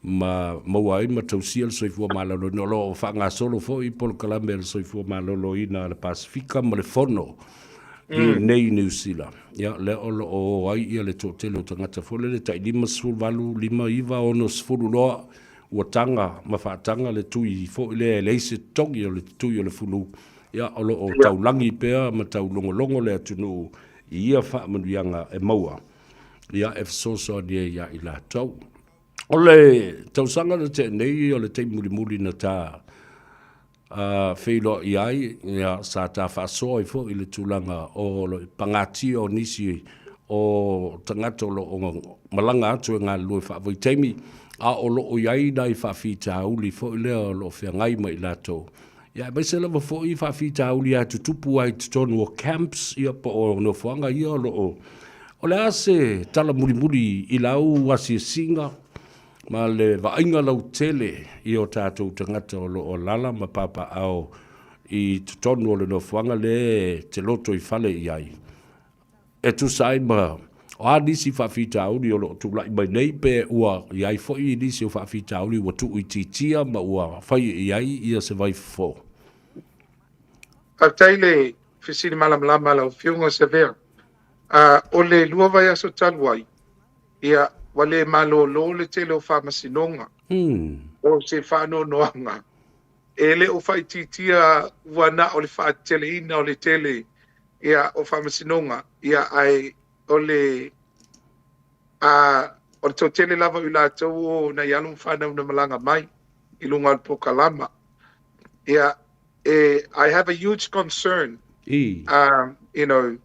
ma maua ai ma tausia le soifua maloloina. O lo o faagasolo foi polokalame a le soifua maloloina a le Pasefika ma le Fono i nei i Niu Sila. Ia, lea o lo o o ai ia le toatele o tagata foi lele tai 58, 59, 60 loa ua taga ma faataga le tui foi lea e leai se totogi o le tui o le fulu, ia, o lo o taulagi pea ma taulogologo le atunuu i ia faamanuiaga e maua, ia, e fesoasoani ai ia i latou. O le tausaga na tea nei, o le taimi mulimuli na ta feiloai ai, ia, sa ta faasoa ai foi i le tulaga o le pagatia o nisi o tagata o lo o malaga atu e galulue faavaitaimi, a o lo o i ai nai faafitauli foi lea o lo o feagai ma i latou. Ia, aemaise lava foi faafitauli lava e tutupu lava i totonu o camps, ia, po o nofoaga ia o lo o... O le a se tala mulimuli i lau asiasiga ma le vaaiga lautele i o tatou tagata o lo o alaala ma papaaao i totonu o le nofoaga lea e te lotoifale i ai, e tusa ai ma o a nisi faafitauli o lo o tulai mai nei, pe ua i ai foi nisi o faafitauli ua tuuitiitia ma ua fai i ai ia se vaifofo? Faafetai i le fesili malamalama a lau Afioga Savea. O le lua vaiaso talu ai, Ia, ua le malōlō le tele o faamasinoga o se faanoanoaga. E le o faaitiitia ua na o le faateteleina o le tele ia, o faamasinoga, ia, ae o le, a, o le toatele lava o i latou o nai alo ma fanau na malaga mai i luga o le polokalama. Ia, e, I have a huge concern, you know,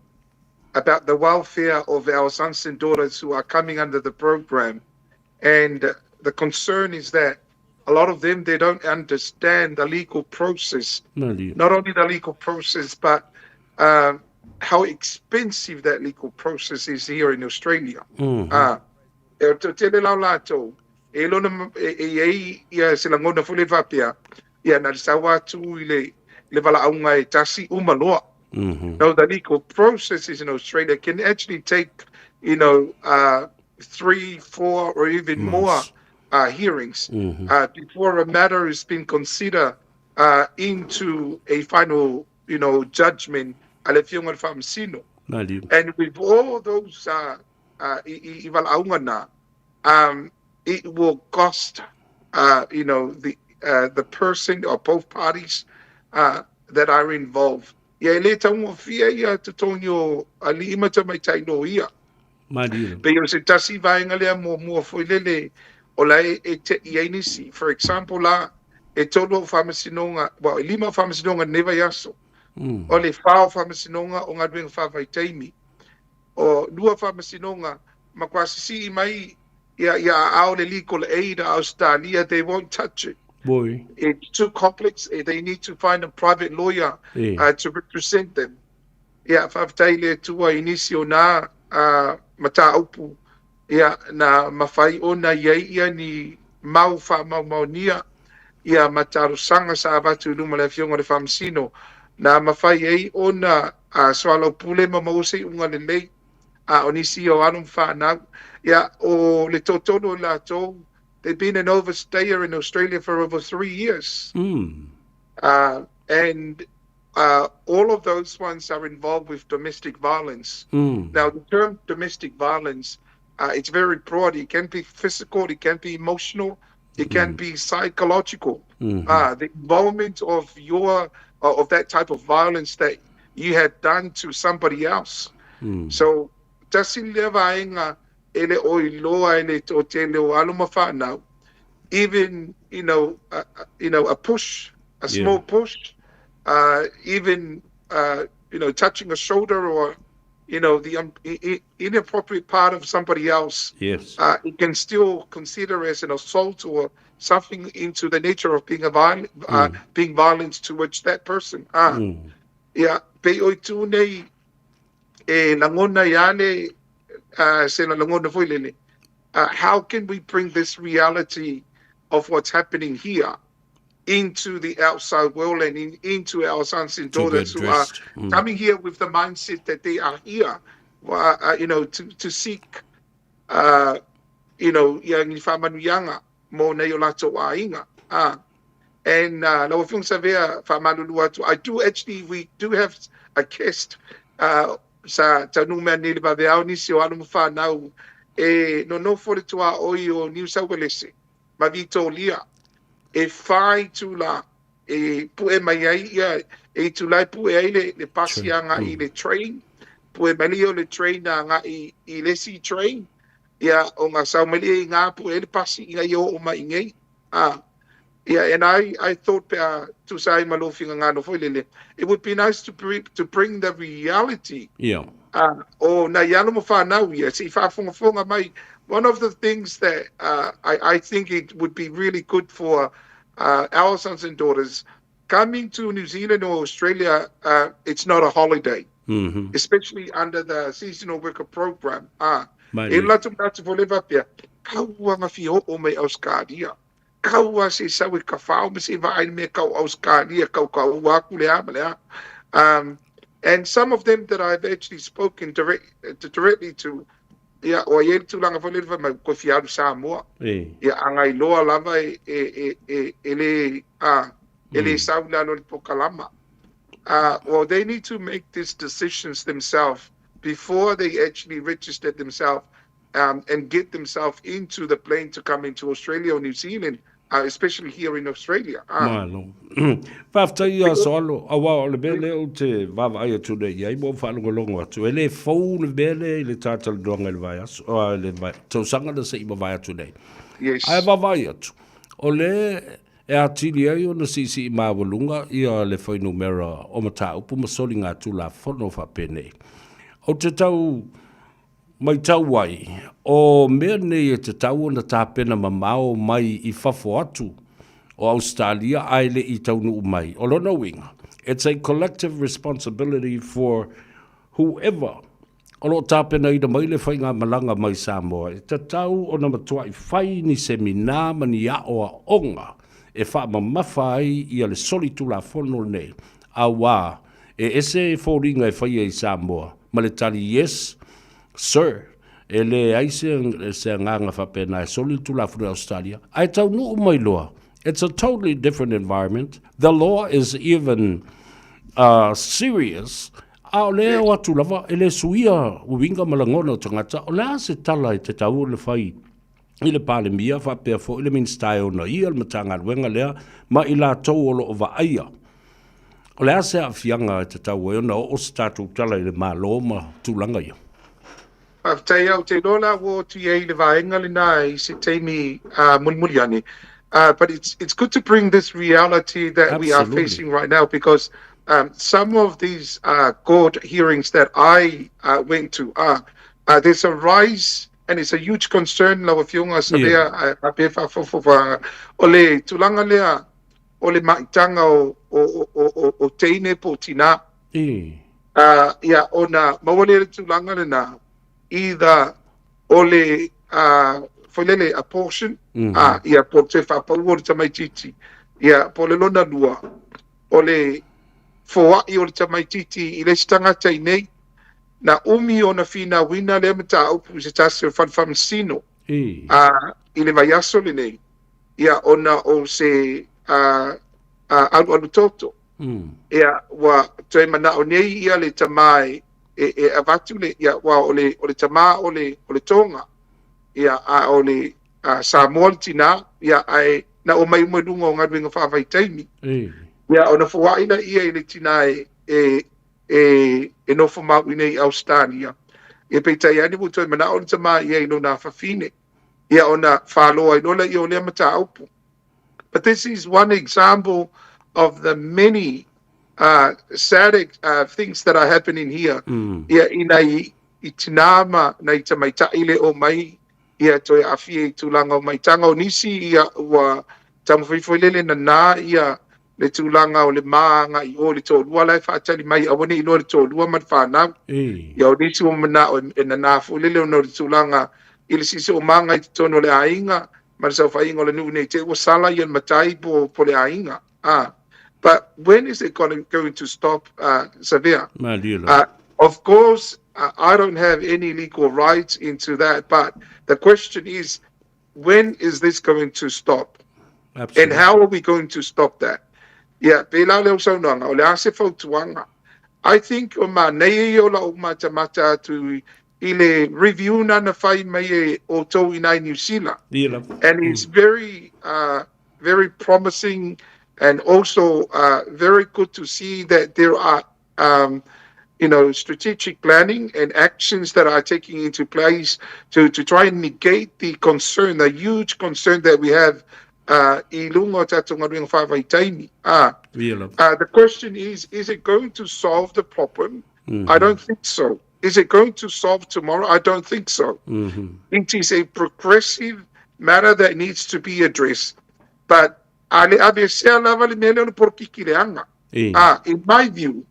about the welfare of our sons and daughters who are coming under the program. And the concern is that a lot of them, they don't understand the legal process. Not only the legal process, but how expensive that legal process is here in Australia. E o tele lau latou, e lona, e, e i ai ia se lagona foi le faapea, ia na le sau atu i le, le valaauga e tasi uma loa. No, the legal processes in Australia can actually take, you know, 3, 4 or even more hearings before a matter has been considered into a final, you know, judgment a le Afioga i le Faamasino. And with all those i, i, i valaauga na, it will cost, you know, the, the person or both parties that are involved. Ia e le taugofie ia totogi o alii ma tamaitai loia. Malie. Pei o se tasi vaega lea muamua foi lele o la e, e te'i ai nisi. For example la, e tolu au faamasinoga, well, e lima au faamasinoga i lenei vaiaso. O le fa o faamasinoga o galuega faavaitaimi. O lua faamasinoga, matua sisii mai ia, ia aao le Legal Aid a Ausetalia, they won't touch it. Boy. It's too complex, they need to find a private lawyer to represent them. Ia, faafetai i le Atua i nisi o nā mataupu, ia, na mafai ona i ai ia ni mau faamaumaunia, ia ma talosaga sa avatu i luma o le Afioga i le Faamasino, na mafai ai ona soalaupule ma maua se iuga lelei. A o nisi o alo ma fanau, ia, o le toatolu o i latou, they've been an overstayer in Australia for over 3 years. And all of those ones are involved with domestic violence. Now, the term domestic violence, it's very broad. It can be physical, it can be emotional, it can be psychological. The involvement of your of that type of violence that you have done to somebody else. So, tasi lea vaega e le o iloa e le toatele o alo ma fanau, even a push, a small push, even touching a shoulder or the inappropriate part of somebody else, it can still consider as an assault or something into the nature of being violent towards that person. Ia, pei o itu nei e lagona ia le se la lagona foi lele. How can we bring this reality of what's happening here? into the outside world and in, into our sons and To be daughters who are addressed. coming here with the mindset that they are here, to, to seek, ia ni faamanuiaga mo nei o latou aiga. Ah. And lau Afioga Savea faamalulu atu, I do actually, we do have a guest sa taunuu mai nei i le vaveao nisi o alo ma fanau e nonofo i le tuaoi o Niu Sauelese ma Vitolia e fā itulā e pu'e mai ai ia e itulā e pu'e ai le, le pasi aga'i i le train pu'e mai lea o le train aga'i i le isi train ia ona sau mai lea i gā pu'e ai le pasi ina ia oo mai iinei ah. Yeah, and I thought pe a tusa ai ma lou finagalo foi lele, it would be nice to bring, to bring the reality o nai alo ma fanau ia, se i faafogafoga mai. One of the things that I think it would be really good for our sons and daughters coming to New Zealand or Australia, it's not a holiday, especially under the seasonal worker program. E latou manatu foi le faapea, kaua na fia oo mai Australia. Kaua se i sau e kawhao ma se i vaai le mea kau Australia, kau ka ua aku le a ma le a. And some of them that I've actually spoken directly to, ia, ua i ai le tulaga foi lele fai mai, koe fia alu Samoa. Ia, a ngai loa lava e, e, e, e, e le, a, e le sau i lalo o le pokalama. Well, they need to make these decisions themselves before they actually register themselves and get themselves into the plane to come into Australia or New Zealand, especially here in Australia. Malo. Faafetai ia Soalo, aua o le mea lea ou te vaavaai atu nei i ai ma ou faalogologo atu, e le fou le mea lea i le talatalanoaga i le vaiaso, le tausaga na se i mavae atu nei. Ae vaavaai atu, o le e atili ai ona siisii maualuga ia le fuainumera o mataupu ma soligatulafono faapenei. Ou te tau Maitau ai, o mea nei e tatau ona tapena mamao mai i fafo atu o Ausetalia ae le i taunuu mai. O lona uiga, it's a collective responsibility for whoever o lo o tapenaina mai le faigamalaga mai Samoa, e tatau ona matuai fai ni seminā ma ni aoaoga e faamamafa ai ia le solitulafono lenei, auā E ese foliga e faia i Samoa ma le tali yes sir e leai se se agaga faapena e soli le Tulafono i Australia ae taunuu mai loa it's a totally different environment the law is even serious a o lea e o atu lava e le suia uiga ma lagona o tagata o le a se tala e tatau ona fai i le Palemia faapea foi le Minisita e ona ia le Matagaluega lea ma i latou o lo o vaaia. O le a se aafiaga e tatau ai ona oo se tatou tala i le Malo ma tulaga ia? Faafetai au te iloa la ua oo atu i ai i le vaega lena i se taimi mulimuli ane. But it's good to bring this reality that we are facing right now because some of these court hearings that I went to are there's a rise and it's a huge concern lau Afioga Savea a pe faafofoga o le tulaga lea o le maitaga o, o, o, o, o teine po o tinā. Ia, ona maua lea le tulaga lena, either o le foi lele abortion, ia, po o le toe faapaua o le tamaitiiti, ia, po o le lona lua, o le foai o le tamaitiiti i le isi tagata i nei, na umi ona finauina lea mataupu i se tasi o fale faamasino i le vaiaso lenei, ia, ona o se alualu toto. Ia, ua toe manao nei ia le tama e, e, e avatu le, ia, ua o le, o le tama o le, o le Toga, ia, a o le Samoa le tinā, ia, ae na omai uma i luga o galuega faavaitaimi. Ia, ona foai laia i le tinā e, e, e, e nofo mau i nei i Ausetalia. Ia peitai ane ua toe manao le tama ia i lona afafine, ia ona fāloa ai loa laia o lea mataupu. But this is one example of the many sad things that are happening here. Ia ina i, i tinā ma nai tamaita'i le omai ia toe aafia i tulaga o maitaga o nisi ia ua taumafai foi lele nanā ia le tulaga o le ma agai i o i le toalua la e faatali mai aua ne i iloa le toalua ma le fanau. Ia o nisi ua manao e nanā foi lele ona o le tulaga i le sisiomaga i totonu o le aiga. ma le saofaiga o le nuu nei te ua sala ia le matai po po le aiga. Ah, but when is it going going to stop, Savea? Malie lava. Of course, I don't have any legal rights into that, but the question is, when is this going to stop? Absolutely. And how are we going to stop that? Ia, pēlā lea o saunoaga, o le a se fautuaga? I think o manaia ia o lau matamata atu i le review na na fai mai e outou i nai Niu Sila. Ia lava. And it's very, very promising and also very good to see that there are you know, strategic planning and actions that are taking into place to, to try and negate the concern, the huge concern that we have i lunga o tātou galuega faavaitaimi. Ah, the question is, is it going to solve the problem? I don't think so. Is it going to solve tomorrow? I don't think so. It is a progressive matter that needs to be addressed. But a le aveesea lava le mea lea o le porokiki leaga. Ah, in my view,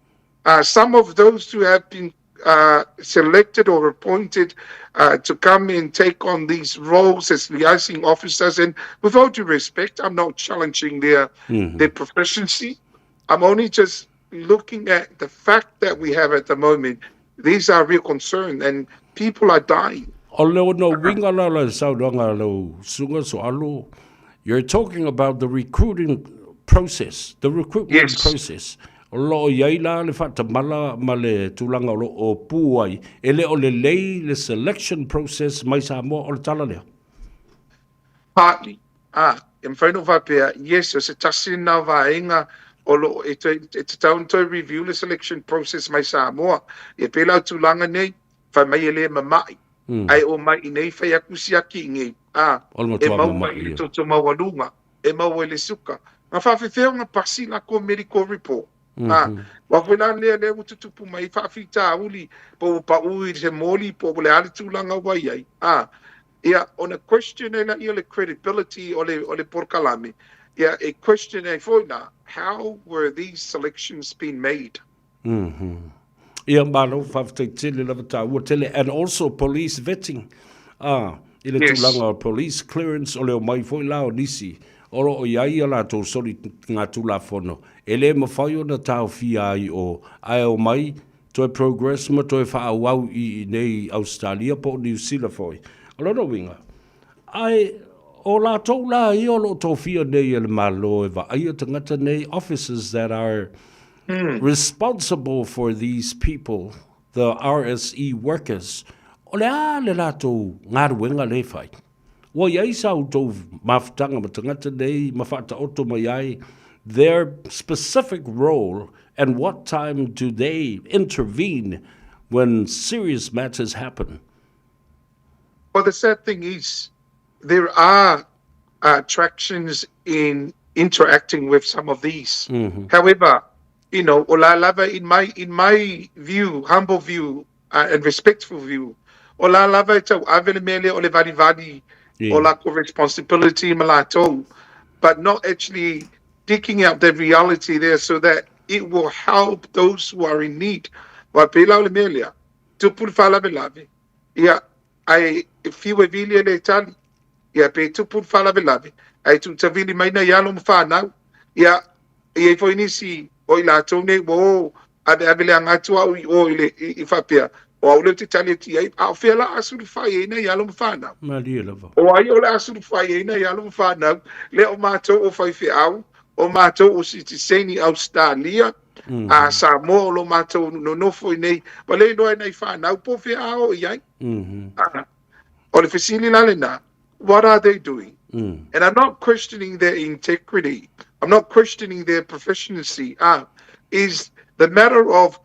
some of those who have been selected or appointed to come and take on these roles as liaising officers, and with all due respect, I'm not challenging their their proficiency. I'm only just looking at the fact that we have at the moment. These are real concern, and people are dying. O le ono uiga la o le saunoaga a lau susuga Soalo, you're talking about the recruiting process, the recruitment Yes. process. O lo o i ai la le faatamala ma le tulaga o lo o pū ai, e le o lelei le selection process mai Samoa o le tala lea. Partly. Ā, e mafai ona ou faapea, yes, o se tasi lena o vaega o lo o e toe, e tatau ona toe review le selection process mai Samoa. Ia pēlā o tulaga nei, fai mai e le mama'i, ae o mai i nei fai aku siaki i nei, ā, O le e matua maua mama'i i le ia. toto maualuga, e maua i le suka. Nga faafefea ona pasi la ko medical report? Ā, ua koe la lea lea ua tutupu mai faafitauli, po ua paʻu i se moli, po o le a le tulaga ua i ai, ā, ia, ona question ai laia o le credibility o le, o le polokalame, ia, e question ai foi la, how were these selections been made? Ia, malo, faafetai tele lava tāua tele, and also police vetting, ā, i le Yes. tulaga o police clearance, o le omai foi la o nisi, o lo o i ai a latou soli ngā tulafono, e le mawhai ona taofia ai o, ae omai, toe progress ma toe whaauau i i nei Australia po o Niu Sila foi. O lona uiga, ae o latou la ia o lo o tofia nei e le Malo e vaaia tagata nei, officers that are responsible for these people, the RSE workers, o le a le latou galuega le fai? Ua i ai sa outou mafutaga ma tagata nei ma faataoto mai ai their specific role and what time do they intervene when serious matters happen? Well, the sad thing is, there are attractions in interacting with some of these. However, you know, o la lava in my in my view, humble view and respectful view, o la lava e tauave le mea lea o le valivali o lakou responsibility ma latou, but not actually digging out the reality there so that it will help those who are in need. Aua pēlā o le mea lea, tupu le faalavelave, ia, ae fiu e vili e le tali, ia, pe tupu le faalavelave, ae tuutavili mai nai alo ma fanau, ia, e i ai foi nisi o i latou nei ua o aveave leaga atu au i o i le i, i faapea, o au lea ou te tali atu i ai, a o fea la a sulufai ai nai alo ma fanau? Malie lava. O ai o le a sulufai ai nai alo ma fanau, lea o matou o faifeau, o matou o sitiseni Ausetalia, a Samoa o lo matou nonofo i nei, ua le iloa e nai fanau po o fea a o i ai. O le fesili la lena, what are they doing? And I'm not questioning their integrity. I'm not questioning their proficiency. Is the matter of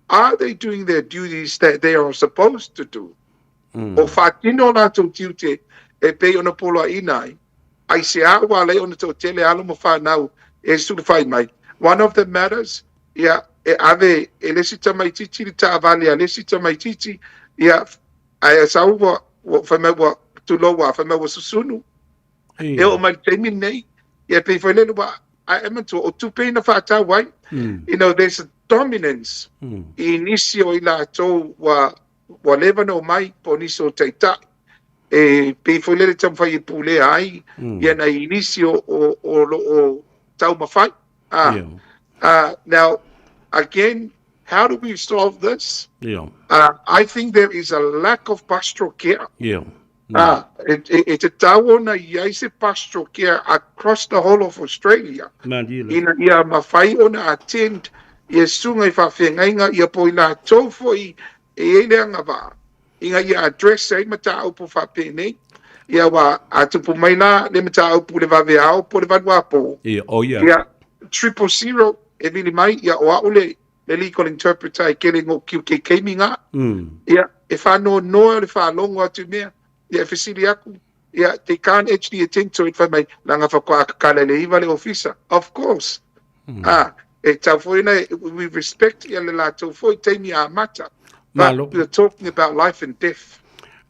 are they doing their duties that they are supposed to do? O faatino o latou tiute e pei ona poloaiina ai, aisea ua ala ai ona toatele alo ma fanau e sulufai mai. One of the matters, ia, e ave e le isi tamaitiiti le taavale a le isi tamaitiiti, ia, ae sau ua, ua fai mai ua, tulou ua fai mai ua susunu. E oo mai le taimi lenei, ia pei foi lele ua, ae manatua, o tupe na faatau ai. You know, there's a dominance i nisi o i latou ua, ua leva ona omai po o nisi o taitai. e pei foi lele taumafai e pulea ai ia nai nisi o, o, o lo o taumafai. Ah, Yeah. Now, again, how do we solve this? Yeah. I think there is a lack of pastoral care. Yeah. Ah, e tatau ona i ai se pastoral care across the whole of Australia. Malie lava. Ina ia mafai ona attend ia susuga i faafeagaiga ia po i latou foi e i ai le agavaa ina ia address ai mataupu faapenei, ia aua a tupu mai la le mataupu i le vaveao po o le valuapo, Ia, oh yeah. ia 000 e vili mai, ia o au le le legal interpreter e kele ngo kiu ke keimi nga. Ia, e whanonoa o le whalongo atu mea, ia e fesili aku, ia, they can't actually attend to it, whai mai, langa whakoa akakala le iwa le ofisa. Of course. Ah, e tau foi na, we respect ia le latou foi taimi a mata. But Malo. we're talking about life and death.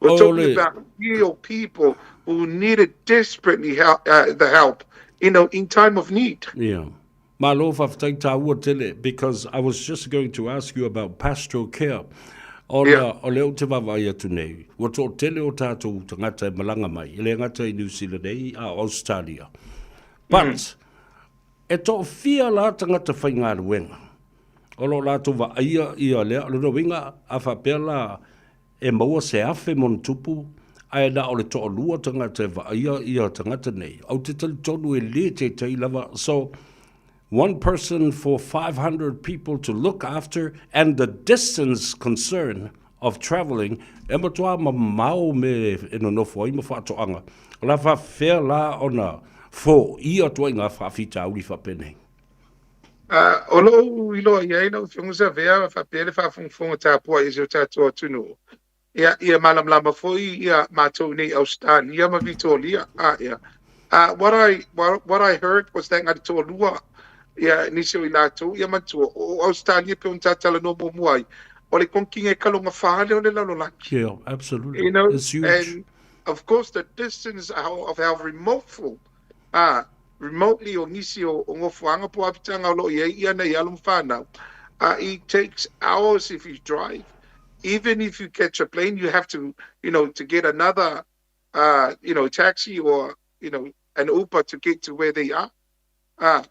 We're O talking le- about real people who needed desperately help, the help, in time of need. Yeah. Malo faafetai tāua tele because I was just going to ask you about pastoral care. Ona Yeah. o lea ou te vaavaai atu nei, ua toatele o tātou tagata e malaga mai, e le gata i New Zealand nei a o Australia. But, e toafia la tagata faigaluega o lo o latou vaaia ia lea, o lona uiga a faapea la e maua se afe ma ona tupu, ae na o le toalua tagata e vaaia ia tagata nei, ou te talitonu e le taitai lava, so one person for 500 people to look after and the distance concern of travelling, e matua mamao me e nonofo ai ma faatoaga, o le a faafefea la ona foia ituaiga faafitauli faapenei? O lou iloa i ai lau Afioga Savea, faapea le faafogafoga tapuai i si o tatou atunuu, ia, ia malamalama foi ia matou nei Ausetalia ma Vitoria, a, ia. What I, what I heard was that na le toalua ia nisi o i latou, ia manatua, o Ausetalia pei ona ta talanoa muamua ai, o le konekiga e kalogafā lea o le lalolagi. Yeah, absolutely. It's huge. And of course the distance of how remoteful, remotely o nisi o nofoaga po o apitaga o lo o i ai ia nei alo ma whanau. It takes hours if you drive. Even if you catch a plane, you have to, to get another, taxi or, an Uber to get to where they are.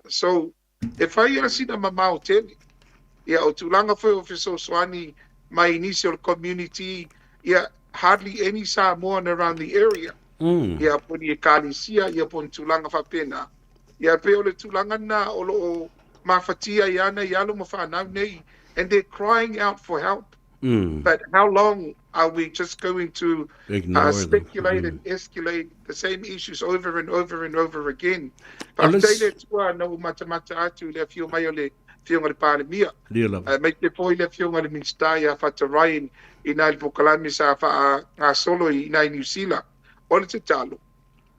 So, e whai a sina mamao tele. Ia, o tulaga foi o fesoasoani mai i nisi o le community, ia, hardly any Samoan around the area. Ia, po ni ekalesia, ia, po ni tulaga faapena. Ia, pei o le tulaga lena o lo o mafatia ai ana i alo ma whanau nei, and they're crying out for help. But how long are we just going to Ignore them. speculate and escalate the same issues over and over and over again? Unless- Faafetai le Atua na ua matamata atu i le afio mai o le Afioga i le Palemia. Lia lava. Aemaise foi le Afioga i le Minisita ia Fata Ryan i nai le polokalame sa faagasolo i nai Niu Sila. O le tatalo,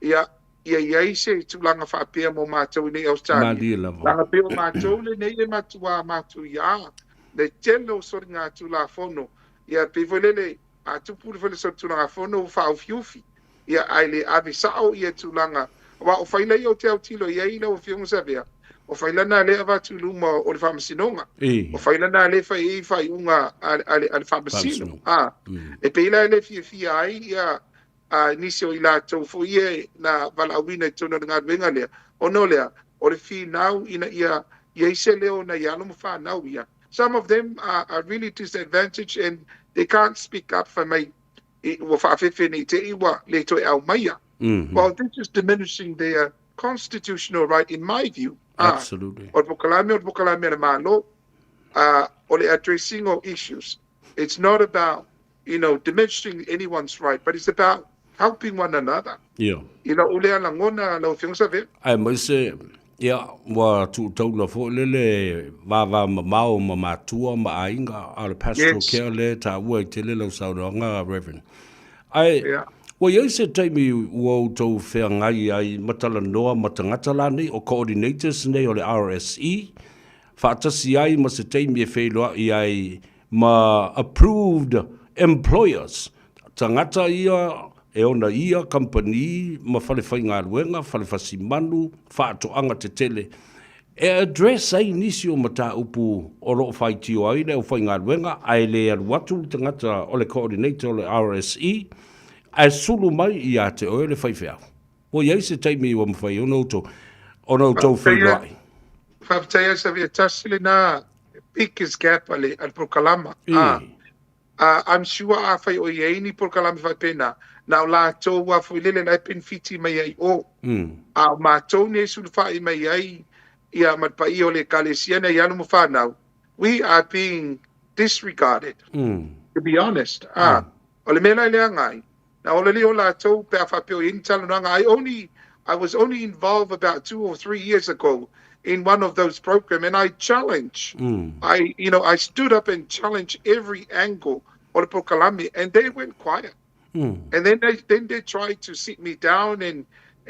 ia, ia i ai se tulaga faapea mo matou i nei Ausetalia. Malie lava. Leaga pei o matou lenei e matuā matuiā le tele o soligatulafono, ia pei foi lele a tupu le solitulafono ua faaufiufi, ia ae le ave sao ia tulaga, aua o faila ia ou te autilo i ai lau Afioga Savea, o faila na lea e avatu i luma o le Faamasinoga, o faila na lea e fai ai faaiuga a le Faamasino, a, e pei la e le fiafia ai ia a nisi o i latou foi ia na valaauina i totonu o le galuega lea, ona o lea, o le finau ina ia i ai se leo nai alo ma fanau ia. Some of them are really disadvantaged and they can't speak up fai mai ua faafefe nei te i ua le toe aumaia. Well, this is diminishing their constitutional right in my view. Absolutely. O le polokalame, o le polokalame a le Malo, o le addressing o issues. It's not about, diminishing anyone's right, but it's about helping one another. Ia. I lou lea lagona, lau Afioga Savea. Aemaise, ia, ua tuutaula foi lele vavamamao ma matua ma aiga, a o le pastoral care lea e taua ai tele lau saunoaga, Reverend. Ae, ua i ai se taimi ua outou feagai ai ma talanoa ma tagata la nei, o coordinators nei o le RSE, faatasi ai ma se taimi e feiloai ai ma approved employers, tagata ia e ona ia kamupani ma fale faigaluega, fale fasimanu, faatoaga tetele, e address ai nisi o mataupu o lo o faitio ai le aufaigaluega ae le alu atu le tagata o le coordinator o le RSE. Ae sulu mai ia te oe le faifeau. Ua i ai se taimi ua mafai ona outou, ona outou feiloai. Faafetai lava Savia, tasi lena biggest gap a le, a le polokalama. Ah, ah, I'm sure afai o i ai ni polokalame faapena, na o latou lava foi lele la e penefiti mai ai i o. A o matou nei e sulufai mai ai ia ma le paia o le Ekalesia nei alo ma fanau, we are being disregarded, to be honest. Ah, o le mea la e leaga ai, Na ola lea o latou pe a faapea o i ai ni talanoaga. I only, I was only involved about 2 or 3 years ago in one of those program and I challenge, I, you know, I stood up and challenged every angle o le polokalame and they went quiet. And then they tried to sit me down and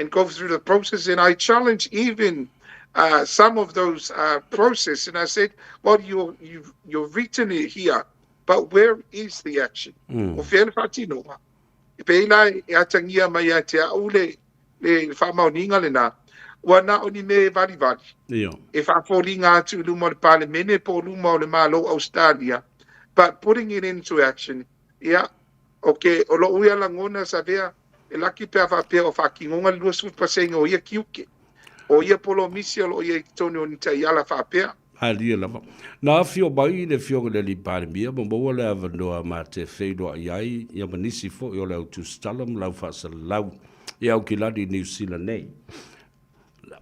go through the process and I challenged even some of those process and I said, well, you've written it here, but where is the action? O fea le faatinoga? E pei la e atagia mai ia te au le faamaoniga lena, ua na o ni mea e valivali. E faafoliga atu i luma o le Palemene po o luma o le Malo o Ausetalia, but putting it into action, ia, okay, o lou ia lagona Savea, e laki pe a faapea o faatinoga le 20% o ia tiute. O ia polomisi o loo i ai i totonu o ni taiala faapea. Malie lava. Na afio mai le Afioga i le Alii Palemia ma maua le avanoa ma te feiloai ai ia ma nisi foi o le au tusitala ma lau faasalalau i Aukilani i Niu Sila nei.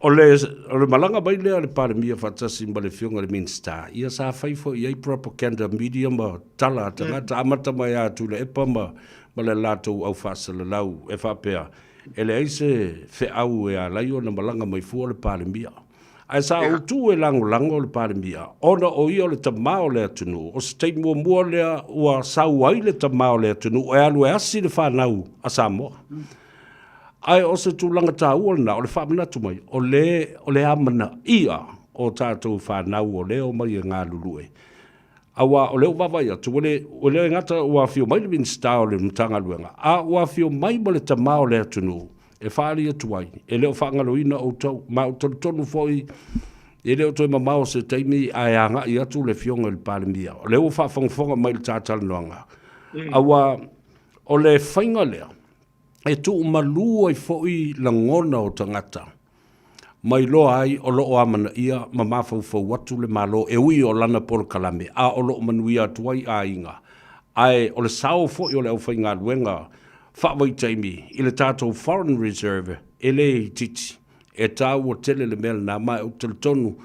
O le, o le malaga mai lea a le Palemia faatasi ma le Afioga i le Minisita, ia sa fai foi i ai propaganda media ma tala a tagata, amata mai lava a Tuilaepa ma, ma le latou au faasalalau e faapea, e leai se feau e ala ai ona malaga mai fua le Palemia. Ae sa ou tuu e lagolago le Palemia, ona o ia o le tama o le atunuu. O se taimi muamua lea ua sau ai le tama o le atunuu e alu e asi le fanau a Samoa. Ae o se tulaga taua lena, o le faamanatu mai, o le, o le amanaia o tatou fanau o lea e omai e galulue. Aua o lea ua vaavaai atu, ua le, ua le gata ua afio mai le Minisita o le Matagaluega, a ua afio mai ma le tama o le atunuu e faaali atu ai, e le o faagaloina outou. Ma ou te talitonu foi, e le o toe mamao se taimi ae agai atu le Afioga i le Palemia. O lea ua faafogafoga mai i le ta talanoaga. Aua o le faiga lea, e tuumalu ai foi lagona o tagata ma iloa ai o lo o amanaia ma mafaufau atu le Malo e ui o lana polokalame a o lo o manuia atu ai aiga. Ae o le sao foi o le aufaigaluega faavaitaimi i le tatou foreign reserve e le itiiti. E taua tele le mea lena ma ou te talitonu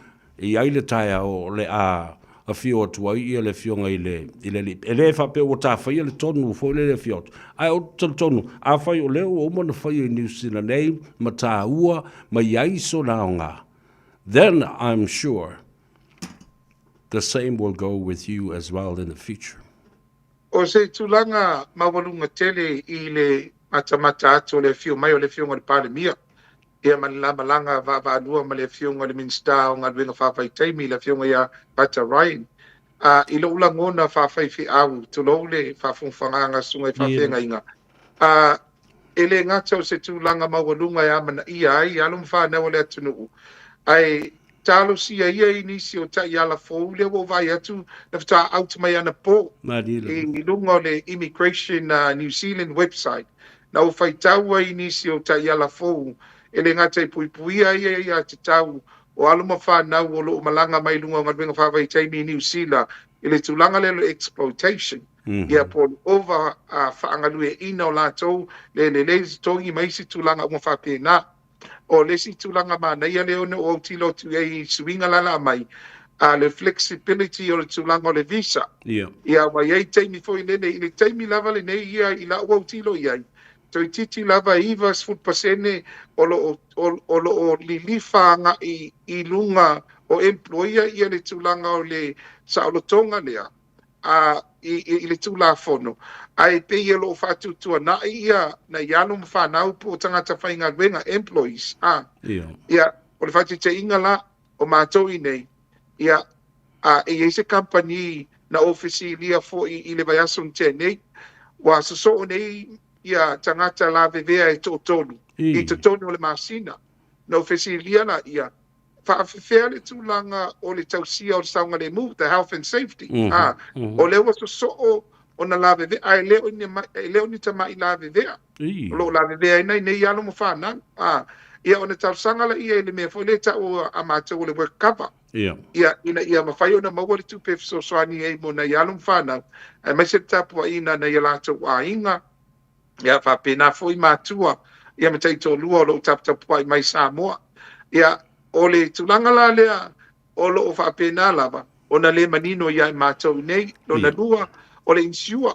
E i ai le taeao o le a afio atu ai ia le Afioga i le, i le Alii. E le faapea ua tafaia le tonu foi lele e afio atu, ae ou te talitonu, afai o lea ua uma ona faia i Niu Sila nei ma taua ma i ai sona aoga, then I'm sure the same will go with you as well in the future. O se tulaga maualuga tele i le matamata atu o le afio mai o le Afioga i le Palemia ia ma le malaga vaavaalua ma le Afioga i le Minisita o Galuega Faavaitaimi, le Afioga ia Pata Ryan. A, i lou lagona faafaifeau, tulou le faafogafogaaga a susuga i faafeagaiga, a, e le gata o se tulaga maualuga e amanaia ai alo ma fanau a le atunuu, ae talosia ia i nisi o taiala fou lea ua ou vaai atu na faatoa out mai anapo i luga o le Immigration New Zealand website. Na ou faitau ai i nisi o taiala fou e le gata e puipuia ai aiatatau o alo ma fanau o lo o malaga mai luga o galuega faavaitaimi i Niu Sila i le tulaga lea o le exploitation, ia po o le ova faagalueaiina o latou, le lelei totogi ma isi tulaga uma faapena. O le isi tulaga manaia lea ona ou autilo atu i ai i suiga la la mai, a le flexibility o le tulaga o le visa. Ia, ua i ai taimi foi lele, i le taimi lava lenei ia i la'u autilo i ai, toeitiiti lava e 90% o lo o lilifa agai i luga o employer ia le tulaga o le saolotoga lea a i le Tulafono, ae pei o lo o faatuatuanai ia nai alo ma fanau po o tagata faigaluega, employees, a. Ia, o le faataitaiga la, o matou i nei, ia, a e i ai se kamupani na ou fesilia foi i le vaiaso na tea nei, ua sosoo nei ia tagata lavevea e toatolu i totonu o le masina. Na ou fesilia laia, faafefea le tulaga o le tausia o le saogalemu, the health and safety, a, o lea ua sosoo. ona lavevea, ae le o ni, e le o ni tama'i lavevea. O lo o lavevea ai nai nei alo ma fanau. A, ia ona talosaga laia i le mea foi lea e ta'u a matou o le work cover. Ia, ina ia mafai ona maua le tupe e fesoasoani ai mo nai alo ma fanau, aemaise le tapuaiga a nai a latou aiga, ia faapena foi matua, ia ma taitoalua o lo o taputapuai mai Samoa. Ia, o le tulaga la lea o lo o faapena lava ona le manino ia i matou nei. Lona lua, o le insure.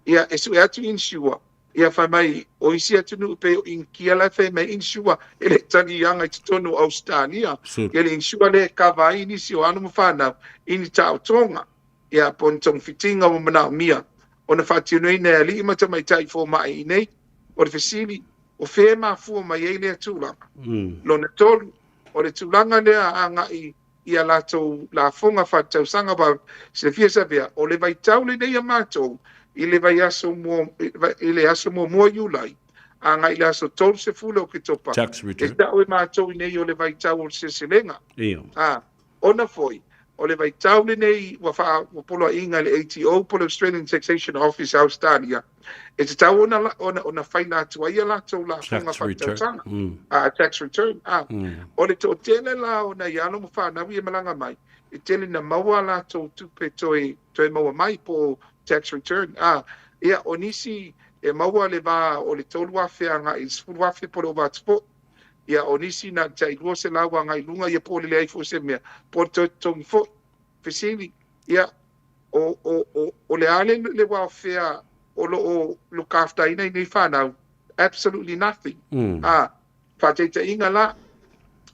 Ia, e sue atu insure, ia fai mai o isi atunuu pei o Inikia la e fai mai insure e le taliaga i totonu o Ausetalia. Ia le insure lea e kava ai nisi o alo ma fanau i ni taotoga, ia po o ni togafitiga ua manaomia ona faatinoina e alii ma tamaitai fomai iinei. O le fesili, o fea e mafua mai ai lea tulaga? Lona tolu, o le tulaga lea agai i a latou lafoga faaletausaga aua silafia Savea, o le vaitau lenei a matou i le vaiaso i le aso muamua o Iulai agai i le aso 30 o Oketopa, e tau e matou i nei o le vaitau o le seleselega. A, ona foi, o le vaitau lenei ua faa, ua poloaiga e le ATO po o le Australian Taxation Office a Ausetalia, e tatau ona, ona, ona faila atu ai a latou lafoga faaletausaga, a tax return. A, o le toatele la o nai alo ma fanau ia e malaga mai, e tele na maua a latou tupe toe, toe maua mai po o tax return. A, ia, o nisi e maua le va o le $3,000 agai i le $10,000 po o le ova atu foi. Ia, o nisi na o le tai 200 agai i luga, ia po o le leai foi o se mea, po o le toe totogi foi. Fesili, ia, o, o, o, o le a le, le welfare o lo o look after ai nei fanau? Absolutely nothing. A, faataitaiga la,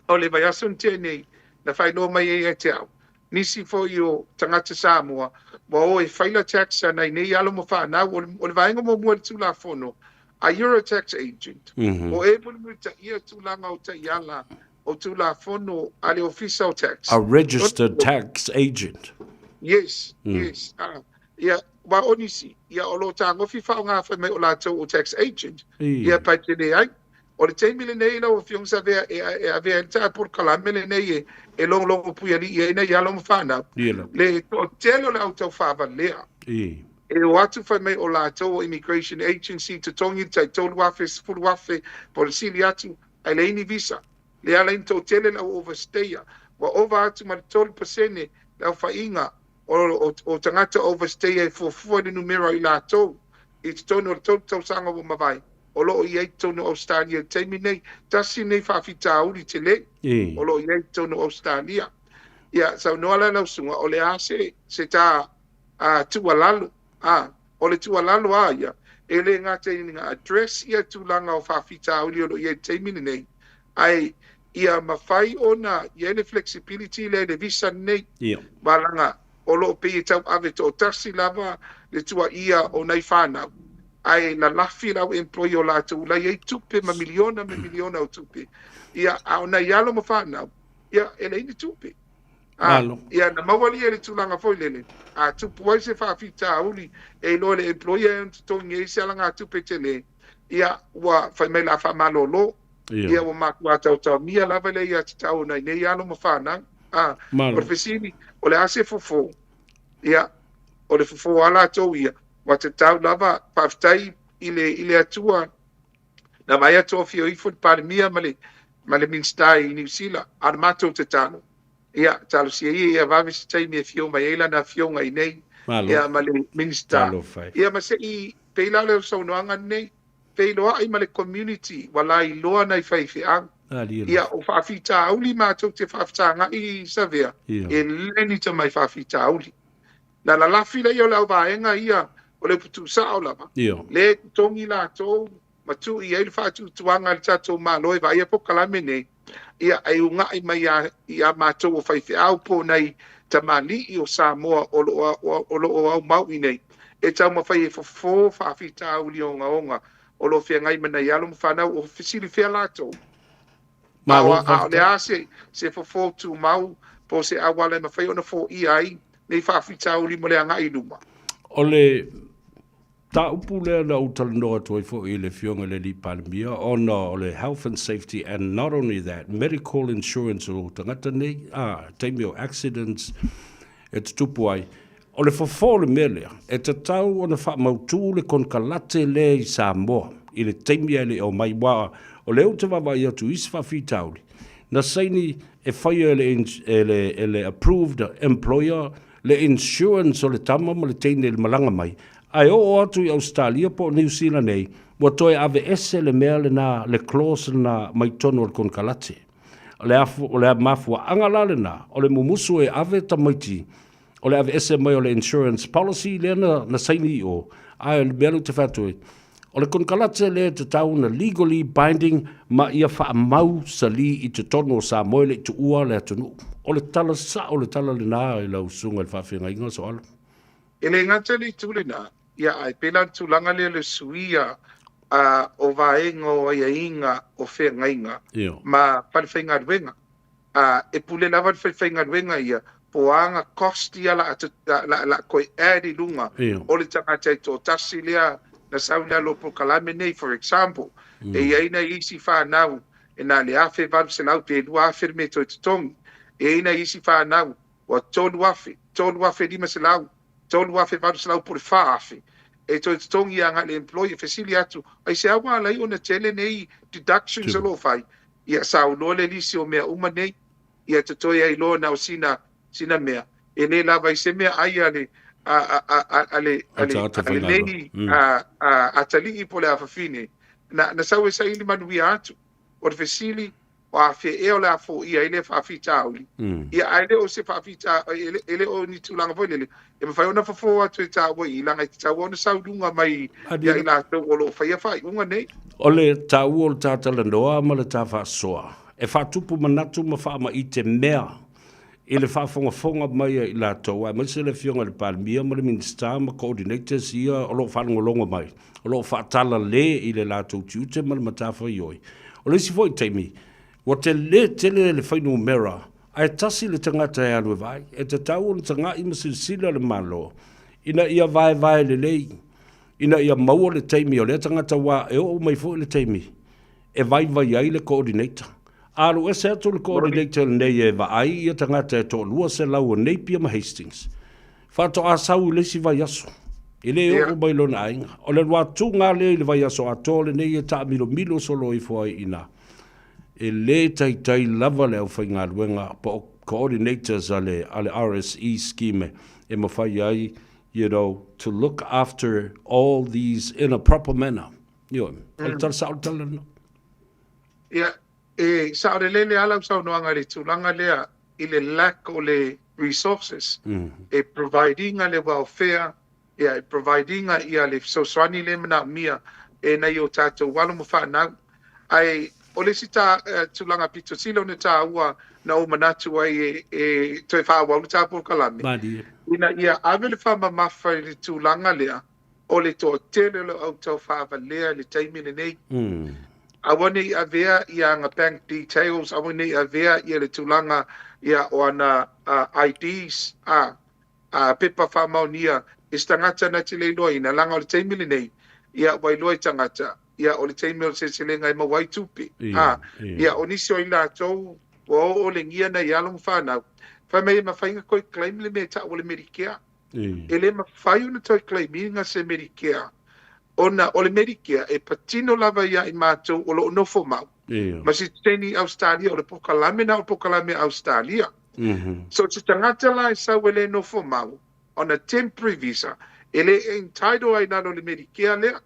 o le vaiaso na tea nei, na faailoa mai ai ia te au, nisi foi o tagata Samoa ua o e faila tax a nai nei alo ma fanau, o le, o le vaega muamua i le Tulafono, a you're a tax agent, o e mulimulitaia tulaga o taiala o Tulafono a le Ofisa o Tax. A registered tax agent. Yes, yes. Ia, wa o nisi, ia o lo tagofi faaaoga fai mai o latou o tax agent, ia pai te leai. O le taimi lenei lau Afioga Savea e, e avea ai le taa polokalame lenei e, e logologo puialii ai nai alo ma fanau. Le toatele o le au taufaavalea. E o atu fai mai o latou o immigration agency totogi le tai $3,000, $10,000 po o le sili atu ae leai ni visa. Le ala ai na toatele le au overstayer. Ua ova atu ma le 3% le aofaiga o, o, o tagata overstayer e fuafua i le numera o i latou i totonu o le tolu tausaga ua mavae o lo o i ai i totonu o Ausetalia i le taimi nei. Tasi lenei faafitauli tele o lo o i ai i totonu o Ausetalia. Ia, saunoa la lau susuga, o le a se, se ta a, tuualalo? A, o le tuualalo a ia, e le gata ina address ia tulaga o faafitauli o lo o i ai i le taimi lenei, ae ia mafai ona i ai le flexibility lea i le visa lenei. Malaga o lo o pei e tauave toatasi lava le tuaia o nai fanau, ae lalafi le au employer o latou la i ai tupe ma miliona ma miliona o tupe, ia, a o nai alo ma fanau, ia, e leai ni tupe. A, ia, na maua lia le tulaga foi lele, a tupu ai se faafitauli e iloa e le employer e ona totogi ai se alagatupe tele, ia, ua fai mai la faamalolo, ia, ua matua taotaomia lava le aiatatau o nai nei alo ma fanau. A, o le fesili, o le a se fofo? Ia, o le fofo a latou ia, ua tatau lava, faafetai i le, i le Atua, na vaai atu o afio ifo le Palemia ma le, ma le Minisita i Niu Sila, a o le matou tatalo, ia, talosia ia ia vave se taimi e afio mai ai lana afioga i nei, ia, ma le Minisita, ia, ma se i pei la o le saunoaga lenei, feiloai ma le community ua lailoa nai faifeau. Ia, o faafitauli matou te faafesagai Savea, e le ni tamai faafitauli. Na lalafi laia o le auvaega ia o le upu tuusao lava, lea e totogi latou ma tuu i ai le faatuatuaga a le tatou Malo e vaaia polokalame nei, ia, e uga'i mai ia matou o faifeau po o nai tamalii o Samoa o lo o aumau i nei, e taumafai e fofo faafitauli ogaoga o lo o feagai ma nai alo ma fanau, o fesili fea latou? A o le a se fofo tumau po o se auala e mafai ona foia ai nei faafitauli mo le agai i luma? O le mataupu lea na ou talanoa atu ai foi i le Afioga i le Alii Palemia ona o le health and safety and not only that, medical insurance o tagata nei, a, taimi o accidents e tutupu ai. O le fofo o le mea lea, e tatau ona faamautu le konekarate lea i Samoa i le taimi ae le i omai, aua o lea ou te vaavaai atu i isi faafitauli, na saini e faia e le, e le, e le approved employer le insurance o le tama ma le teine i le malaga mai, ae oo atu i Ausetalia po o Niu Sila nei, ua toe aveese le mea lena, le clause lena mai totonu o le konekarate. O le, o le mafuaaga la lena, o le mumusu e ave tamaiti o le aveese mai o le insurance policy lea na, na saini i o, ae o le mea lea ou te fai atu ai, o le konekarate lea e tatau ona legally binding ma ia faamau sali i totonu o Samoa e le i tuua le atunuu. O le tala sao le tala lena i lau susuga i le faafeagaiga Soala. E le gata i le itu lena, ia ae pei la le tulaga lea o le suia o vaega o aiaiga o feagaiga ma falefaigaluega. ā, e pule lava le falefaigaluega ia, po o a ana cost ia la a toe add i luga o le tagata e toatasi lea na sau i lalo o polokalame nei. For example, e i ai nai isi fanau e na o le $1,800 pe $2,000 le mea e toe totogi. E i ai nai isi fanau ua $3,000, $3,500, $3,800 po o le $4,000 e toe totogi agai i le employer. E fesili atu, aisea ua ala ai ona tele nei deductions o lo o fai? Ia saunoa le lisi o mea uma nei, ia totoe ai loa na o sina, sina mea. E le lava i se mea ai a le, a, a, a, a, a le, a le, a lenei a, a, atalii po o le afafine, na, na sau e saili manuia atu. O le fesili, o afea ea o le a foia ai lea faafitauli? Ia, ae le o se faafita, e le, e le o ni tulaga foi lele, e mafai ona fofo atu e tāua i i, leaga e tatau ona sau i luga mai ia i latou o lo o faia faaiuga nei. O le taua o le ta talanoa ma le ta faasoa, e faatupu manatu ma faamaite mea i le faafogafoga mai a i latou, aemaise le Afioga i le Palemia ma le Minisita ma coordinators ia o lo o faalogologo mai, o lo o faatalale i le latou tiute ma le matafaioi. O le isi foi taimi, ua tele tele le fuainumera ae tasi le tagata e alu e vaai. E tatau ona tagai ma silasila le Malo ina ia vaevae lelei, ina ia maua le taimi o lea tagata aua e oo mai foi le taimi e vaivai ai le coordinator. A alu ese atu le coordinator lenei e vaai ia tagata e toalua selau o Napier ma Hastings, faatoa sau i le isi vaiaso. E le oo mai lona aiga. O le alu atuga lea i le vaiaso atoa lenei e taamilomilo solo ifo ai i ina. E le taitai lava le aufaigaluega po o coordinators a le, a le RSE scheme e mafai ai, you know, to look after all these in a proper manner. Ioe, o le tala sao le tala lena. Ia, e saolelele lava lau saunoaga i le tulaga lea i le lack o le resources e provide ina le welfare, ia e provide ina ia le fesoasoani lea e manaomia e nai o tatou alo ma fanau. Ae o le isi ta, tulaga pito sili ona taua na ou manatu ai e, e toe faaauau le ta polokalame, ina ia ave le faamamafa i le tulaga lea o le toatele o le au taufaavalea i le taimi lenei. Aua ne i avea ia ana bank details, aua ne i avea ia le tulaga ia o ana IDs, a, a pepa faamaonia i se tagata na te le iloaina, leaga o le taimi lenei, ia ua iloa i tagata, ia o le taimi o le seleselega e maua ai tupe. A, ia o nisi o i latou ua oo olegia nai alo ma fanau, fai mai e mafai ona toe claim le mea e tau o le Medicare. E le mafai ona toe claim ina se Medicare ona o le Medicare e patino lava ia i matou o lo o nofo mau ma sitiseni i Ausetalia, o le polokalame na o le polokalame a Ausetalia. So se tagata la e sau e le nofo mau on a temporary visa e le entitle ai lalo le Medicare lea.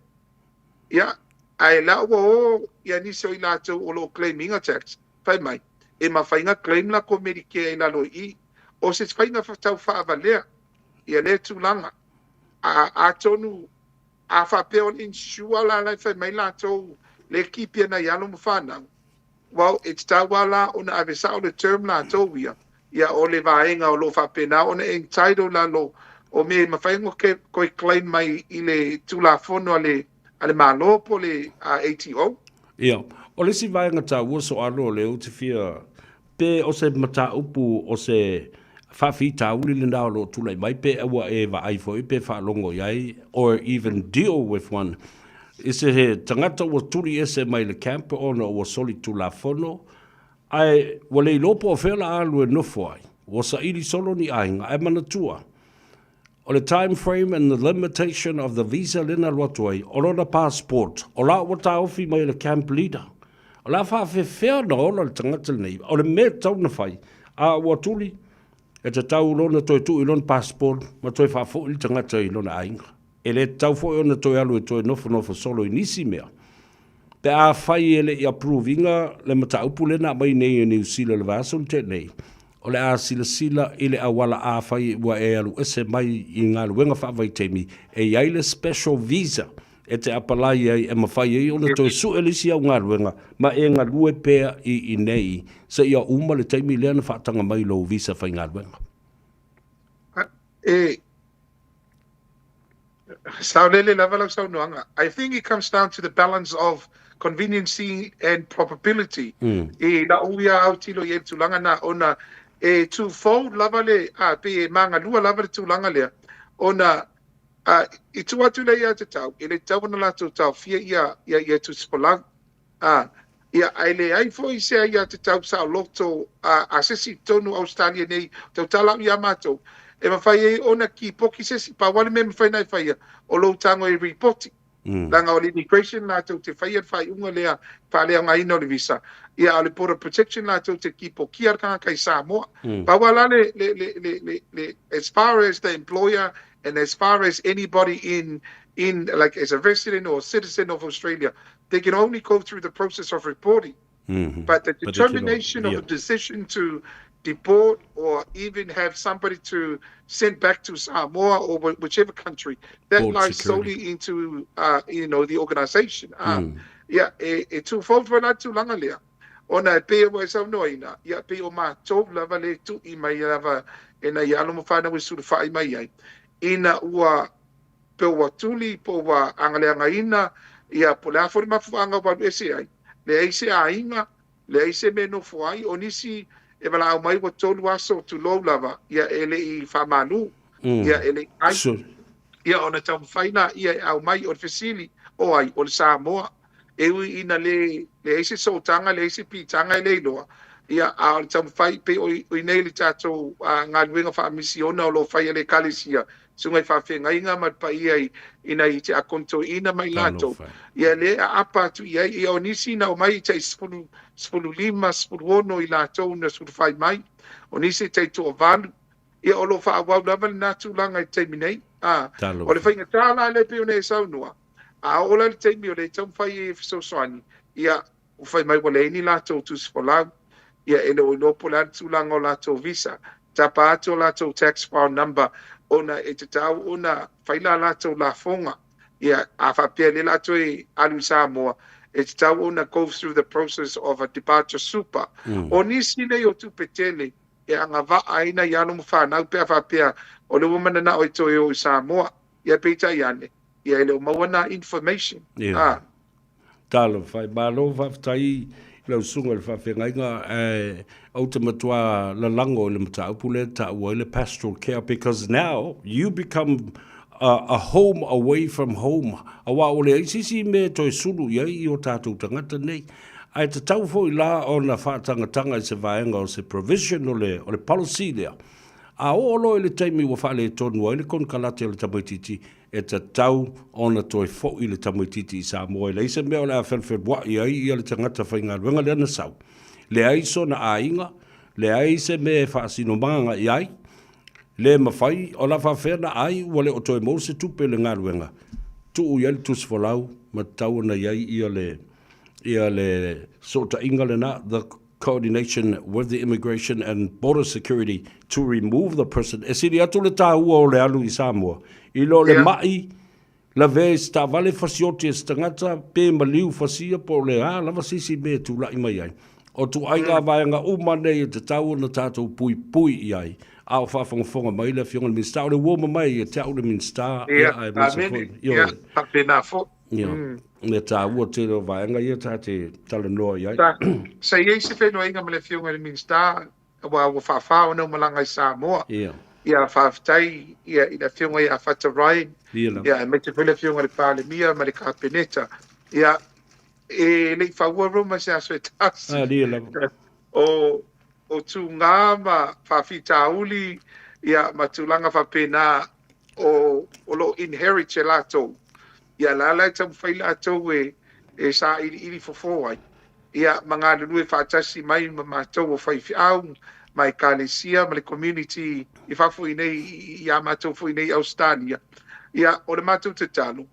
Ia, ae la ua o ia nisi o i latou o lo o claim ina tax, fai mai, e mafai ona claim latou Medicare i lalo i i. O se faiga tau faavalea ia lea tulaga. A, atonu a faapea o le insure la la e fai mai latou le keep ia nai alo ma fanau, well, e tatau lava la ona ave sao le term latou ia, ia o le vaega o lo o faapena ona entitle lalo o mea e mafai ona toe claim mai i le Tulafono a le a le Malo po o le ATO. Ia, o le isi vaega taua soalo o lea ou te fia pe o se mataupu o se faafitauli lena o lo o tulai mai pe ua e vaai foi pe faalogo i ai or even deal with one i se tagata ua tuli ese mai le camp ona ua solitulafono ae ua le iloa po o fea o le a alu e nofo ai, ua saili solo ni aiga ae manatua. O le time frame and the limitation of the visa lea na alu atu ai, o lona passport, o la ua taofi mai e le camp leader. O le a faafefea ona ola le tagata lenei? O le mea e tatau ona fai, a ua tuli, e tatau loa ona toe tuu i lona passport ma toe faafoi le tagata i lona aiga. E le tatau foi ona toe alu e toe nofonofo solo i nisi mea. Pe afai e le i approve ina le mataupu lea na aumai nei e Niu Sila i le vaiaso na tea nei, o le a silasila i le auala afai ua e alu ese mai i galuega faavaitaimi, e i ai le special visa e te apalai ai e mafai ai ona toe sue le isi au galuega ma e galue pea i inei seia uma le taimi lea na faataga mai lou visa faigaluega. E saolele lava lau saunoaga. I think it comes down to the balance of conveniency and probability. I la'u ia autilo i ai le tulaga na ona e twofold lava le, a, pei e magalua lava le tulaga lea ona a, i tua atu lea ia te tau, e le tatau ona latou taofia ia, ia, ia tusifolau. A, ia, ae leai foi se aiatatau saoloto a, a se isi i totonu o Ausetalia nei, tautala au iā matou, e mafai ai ona kipoki se isi. Pau lava le mea e mafai ona e faia, o lou tago e ripoti. Leaga o le immigration latou te faia le faaiuga lea faaleaogaina o le visa, ia, a o le Border Protection latou te kipokia le tagata i Samoa. Pau lava la le, le, le, le, le, le, as far as the employer and as far as anybody in, in, like as a resident or citizen of Australia, they can only go through the process of reporting. But the But they cannot, determination of yeah. a decision to deport or even have somebody to send back to Samoa or whichever country, that Board lies security. solely into, the organisation. Ia, e tūfofu ana tulaga lea. Ona e pei ua e saunoaina, ia, pei o matou lava le tui mai lava e nai alo ma fanau e sulufai mai ai, ina ua pe ua tuli, po ua agaleagaina, ia, po o le a foi le mafuaaga ua alu ese ai, leai se aiga, leai se mea e nofo ai, o nisi e valaau mai ua tolu aso tulou lava, ia, e le i faamalu, ia, e le i ai, ia, ona taumafai lea e aumai. O le fesili, o ai? O le Samoa. E ui ina le leai se sootaga, leai se piitaga e le iloa, ia, a o le taumafai, pei o i nei le tatou galuega faamisiona o lo o fai e le Ekalesia, susuga i faafeagaiga ma le paia i ina i tiakono toeaina ma i latou, ia le aapa atu i ai. Ia, o nisi na omai i tai 10, 15, 16 i latou na sulufai mai, o nisi e tai toavalu, ia, o lo o faaauau lava lena tulaga i le taimi nei. A, o le faigata la lea pei ona e saunoa, a oo la i le taimi o lea e taumafai ai e fesoasoani, ia, ua fai mai ua leai ni latou tusi folau, ia, e le o iloa po o le a le tulaga o latou visa, tapa atu o latou tax file number ona e tatau ona fai la latou lafoga, ia, a faapea lea la toe alu i Samoa, e tatau ona go through the process of a departure super. O nisi nei o tupe tele e agavaa ai nai alo ma fanau pe a faapea o lea ua mananao e toe o i Samoa, ia peitai ane, ia e le o maua nā information. Ia. Talofa e. Malo faafetai i lau susuga i le faafeagaiga ae ou te matua lalago i le mataupu lea e taua ai le pastoral care because now you become a, a home away from home aua ua leai se isi mea e toe sulu i ai i o tatou tagata nei. Ae tatau foi la ona faatagataga i se vaega o se provision o le, o le policy lea. A oo loa i le taimi ua faaletonu ai le konekarate o le tamaitiiti, e tatau ona toe foi le tamaitiiti i Samoa. E leai se mea o le a felufelua'i ai ia le tagata faigaluega lea na sau. Leai sona aiga, leai se mea e faasinomaga i ai, le mafai ona faapefea ona ai ua le o toe maua se tupe i le galuega, tuu i ai le tusi folau ma tatau ona i ai ia le, ia le sootaiga lena, the coordination with the Immigration and Border Security to remove the person. E sili atu le tāua o le alu i Samoa i lo le ma'i lavea i se taavale fasioti e se tagata pe maliu fasia po o le a lava se isi mea e tula'i mai ai. O tuaiga vaega uma nei e tatau ona tatou puipui i ai a o faafogafoga mai le Afioga i le Minisita. O le uo mamae ia te au le Minisita, ia, aemaise foi. Ia, faapena foi. Ia, le taua tele o vaega ia ta te talanoa i ai. Sa i ai se feiloaiga ma le Afioga i le Minisita aua ua faafa ona ou malaga i Samoa. Ia. Ia, faafetai ia i le Afioga ia Fata Ryan, Ia lava. ia, aemaise foi le Afioga i le Palemia ma le Kapeneta. Ia, e le i faua Roma i se aso e tasi. Ah, ia lava. O, o tugā ma faafitauli, ia, ma tulaga faapena. o o lo o inherit e latou, ia la la e taumafai latou e e sailiili fofo ai, ia ma galulue faatasi mai ma matou o faifeau ma ekalesia ma le community i fafo i nei i a matou foi nei i Ausetalia. Ia o le matou tatalo,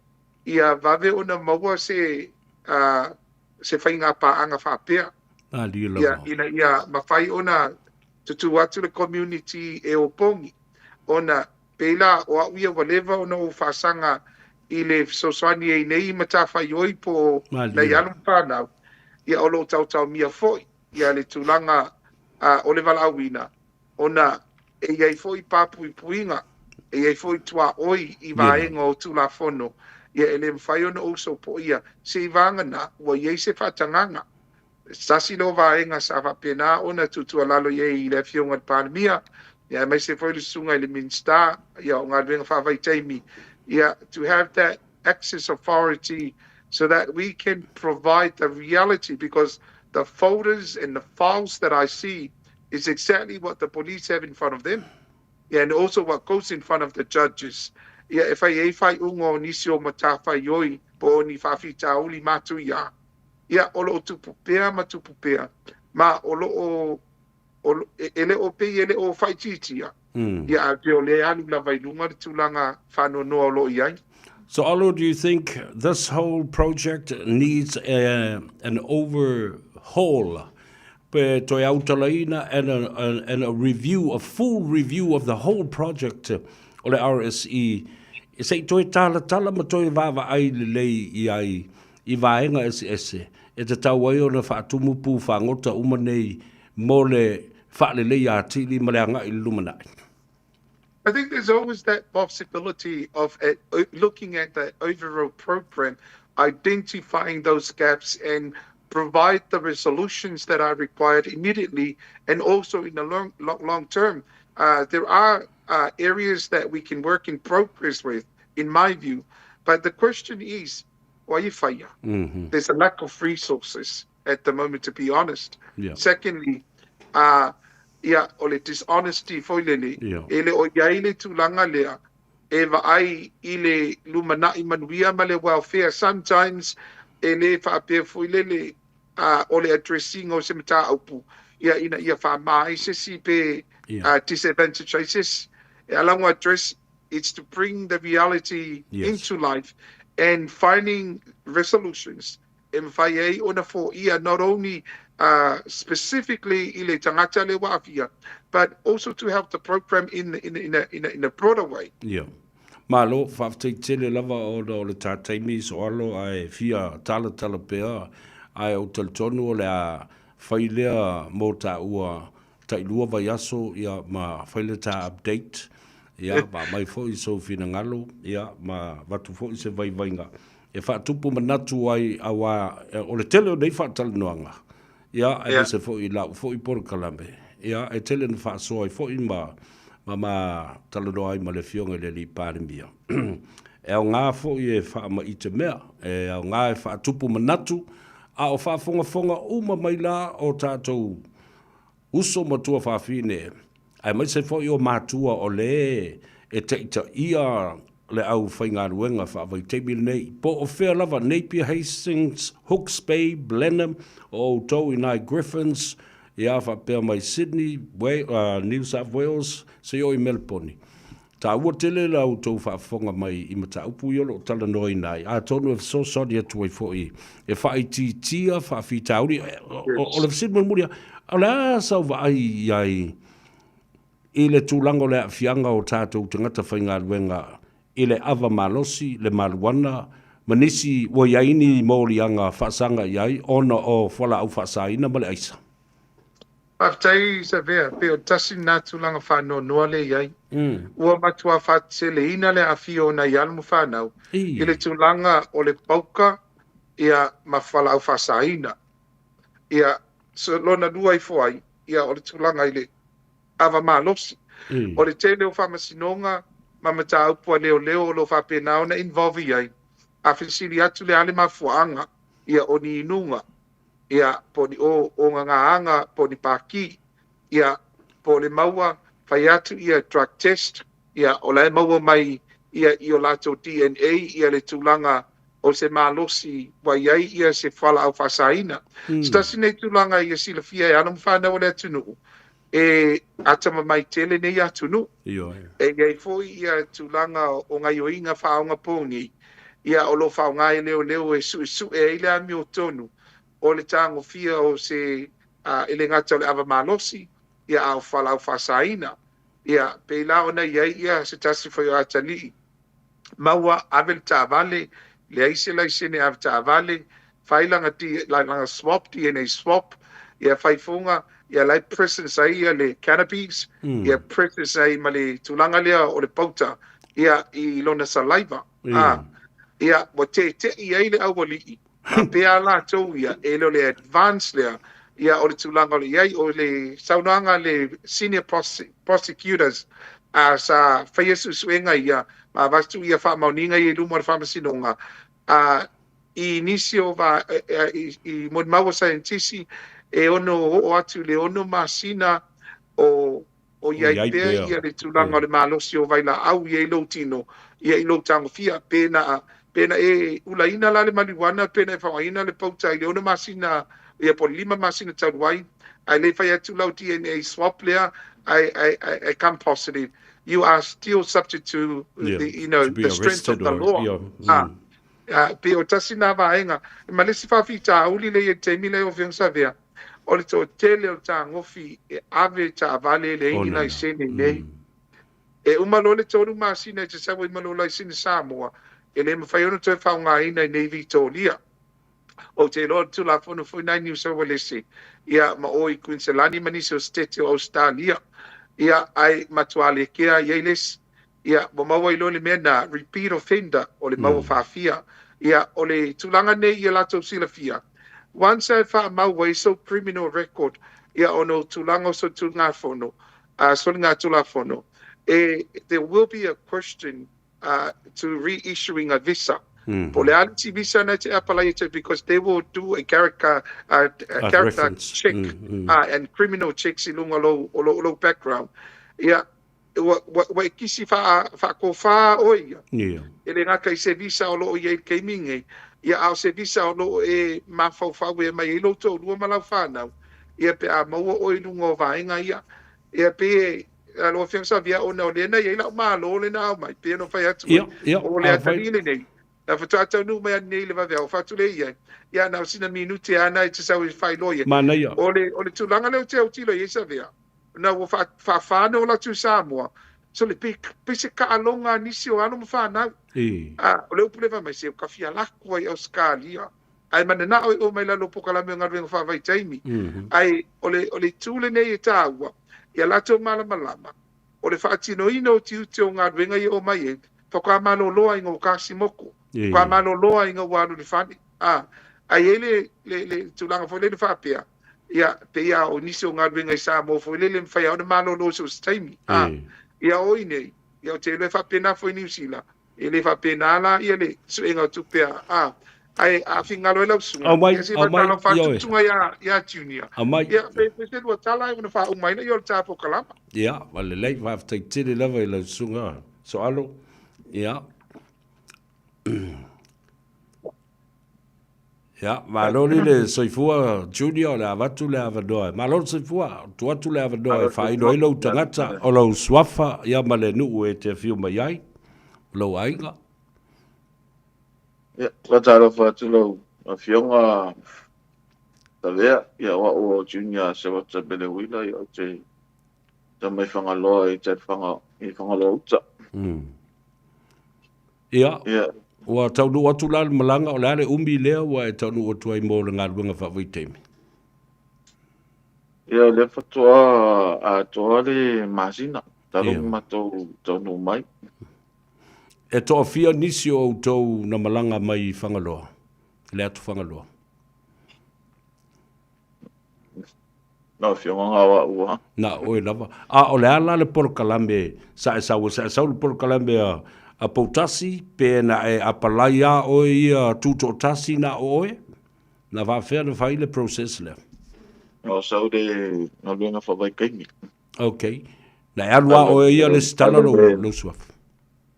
ia vave ona maua se se faiga paaga faapea. Ia ina ia mafai ona tutū atu le community e opogi, ona pei la o au ia ua leva ona ou faasaga i le fesoasoani ai nei matafaioi po o nai alo ma fanau, ia o lo o taotaomia foi ia le tulaga o le valaauina, ona e i ai foi pa puipuiga, e i ai foi tuaoi i vaega o Tulafono, ia e le mafai ona ou sopoia, seivaga ua i ai se faatagaga. Se tasi lea o vaega sa faapena ona tuutuualalo i ai i le Afioga i le Palemia, ia aemaise foi le Susuga i le Minisita ia o Galuega Faavaitaimi, ia to have that access authority so that we can provide the reality because the folders and the files that I see is exactly what the police have in front of them and also what goes in front of the judges. Ia e fai ai faaiuga o nisi o matafaioi po o ni faafitauli matuia. Ia o lo o tupu pea ma tupu pea ma o lo o e le o pei e le o faaitiitia, ia ae pei o lea e alu lava i luga le tulaga faanoanoa o lo o i ai. So Alo, do you think this whole project needs a, an overhaul pe toe autalaina and a, and a review, a full review of the whole project o le RSE, se i toe talatala ma toe vaavaai lelei i ai i vaega eseese e tatau ai ona faatumu pu fagota uma nei mo le faaleleia atili ma le agai i le lumanai. I think there's always that possibility of looking at the overall program, identifying those gaps and provide the resolutions that are required immediately and also in the long, long, long term. There are areas that we can work in progress with, in my view. But the question is, why you fire? There's a lack of resources at the moment, to be honest. Secondly, ia, o le dishonesty foi lele, e le o i ai le tulaga lea, e vaai i le lumanai manuia ma le welfare. Sometimes, e le faapea foi lele, o le addressing o se mataupu, ia ina ia faamā ai se isi pe disadvantage ai se isi. E ala ona address, it's to bring the reality into life and finding resolutions e mafai ai ona foia not only specifically i le tagata lea ua aafia, but also to help the program in, in, in, a, in, a, in a broader way. Ia. Malo, faafetai tele lava ona o le tā taimi Soalo ae fia talatala pea ae ou talitonu o le a fai lea mō tāua tailua vaiaso ia ma fai le tā update ia ma aumai foi sou finagalo ia ma avatu foi se vaivaiga e faatupu manatu ai auā o le tele o nei faatalanoaga ia aemaise foi i lau foi polokalame ia e tele na faasoa ai foi ma ma ma talanoa ai ma le Afioga i le Alii Palemia. E aoga foi e faamaite mea, e aoga e faatupu manatu, a o faafogafoga uma mai la o tatou uso ma tuafafine, aemaise foi o matua o le e taitaia le aufaigaluega faavaitaimi lenei, po o fea lava, Napier Hastings, Hooks Bay, Blenheim, o outou i nai Griffins, ia faapea mai Sydney, New South Wales, seia oo i Meleponi. Taua tele la outou faafofoga mai i mataupu ia o lo o talanoaina ai, atonu e fesoasoani atu ai foi e faaitiitia faafitauli. O le fesili mulimuli lava, o le a sau vaai i ai i le tulaga o le aafiaga o tatou tagata faigaluega i le ava malosi, le maluana, ma nisi ua i ai ni moliaga faasaga i ai ona o fualaau faasaina ma le aisa? Faafetai Savea, pei o le tasi lena tulaga faanoanoa lea i ai. Ua matua faateleina le aafia o nai alo ma fanau i le tulaga o le pauka ia ma fualaau faasaina. Ia, so lona lua ifo ai, ia o le tulaga i le ava malosi. O le tele o faamasinoga ma mataupu a leoleo o lo o faapena ona involve i ai, a fesili atu le a le mafuaaga, ia o ni inuga, ia, po o ni ogagaaga, po o ni pākī, ia, po o le maua, fai atu ia drug test, ia, o la e maua mai ia i o latou DNA ia le tulaga o se malosi ua i ai ia se fualaau faasaina. Se tasi nei tulaga ia silafia e alo ma fanau a le atunuu, e atamamai tele nei atunuu. E i ai foi ia tulaga o gaioiga faaogapogi ia o lo o faaaoga e leoleo e suesue ai le amiotonu o le tagofia o se e le gata o le ava malosi ia a o fualaau faasaina. Ia, pei la ona i ai ia se tasi foi o atalii maua ave le taavale, leai se laisene ave taavale, fai lana, lana swab, DNA swab, ia fai fuga, ia la e presence ai ia le cannabis, ia presence ai ma le tulaga lea o le pauta ia i lona saliva. A, ia, ua tete'i ai le aualii, faapea a latou ia, e le o le advance lea, ia o le tulaga o le i ai, o le saunoaga a le senior prosecutors a sa faia suesuega ia ma avatu ia faamaoniga ia i luma o le faamasinoga a i nisi o va, i, i molimau a saienitisi e ono oo atu i le ono masina o o i ai pea ia le tulaga o le malosi o vailaau ia i lou tino, ia i lou tagofia, pena, pena e ulaina la le marijuana, pena e faaaogaina le pauta i le ono masina, ia po o le lima masina talu ai, ae le fai atu lau DNA swab lea, ae, ae, ae, ae come positive, you are still subject to the, you know, the strength of the law. Ah, ah, pei o tasi na vaega. Ma le isi faafitauli lea i le taimi lea o Afioga Savea, o le toatele o le tagofi e ave taavale e leai ni laisene nei. E uma loa le tolu masina e te sau ai ma lou laisene Samoa, e le mafai ona toe faaaogaina i nei Vitoria. Ou te iloa o le Tulafono foi na i Niu Saualese, ia, ma o i Kuiniselani ma nisi o Setete o Ausetalia, ia, ae matua lekea i ai le isi. Ia, ua maua ai loa le mea na, repeat offender, o le maua faafia. Ia, o le tulaga nei ia latou silafia, once e faamau ai sou criminal record, ia, ona o tulaga o solitulafono, soligatulafono, e, there will be a question to reissuing a visa. Po o le a le isi visa na e te apalai atu ai, because they will do a character, a character check and criminal checks i luga o lou, o lou, lou background. Ia, ua, ua, ua e kisi faa, faakofā oe ia. Yeah. E le gata i se visa o loo i ai i le taimi nei, ia a o se visa o loo e mafaufau e aumai ai lou toalua ma lau fanau, ia pe a maua oe i luga o vaega ia. Ia pei e, lau Afioga Savia, ona o lea na i ai lau malo lea na aumai, pei ona fai atu ai, o le atalii lenei, na faatoa taunuu mai ana nei i le vaveao, fai atu lea i ai, ia na o sina minute lava na e te sau e faailoa i ai. Manaia. O le, o le tulaga lea ou te autilo i ai Savea, na ua faa, faafa ona atu i Samoa, sole, pei, pei se taaloga a nisi o alo ma fanau. A, o le upu lea fai mai, se ua ka fia lako ai i Ausetalia. Ae mananao e oo mai lalo o polokalame o galuega faavaitaimi. Ae o le, o le itu lenei e taua, ia latou malamalama, o le faatinoina o tiute o galuega ia e oo mai ai, faatoa malolo ai ina ua tasimoko, faatoa malolo ai ina ua alu i le fale. A, ae i ai le, le, le tulaga foi lele faapea, ia, pei lava o nisi o galuega i Samoa foi lele e mafai lava ona malolo i so o se taimi. A, ia o i nei, ia ou te iloa e faapena foi i Niu Sila, E le faapena la ia le suega o tupe a, a, ae a finagalo ai lau susuga, Aumai, ia se i aumai, faitala ioe. faatututuna ia, ia Junior. Aumai. Ia, pe, pe se lua tala e ona faauma ai lea o le ta polokalama. Ia, ua lelei, faafetai tele lava i lau susuga Soalo. Ia. Ia, malo li le soifua Junior, o le a avatu le avanoa. Malo le soifua, tuu atu le avanoa e faailo ai lou tagata, o lou suafa, ia ma le nuu e te afio mai ai, o lou aiga. Ia, faatalofa atu lau Afioga Savea, ia o au o Junior Sewata Belewila, ia ou te tama i Fagaloa i Talifaga, i Fagaloa Uta. Ia, ua taunuu atu la le malaga, o le a le umi lea ua e taunuu atu ai mo le galuega faavaitaimi? Ia, o lea faatoa atoa le masina talu ona matou taunuu mai. E toafia nisi o outou na malaga mai i Fagaloa, le atu Fagaloa? Lau Afioga na o au lava. Na o oe lava. A o le a la le polokalame sa e sau ai? Sa e sau i le polokalame a, a Poutasi pe na e apalai lava oe ia tutoatasi na o oe? Na faapefea ona fai le process lea? Na o sau le galuega faavaitaimi. Okay. Na e alu lava oe ia lesitala lou, lou suafa?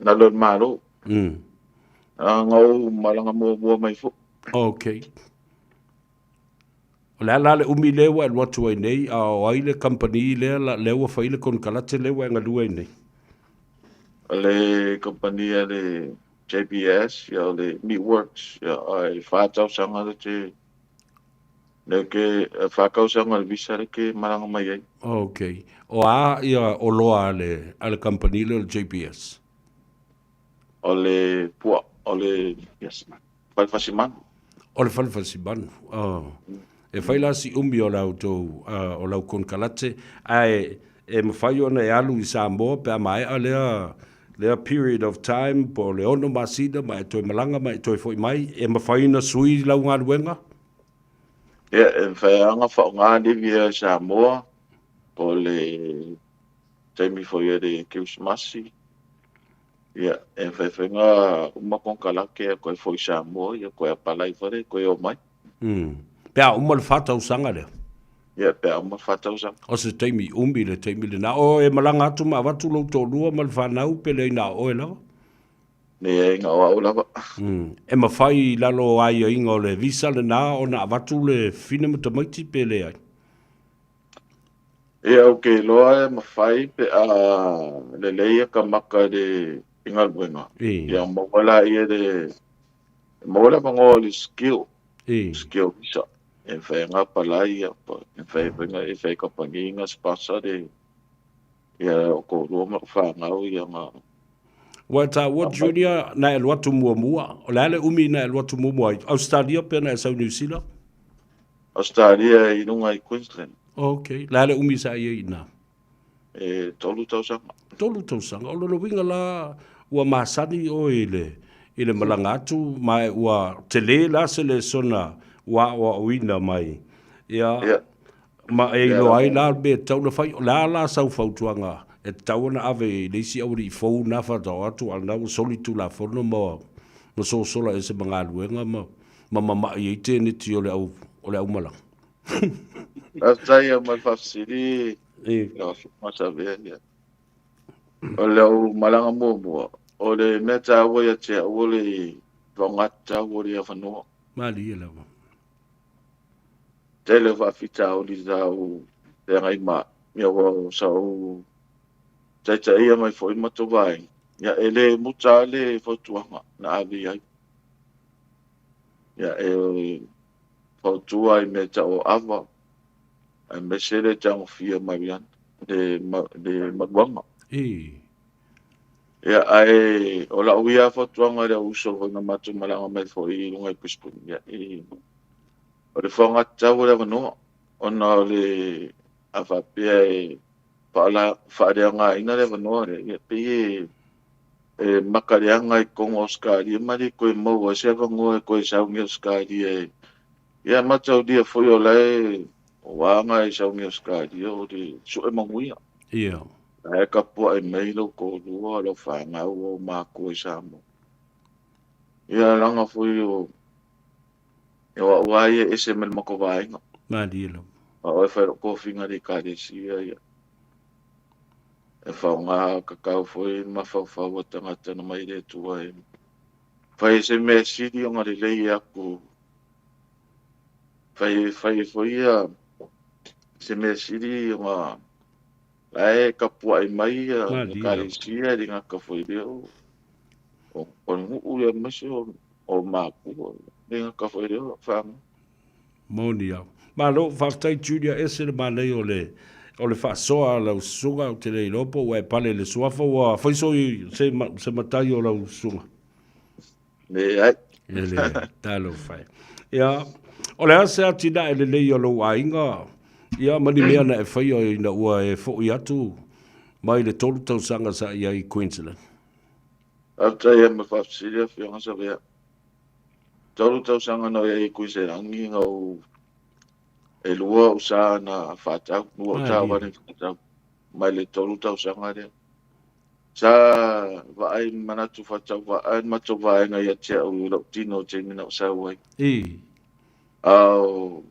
lalo i le Malo. Na ou malaga muamua mai foi. Okay. O le a la le umi lea ua e alu atu ai nei, a o ai le kamupani lea, lea ua fai le konekarate lea ua e galue ai nei? O le kamupani a le JBS, ia o le Meatworks, ia e fa tausaga le te le ke fa tausaga le visa le ke malaga mai ai. Okay. O a ia oloa a le a le kamupani lea o le JBS? O le pua, o le yes, fale fasimanu. O le fale fasimanu. Oh. E fai la si umi o la outou, o lau konekarate, ae e mafai ona e alu i Samoa pe a maea lea, lea period of time po o le ono masina ma e toe malaga ma e toe foi mai, e mafai ona sui lau galuega? Ia, e mafai lava ona faaaoga livi i Samoa po o le taimi foi o le Kerisimasi. Ia, e mafai foi ona uma konekarate ia toe foi i Samoa, ia toe apalai foi lea toe omai. Pe a uma le fa tausaga lea? Ia, pe a uma le fa tausaga. O se taimi umi le taimi lena. O e malaga atu ma avatu lou toalua ma le fanau pe leai na o oe lava? Leai, na o au lava. E mafai i lalo o aiaiga o le visa lena ona avatu le fine ma tamaiti pe leai? Ia, ou te iloa e mafai pe a lelei ia ka maka i le i galuega. Ia maua laia le maua le avanoa o le skill, skill visa. E mafai ona apply ia, e mafai foi ona e fai kamupani ona sponsor le ia lou toalua ma lou fanau ia ona Ua e taua Junior na e alu atu muamua, o le a le umi na e alu atu muamua ai? Australia pe na e sau New Zealand? Australia i luga i Queensland. Ok, le a le umi sa i ai i ina? E tolu tausaga. Tolu tausaga. O lona uiga la ua masani oe i le, i le malaga atu ma e ua tele la se lesona ua aoaoina mai. Ia, yeah. Ma e iloa ai la le mea e tatau ona fai. O le a la sau fautuaga e tatau ona ave i le isi aualii fou na faatoa atu a o lena ua soli Tulafono ma ma sosola ese ma galuega ma ma mama'i ai teneti o le au o le aumalaga? Faafetai mo le faafesili lau Afioga Savea. Ia. O le au malaga muamua, o le mea taua ia te au o le faaaoga o le avanoa. Malie lava. Tele o faafitauli sa ou feagai ma ia ua sa ou taitaia mai foi ma matou vaega, ia e le muta lava le fautuaga na ave i ai. Ia e fautua i mea tau o ava, aemaise le tagofia mariana, le, le maluaga. Ia, ae o lau ia fautuaga i le uso foi na matou malaga mai foi i luga i Brisbane, ia, i, o le faaaogatatau o le avanoa, ona o le, a faapea e faaleaogaina le avanoa lea, ia, pei e, e maka leaga i totonu o Ausetalia ma le toe maua ai se avanoa e toe sau nei Ausetalia e, ia, mataulia foi o la e, o aga e sau nei Ausetalia o le sue manuia. Ia. Ae tapuai mai lou toalua, lau fanau, ou matua i Samoa. Ia leaga foi o o au lava ia e ese mai le matou vaega. Malie lava. A o e fai lou tofiga i le Ekalesia, ia e faaaoga tatau foi le mafaufau o tagata na mai le Atua e fai ai se mea e sili ona lelei atu. Fai fai ai foi ia se mea e sili ona La e tapuai mai ia Ekalesia e le gata foi lea o o nuu ia aemaise o matua e le gata foi lea o fanau. Moni lava. Malo, faafetai Julia, ese le manaia o le o le faasoa a lau susuga, ou te le iloa po ua e pale i le suafa ua fai soi se se matai o lau susuga. Leai. E leai, talofa e. Ia, o le a se atinae lelei a lou aiga, ia, ma ni mea na e faia ina ua e foi atu mai le tolu tausaga sa i ai i Queensland? Faafetai lava mo le faafesili Afioga Savea. Tolu tausaga na ou i ai i Kuiselangi na ou e lua ou sa na faatau, lua ou taavale na faatau mai le tolu tausaga lea. Sa vaai manatu faatauvaa le matou vaega ia te au i lou tino i taimi na ou sau ai. Ao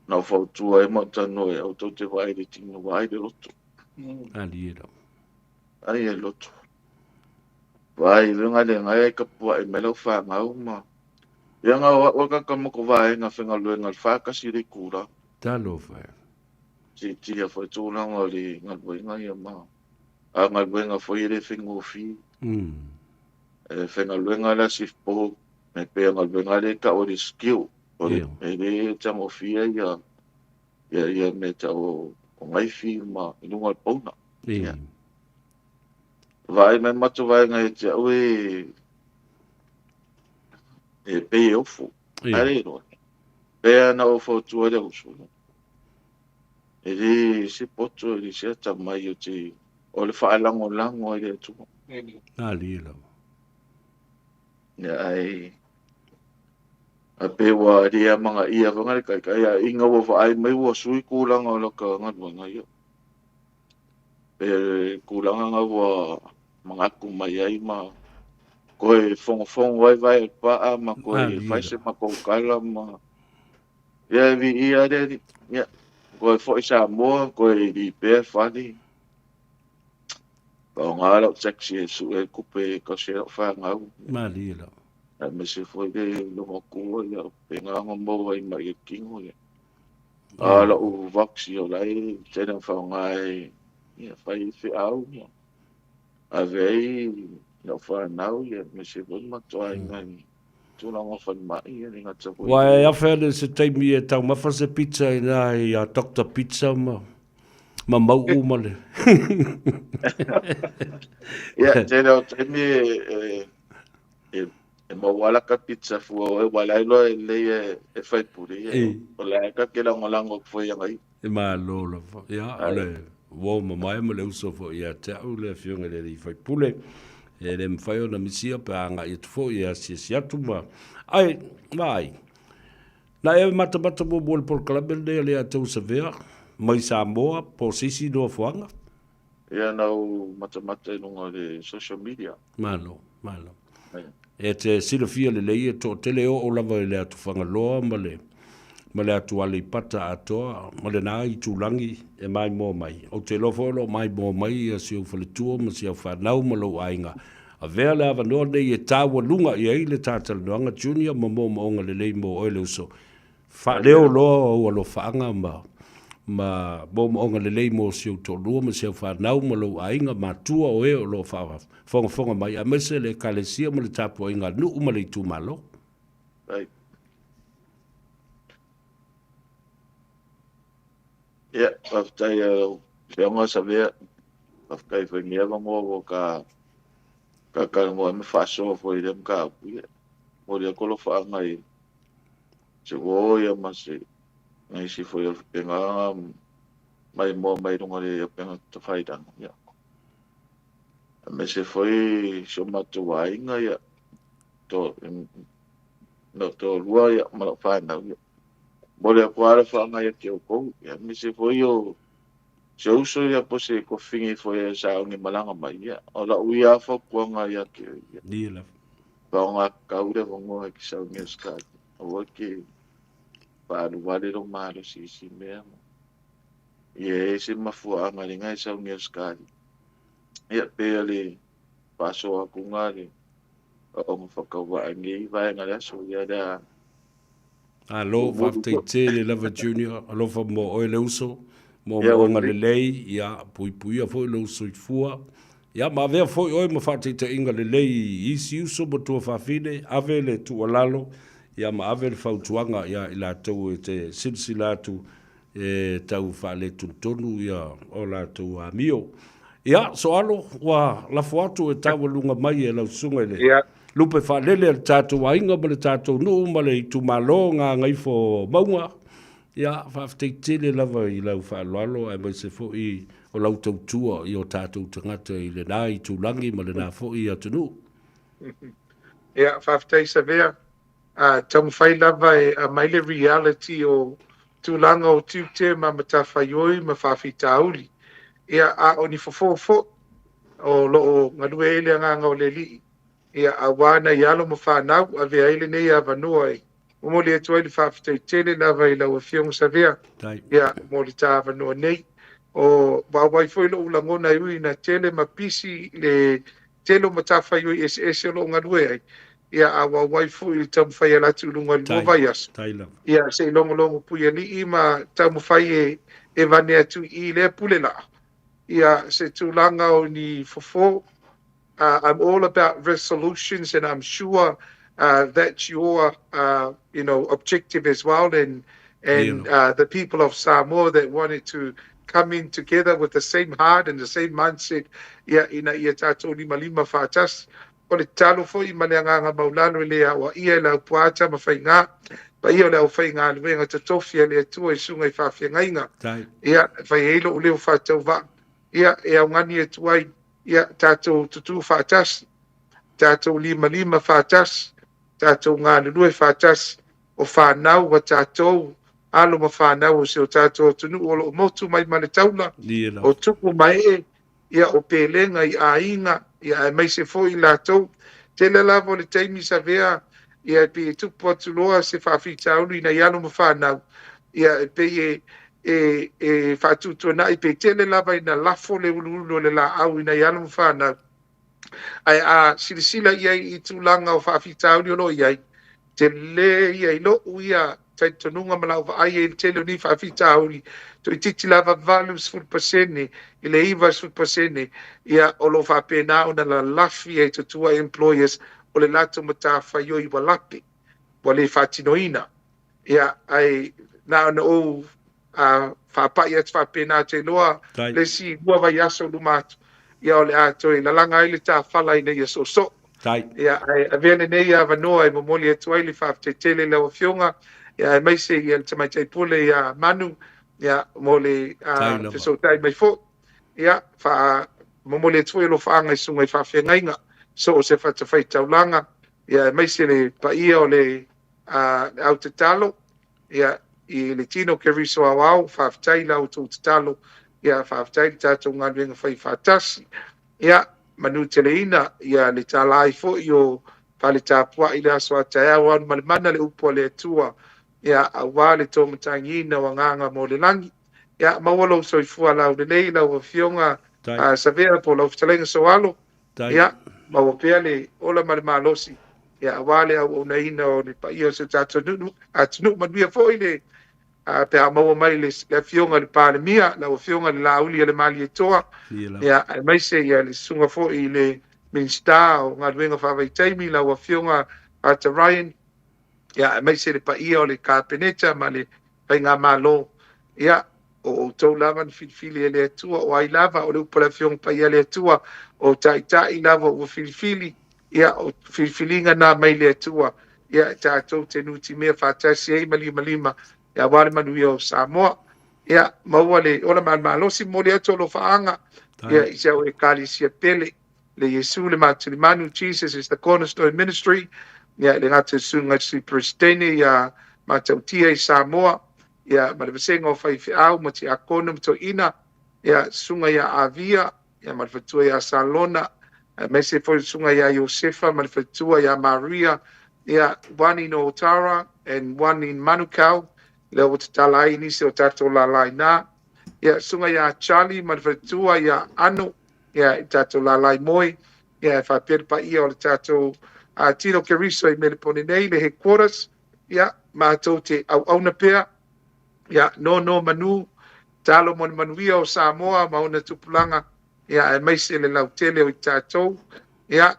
na ou fautua ai ma ou talanoa ai, aua tou te vaai i le tino, vaai i le loto. Alie lava. Vaai i le loto. Vaai i luga le ngai ai tapuai mai lau fanau ma ia na o au a tagata ma ko vaega faigaluega i le 41 le itula. Talofa e. Siitia foi tulaga o le galuega ia ma a galuega foi e le faigofie. E faigaluega la shift po e pei o galuega lea e tau o le skill o le e le tagofia ia ia ia mea tau o naifi ma i luga o le pauna. Ia. Vaai mai matou vaega ia te au e e pei e ofu. Ae le iloa. Pea na ou fautua i le uso. E le se poto, e le se atamai o te o le faalagolago ai le Atua. Malie lava. Ia ai a pe ua le amanaia foi le taitai a ina ua vaai mai ua sui tulaga o lata galuega ia. Pe tulaga na ua manatu mai ai ma toe fogofogo ai vae o le paa ma toe fai se matou tala ma ia e viia le Alii. Ia, toe foi Samoa, toe lipea fale. Faaaoga lau taxi e sue ai tupe e tausi ai lau fanau. Malie lava. Aemaise foi le loomatua, ia, faapena ona maua ai ma i le tino. Ia. A o lau vox, ia, o la e tele ina faaaoga e ia, fai ai feau ma ave ai lau fanau, ia, aemaise foi le matou aiga i tulaga o falemai, ia, le gata foi Ua e afe ane i se taimi e taumafa se pizza i ina i a Doctor Pizza ma ma mauʻu ma le Ia, tele o taimi e, e, e maua laka pizza fua oe ua la iloa e lelei e, e faipule ia. O la e ka ke lagolago atu foi ia ngai. E malo lava. Ia, o le uo mamae ma le uso foi ia te au le afioga i le alii faipule. E le mafai ona misia pe a agai atu foi e asiasi atu ma... Ai, vaai, na e matamata muamua i le polokalame lenei a le ia te Savea mai Samoa po o se isi nofoaga? Ia na ou matamata i luga o le social media. Malo, malo. E te silafia lelei e toatele oo lava i le atu Fagaloa ma le ma le atu Aleipata atoa ma lena itulagi e maimoa mai. Ou te iloa foi o lo o maimoa mai ia si ou faletua ma si au fanau ma lou aiga. Avea le avanoa lenei e taualuga i ai le ta talanoaga Junior ma moomooga lelei mo oe le uso. Faaleo loa ou alofaaga ma ma moomooga lelei mo si ou toalua ma si au fanau ma lou aiga matua o e o lo o faafogafoga mai aemaise le Ekalesia ma le tapuaiga a nuu ma le itumalo. Right. Ia, faafetai i lau Afioga Savea. Faafetai foi i lenei avanoa ua ta talatalanoa ai ma faasoa foi i lea mataupu. Ia, momoli atu alofaaga i se uo ia ma se nisi foi o faapena maimoa mai luga o le upega tafailagi. Ia, aemaise foi si o matou aiga, ia, to, lou toalua ia, ma lau fanau. Ia, momoli atu lava le faaga ia te outou. Ia, aemaise foi o se uso ia po o se kofini foi e sauni malaga mai. Ia, o lau ia lava fautuaga ia te oe. Ia, Ia lava. faaaoga tatau le avanoa e te sauni ai Scott. Aua e te faaalu vale lou malosi i isi mea. Ia e ese mafuaaga lena e sauni ai Scott. Ia, pei o le faasoa atu lena le aoga faatauvaa i lenei vaega o le aso. Ia, o le a Malo, faafetai tele lava Junior, alofa mo oe le uso, moomooga lelei, ia puipuia foi lou soifua, ia ma avea foi oe ma faataitaiga lelei i isi uso ma tuafafine, ave le tuualalo, ia ma ave le fautuaga ia i latou e te silasila atu e tau faaletonutonu ia o latou amio. Ia, Soalo, ua lafo atu e taualuga mai e lau susuga i le Ia. lupe faalele a le tatou aiga ma le tatou nuu ma le itumalo Gagaifomauga. Ia, faafetai tele lava i lau faaaloalo aemaise foi o lau tautua i o tatou tagata i lena itulagi ma lena foi atunuu. Ia, faafetai Savea. A taumafai lava e aumai le reality o tulaga o tiute ma matafaioi ma faafitauli. Ia, a o ni fofo foi o lo o galue ai le agaga o le Alii, ia, aua nai alo ma fanau, avea ai lenei avanoa e momoli atu ai le faafetai tele lava i lau Afioga Savea, ia, mo le ta avanoa nei. O vaovai foi lou lagona e ui ina tele ma pisi le tele o matafaioi eseese o lo o galue ai, ia, a auauai foi i le taumafai e ala atu i luga i le lua vaiaso, ia, se i logologo puialii ma taumafai e e vane atu i i lea pule laa, ia, se tulaga o ni fofo. I'm all about resolutions and I'm sure that's your you know, objective as well and and the people of Samoa that wanted to come in together with the same heart and the same mindset, ia, ina ia tātou limalima faatasi. O le tatalo foi ma le agaga maulalo e le aoaia e le Aupuaata ma Faigā, paia o le aufaigaluega totofi a le Atua i susuga i faafeagaiga, ia, e fai ai lou leo faatauvaa, ia, e augani atu ai, ia, tatou tutū faatasi, tatou limalima faatasi, tatou galulue faatasi, o fanau a tatou, alo ma fanau o si o tatou atunuu o lo o motu mai ma le taula, o tupu ma ee, ia, o pelega i aiga, ia, aemaise foi i latou. Tele lava o le taimi Savea, ia, e pei e tupu atu loa se faafitauli i nai alo ma fanau, ia, e pei e, e, e faatuatuanai pe tele lava ina lafo le uluulu o le laau i nai alo ma fanau. Ae a silasila i ai i tulaga o faafitauli o lo o i ai, tele ia i lou ia talitonuga ma lau vaai i le tele o nei faafitauli, toeitiiti lava 80% i le 90% ia o lo o faapena ona lalafi ai totua employers o le latou matafaioi ua lape, ua le faatinoina. Ia, ae na ona ou faapai atu faapena atu iloa le isi lua vaiaso i luma atu, ia o le a toe lalaga ai le tafala ina ia soosoo. Ia, ae avea lenei avanoa e momoli atu ai le faafetai tele i lau Afioga, ia, aemaise ia le Tamaitai Pule ia Manu, ia, mo le fesootai mai foi. Ia, momoli atu foi alofaaga i susuga i faafeagaiga, so o se fatafaitaulaga, ia, aemaise le paia o le au tatalo, ia, i le tino Keriso aoao, faafetai i la outou tatalo, ia, faafetai le tatou galuega fai faatasi. Ia, manuteleina, ia, le tala ai foi o fale tapuai i le aso a taeao alu ma le mana le upu a le Atua, ia, aua le tōmatagiina o agaga mo le lagi. Ia, maua lou soifua laulelei lau Afioga Savea po o lau fetalaiga Soalo. Ia, maua pea le ola ma le malosi, ia, aua le auaunaina o le paia o si o tatou atunuu. Manuia foi le pe a maua mai le Afioga i le Palemia, lau Afioga i le Laauli a le Malietoa, ia, aemaise ia le susuga foi i le Minisita o Galuega Faavaitaimi, lau Afioga Arthur Ryan, ia, aemaise le paia o le Kapeneta ma le Faigamalo, ia, o outou lava na filifili e le Atua, o ai lava, o le upu a le Afioga Paia a le Atua, o taitai lava ua filifili, ia, o filifiliga na mai le Atua, ia, e tatou te nutimea faatasi ai ma limalima, ia, aua le manuia o Samoa. Ia, maua le ola ma le malosi, momoli atu alofaaga, ia, i si au Ekalesia pele, le Iesu le Matulimanu, Jesus is the Cornerstone Ministry, ia, le gata i le Susuga i le Sui Peresetene ia Matautia i Samoa, ia, ma le vasega o faifeau ma tiakono ma toeaiina, ia, Susuga ia Avia, ia, ma le faletua ia Salona, aemaise foi le Susuga ia Iosefa ma le faletua ia Maria, ia, one in Otara and one in Manukau, lea ua tatala ai nisi o tatou lala i ina, ia, Susuga ia Charlie ma le faletua ia Ano, ia, i tatou lalai moe, ia, e faapea le paia o le tatou Tino Keriso i Melepone nei, le headquarters, ia, matou te auauna pea, ia, nono manu, talo mo le manuia o Samoa ma ona tupulaga, ia, aemaise le lautele o i tatou, ia,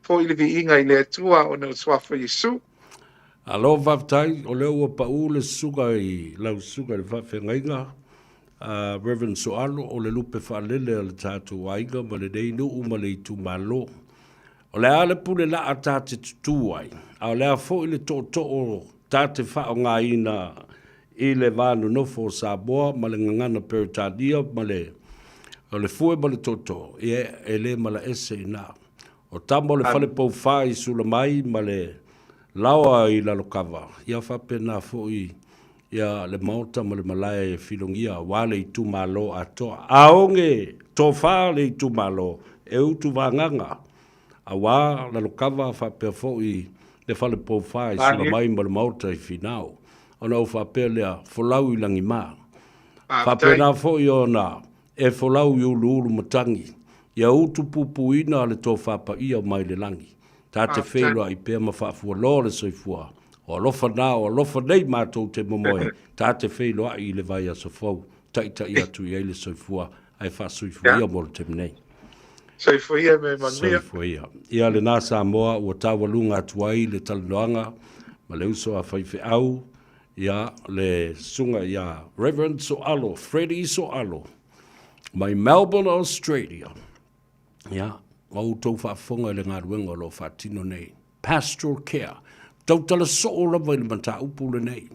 foi le viiga i le Atua ona o le suafa o Iesu. Alo faafetai, o lea ua pau le susuga i lau susuga i le faafeagaiga, Reverend Soalo, o le lupe faalele a le tatou aiga ma lenei nuu ma le itumalo. O le a le pule laa ta te tutū ai, a o le a foi le tootoo ta te faaaogaina i le va nonofo o Samoa ma le gagana Peretania ma le o le fue ma le tootoo, ia e le malaese i ina. O tama o le fale poufa i Sulamai ma le laoa i Lalokava, ia faapena foi ia le maota ma le malae e filogia aua le itumalo atoa. A oge tofa le itumalo e utuvaagaga aua Lalokava faapea foi le fale poufa i Sulamai ma le maota i Finao. Ona ou faapea lea, folau i lagima. Faapena foi ona e folau i uluulu matagi. Ia utupupuina le tofa paia mai le lagi. Ta te feiloai pea ma faafualoa le soifua. O alofa na, o alofa nei matou te momoe. Ta te feiloai i le vaiaso fou. Taitai atu i ai le soifua ae faasoifua ia mo le taimi nei. Soifua ia me manuia. Soifua ia. Ia lena Samoa ua taualuga atu ai le talanoaga ma le uso a faifeau, ia le susuga ia Reverend Soalo, Freddie Soalo, mai Melbourne, Australia. Ia, ua outou faafofoga i le galuega o lo o faatino nei. Pastoral Care. Tautala soo lava i le mataupu lenei,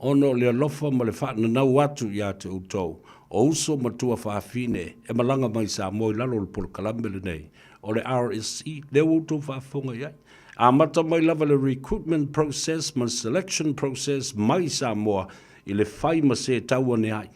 ona o le alofa ma le faananau atu ia te outou, o uso ma tuafafine e malaga mai Samoa i lalo o le polokalame lenei o le RSE, lea ua outou faafofoga i ai. Amata mai lava le recruitment process ma le selection process mai Samoa i le fai ma se tau ane ai.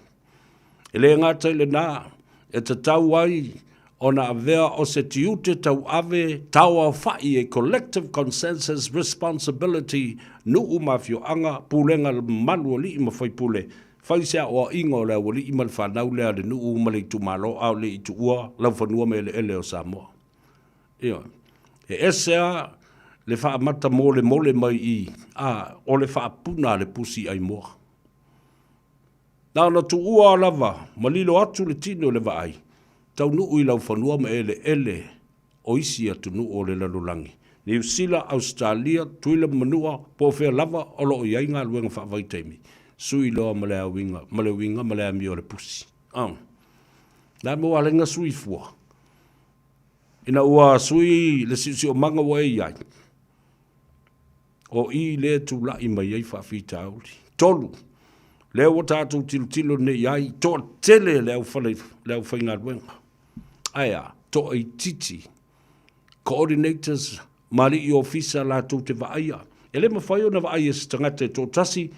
E le gata i lenā, e tatau ai ona avea o se tiute tauave tauaofa'i a collective consensus responsibility nuu ma afioaga, pulega malu alii ma faipule, fai se aoaiga o le aualii ma le fanau lea a le nuu ma le itumalo a o le i tuua laufanua ma eleele o Samoa. Ioe. E ese a le faamata molemole mai i, a, o le faapuna a le pusi aimoa. Na ona tuua lava ma lilo atu le tino i le vaai, taunuu i laufanua ma eleele o isi atunuu o le lalolagi, Niu Sila, Ausetalia, Tutuila ma Manua, po o fea lava o lo o i ai galuega faavaitaimi, sui loa ma le auiga, ma le uiga ma le amio a le pusi. Oh. Le a mo alaiga sui fua? Ina ua sui le siosiomaga ua e i ai, O i lea e tulai mai ai faafitauli. 3, lea ua tatou tilotilo nei i ai, toatele le aufale, le aufaigaluega. Ae a, toaitiiti coordinators ma alii ofisa latou te vaaia. E le mafai ona vaai e se tagata e toatasi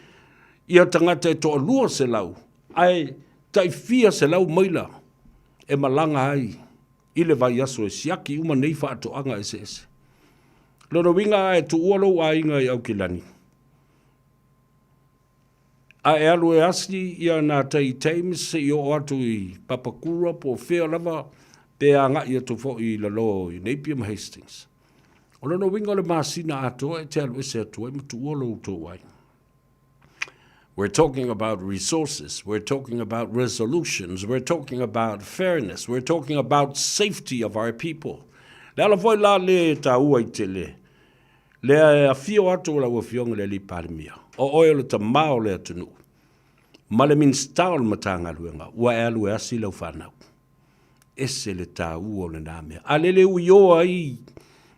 ia tagata e toalua selau, ae tai fia selau maila e malaga ai i le vaiaso e siaki uma nei faatoaga eseese. Lona uiga a e tuua lou aiga i Aukilani, a e alu e asi ia nā tai Thames se i oo atu i Papakura po o fea lava pe agai atu foi i lalo i Napier ma Hastings. O lona uiga o le masina atoa e te alu ese atu ai ma tuua lou tou aiga. We're talking about resources, we're talking about resolutions, we're talking about fairness, we're talking about safety of our people. Le ala foi la le tāua i tele, lea e afio atu o lau afioga le Alii Palemia, o oe o le tamā o le atunuu, ma le Minisita o le Matagaluega, ua e alu e asi lau fanau. Ese le tāua o lenā mea. A lele uioa ai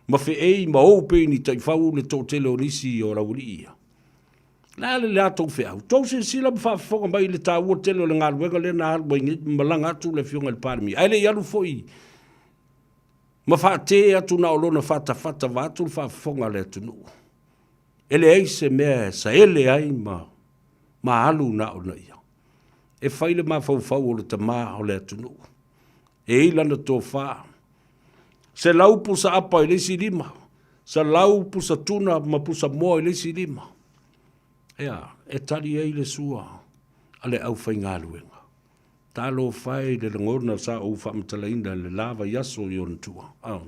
ma feei ma ou pei ni taifau le toatele o nisi o laualii ia. Le a le latou feau? Tou silasila ma faafofoga mai i le taua tele o le galuega lea na alu ai nei ma malaga atu le Afioga i le Palemia, ae le i alu foi ma faatē atu na o lona fatafata vaeatu le faafofoga a le atunuu. E leai se mea e saele ai ma ma alu na ona ia. E fai le mafaufau o le tama o le atunuu. E i ai lana tofa. 100 pusa apa i le isi lima, 100 pusa tuna ma pusa moa i le isi lima. Ea, e tali ai le sua a le aufaigaluega. Talofa e i le lagona sa ou faamatalaina i le la vaiaso i ona tua. Oh,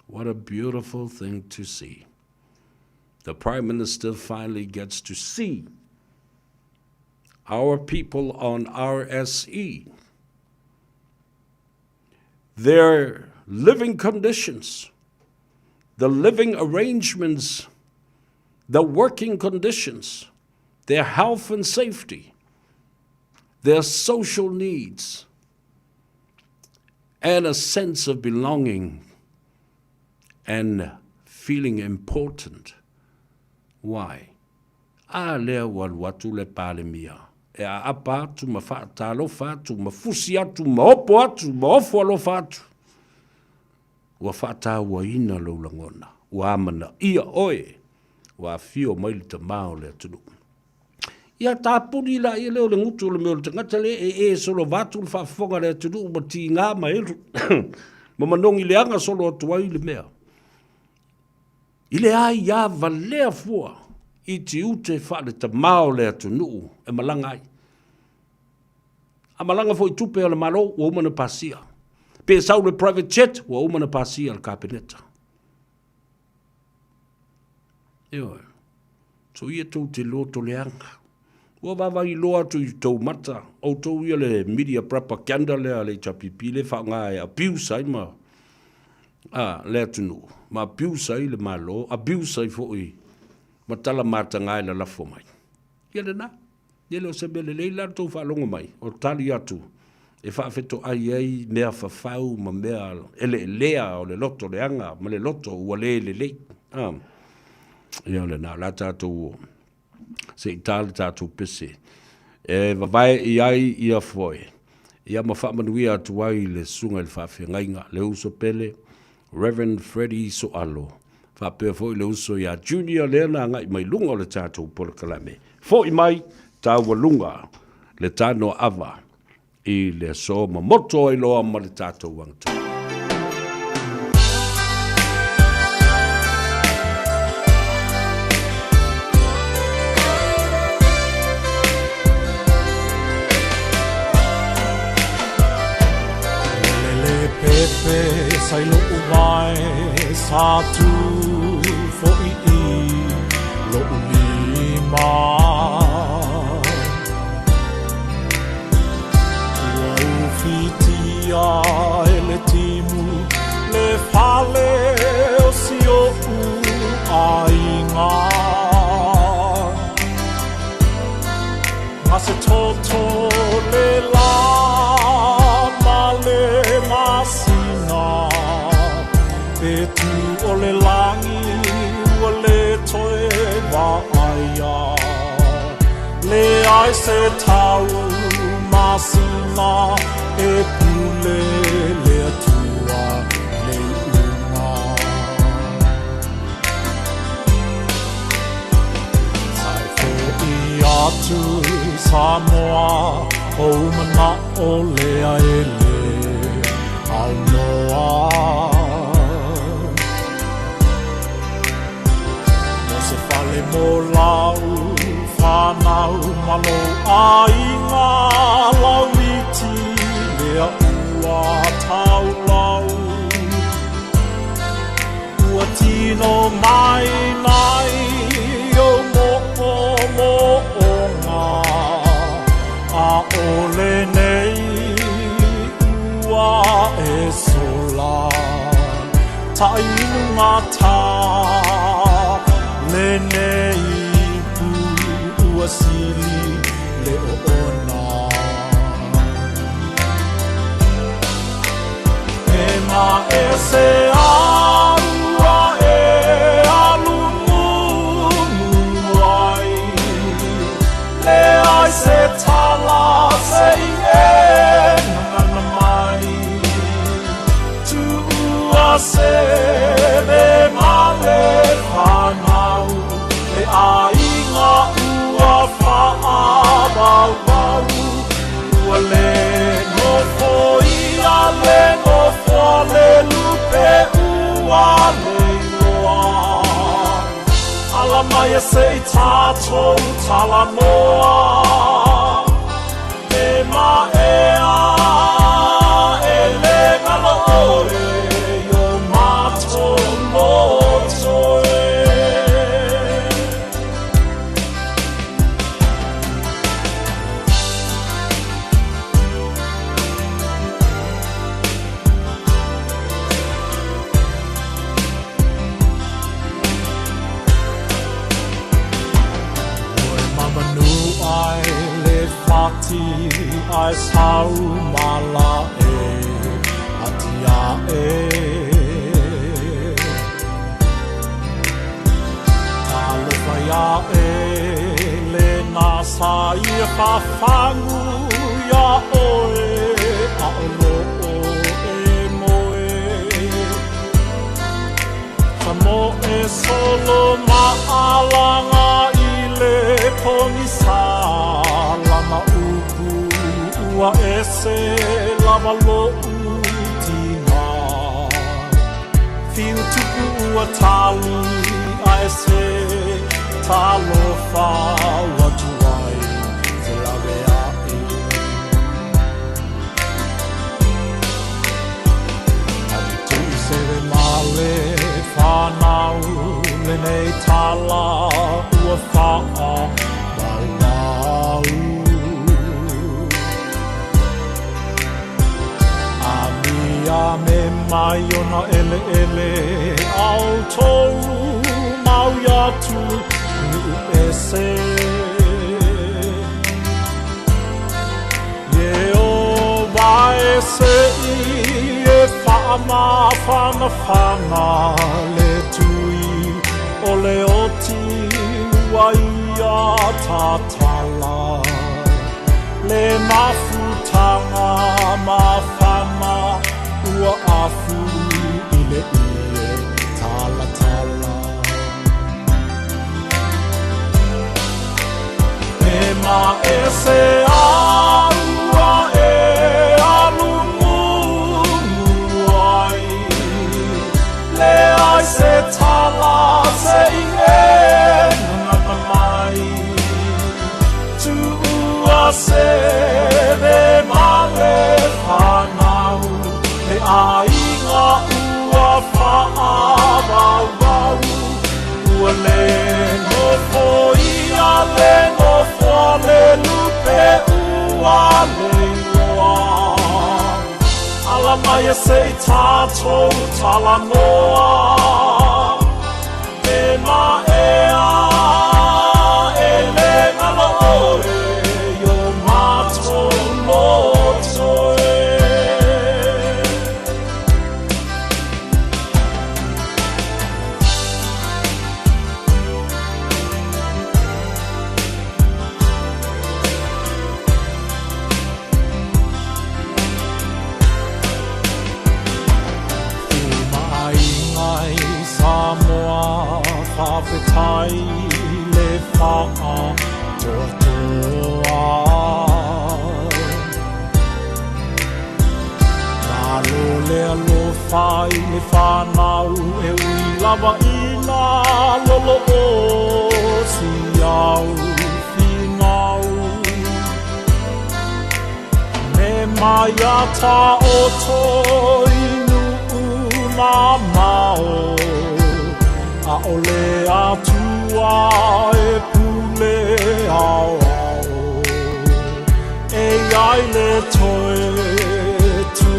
what a beautiful thing to see. The Prime Minister finally gets to see our people on RSE. Their living conditions, the living arrangements, the working conditions, their health and safety, their social needs, and a sense of belonging and feeling important. Why? A lea ua alu atu le Palemia e aapa atu ma faatalofa atu ma fusi atu ma opo atu ma ofo alofa atu. Ua faatauaina lou lagona, ua amanaia oe, ua afio mai le tama o le atunuu. Ia tapuni laia lea o le gutu o le mea o le tagata lea e e solova atu le faafofoga a le atunuu ma tiga ma elu ma manogi leaga solo atu ai le mea. I le aia valea fua i tiute faale-tama o le atunuu e malaga ai. A malaga foi tupe a le Malo, ua uma ona pasia. Pe sau le private jet, ua uma na pasia le Kapeneta. Ioe. So ia tou te loto leaga. Ua vaavaai loa atu i tou mata, outou ia le media propaganda lea a le HRPP lea e faaaoga e abuse ai ma a, le atunuu, ma abuse ai le Malo, abuse ai foi ma tala mataga e lalafo mai. Ia lena. Ia le o se mea lelei la le tou faalogo mai, o tali atu e faafetoai ai mea fafau ma mea eleelea o le loto leaga ma le loto ua le lelei. A, ia lena, o le a tatou o se i ta le tatou pese e vavae i ai ia foe, ia ma faamanuia atu ai le susuga i le faafeagaiga, le uso pele, Rev. Freddie Soalo, faapea foi le uso ia Junior lea na agai mai luga o le tatou polokalame. Foi mai taualuga le tanoa ava i le aso ma moto ai loa ma le tatou agatonu. Lele pepe sa i lo'u vae sa tu fo'i i lo'u lima. Ua ufitia e le timu le fale o si o'u aiga. Ma se toto le la ma le masina e tu o le lagi ua le toe vaaia le ai se tau masina e pule le Atua le iuga. Sa e fo'i atu Samoa ou mana'o lea e le aunoa. Mo se fale mo lau whanau ma lou aiga lauiti lea ua taulau. Ua tino mai nei o mo'omo'oga a o lenei ua e sola taʻilugata lenei pu ua sili le oona. E ma ese aua e alumumu ai le ai se tala se i e ngana mai tuua se le ma le whanau le aiga ua whaabauau ua le nofo ia le nofo le lupe ua le iloa ala mai e se i tātou talanoa e maea e le ngalo oe i o matou loto e. Ua e mamanu ai le fati ai sau mala e atia e. Talofa ia e le nasa ia whafangu ia oe a o loo e moe. Sa mo e solo maalanga i le pogisa lana upu ua ese lava lo'u tina. Fiu tupu ua tali a ese talofa ua tuai te lawe a'i. faavauvau. Amiame mai ona eleele a outou mau i atu nuʻu ese. Ieova e seʻi e faamafanafana le tui o le oti ua ia tatala le mafutaga mafana ua afu i le ie talatala. E ma ese aua e alumumu ai, le ai se tala se i e ngana mai. Tuua se le male whanau, le aiga ua whaavauvau. Ua le nofo ia le nofo a le lupe ua le iloa. Ala mai e se i tātou talanoa. E maea e le ngalo oe i o mātou loto e. Samoa whawhetai le whaa toatoa. Malo le alofa i le whanau e ui lava i nā lolo o si au whingau. Me mai a tā o toi nuu nā mao, a o le atua e pule ao ao. E ai le toe tu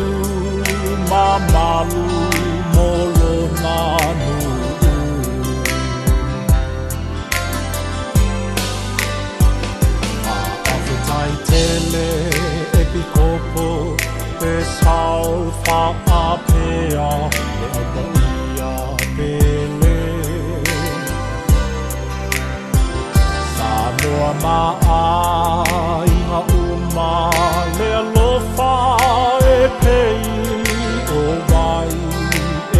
mamalu mo lona nuu. A awhetai tele e pikopo e sao whaapea le aua ia pele. Samoa maaiga uma le alofa e pei o vai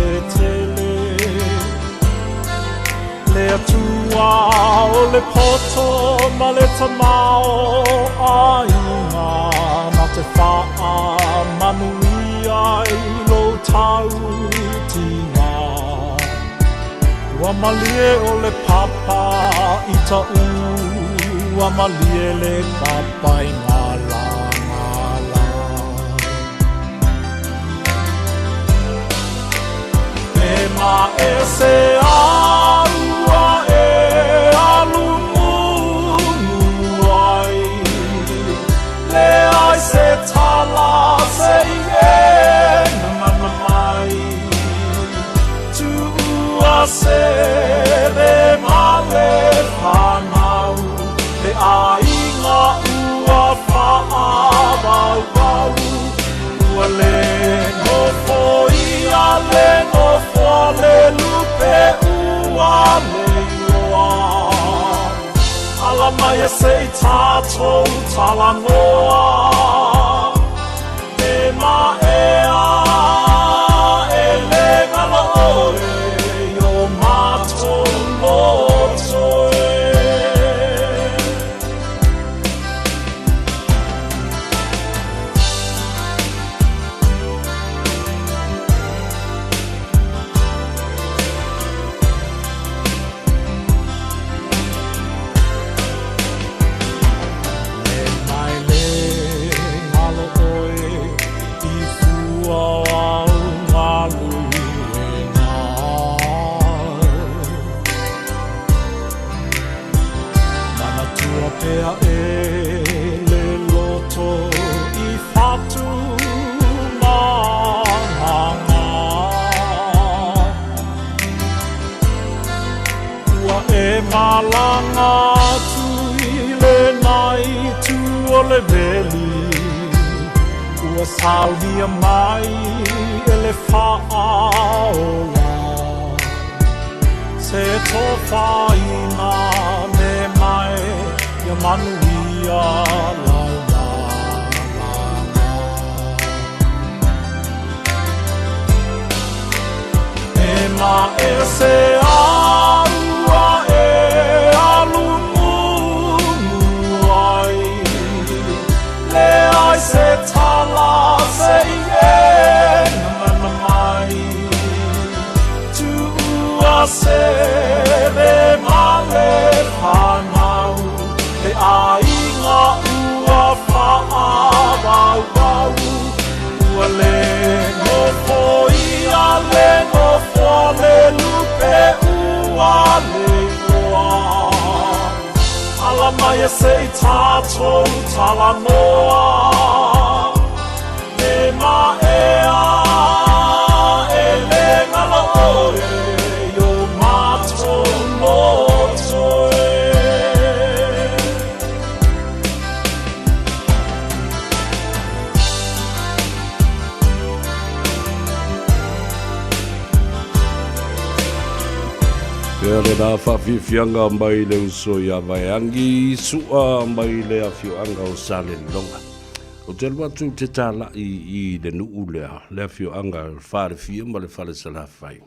e tele. Le atua o le poto ma le tamao aiga na te whaa manuia i lo tau tinga. Ua malie o le papa i ta ua malie le papa i ngā la, ngā la. E ma e se aua e alumumu ai, le ai se tala se i e ngana mai. Tuua se le male whanau, le aiga ua whaavauvau. Ua le nofo ia le nofo a le lupe ua le iloa. Ala mai e se i tātou talanoa. E maea e le ngalo oe i o mātou loto e. Le mai le ngalo oe i fua E a e le loto i whatu manganga. Ua e malanga atu i lenai tu o le veli. Ua saunia mai e le faaola. Se tofaina me mai ia manuia lau malaga. E ma e se aua e alu mumu ai, leai se tala se i e gagana mai. Tuua se le ma le whanau, le aiga ua whaawauwau. Ua le nofoia le nofoa le lupe ua le igoa. Ala mai e se i tātou talanoa, e ma ea e le ngalo oe i o mātou loto e. Ia lena faafiafiaga mai le uso ia Vaeangi Su'a mai le afioaga o Salelologa. Ou te alu atu te tāla'i i le nuu lea, le afioaga o le Falefia ma le Falesalafai.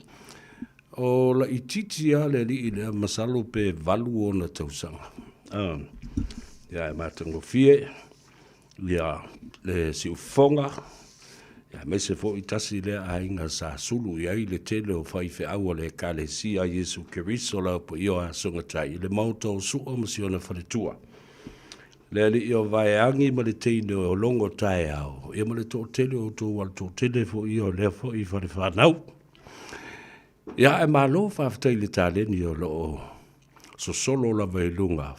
O laitiiti lava le alii lea, masalo pe 8 ona tausaga. Ah, ia e matagofie ia le siufofoga, ia aemaise foi tasi lea aiga sa sulu i ai le tele o faifeau a le Ekalesia a Iesu Keriso la paia o Asogatai i le maota o Sua ma si ona faletua. Le alii o Vaeangi ma le teine o Logo Taeao, ia ma le toatele o outou alatoatele foi ia o lea foi fale fanau. Ia ae malo faafetai i le taleni o lo o sosolo lava i luga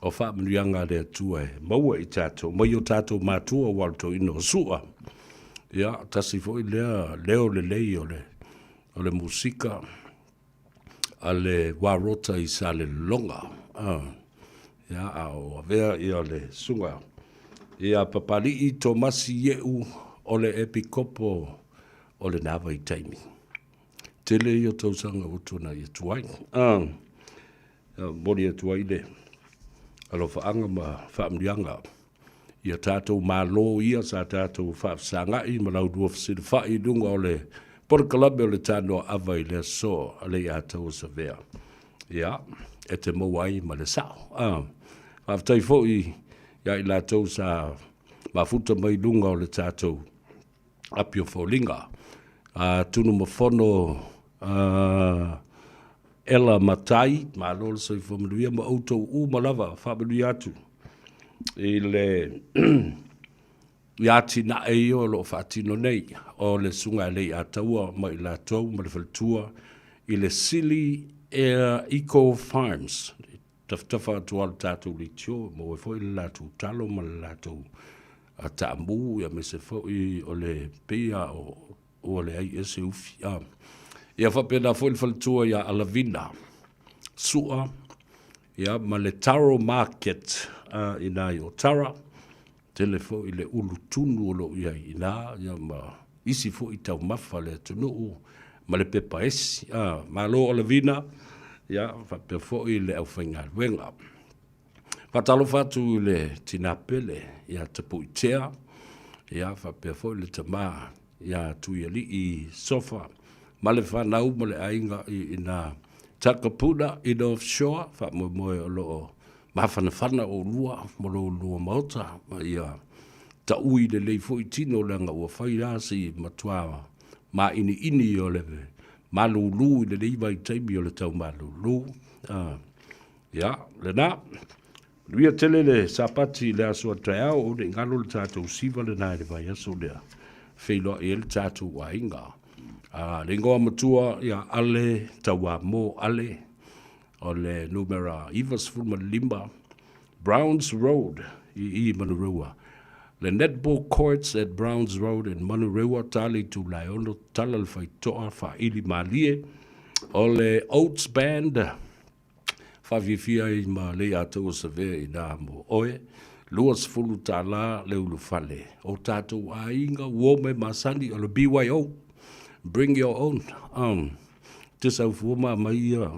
o faamanuiaga a le Atua e maua i tatou, mai o tatou matua ua alotoina o Sua. Ia, tasi foi lea leo lelei o le, o le musika a le Warota i Salelologa. Ah, ia, a o avea ia le suga. Ia Papali'i Tomasi Ieu o le Epikopo o lena vaitaimi. Tele ia o tausaga ua tuanai atu ai. Ah, momoli atu ai le alofaaga ma faamanuiaga ia tatou Malo ia sa tatou faafesagai ma laulua fesilafai i luga o le polokalame o le Tanoa Ava i le aso a le Iataua Savea. Ia, e te maua ai ma le sao. Ah, faafetai foi ia i latou sa mafuta mai luga o le tatou api o foliga. A Tunumafono a Ella Matai, malo le soifua manuia ma outou uma lava, faamanuia atu i le i atinae ia o lo o faatino nei o le Susuga ia Leiataua ma i latou ma le faletua i le Sili Air Eco Farms. Tafatafa atu lava le tatou leitio, maua ai foi le latou talo ma le latou taamu, aemaise foi o le pei lava o ua leai ea se ufi. A. Ia faapena foi le faletua ia Alavina Sua, ia ma le Taro Market i ina i Otara. Tele foi le ulu tunu o lo o i ai i ina, ia ma isi foi taumafa a le atunuu ma le pepa esi. A, malo Alavina, ia faapea foi le aufaigaluega. Faatalofa atu i le tina pele ia Tapuitea, ia faapea foi le tama ia Tuialii Sofa ma le fanau ma le aiga i ina Takapuna i North Shore, faamoemoe o lo o mafanafana oulua ma lo oulua maota, ma ia taui lelei foi tino leaga ua fai la si matua mainiini o le malulu i lenei vaitaimi o le tau malulu. Ia, lena. Manuia tele le Sapati i le aso a taeao, o nei galo le tatou siva lena i le vaiaso lea. Feiloai ai le tatou aiga. A, le ingoa matua ia Ale Tauamo Ale, o le numera 95, Browns Road i i Manurewa. Le netball courts at Browns Road in Manurewa, ta le itula e ono, tala le faitoa, faaili malie. O le Oats Band, faafiafia ai ma Leiataua Savea inā mo oe, $20 le ulufale. O tātou aiga, uo me masani, o le BYO, bring your own. Um, te sau fua ma mai ia,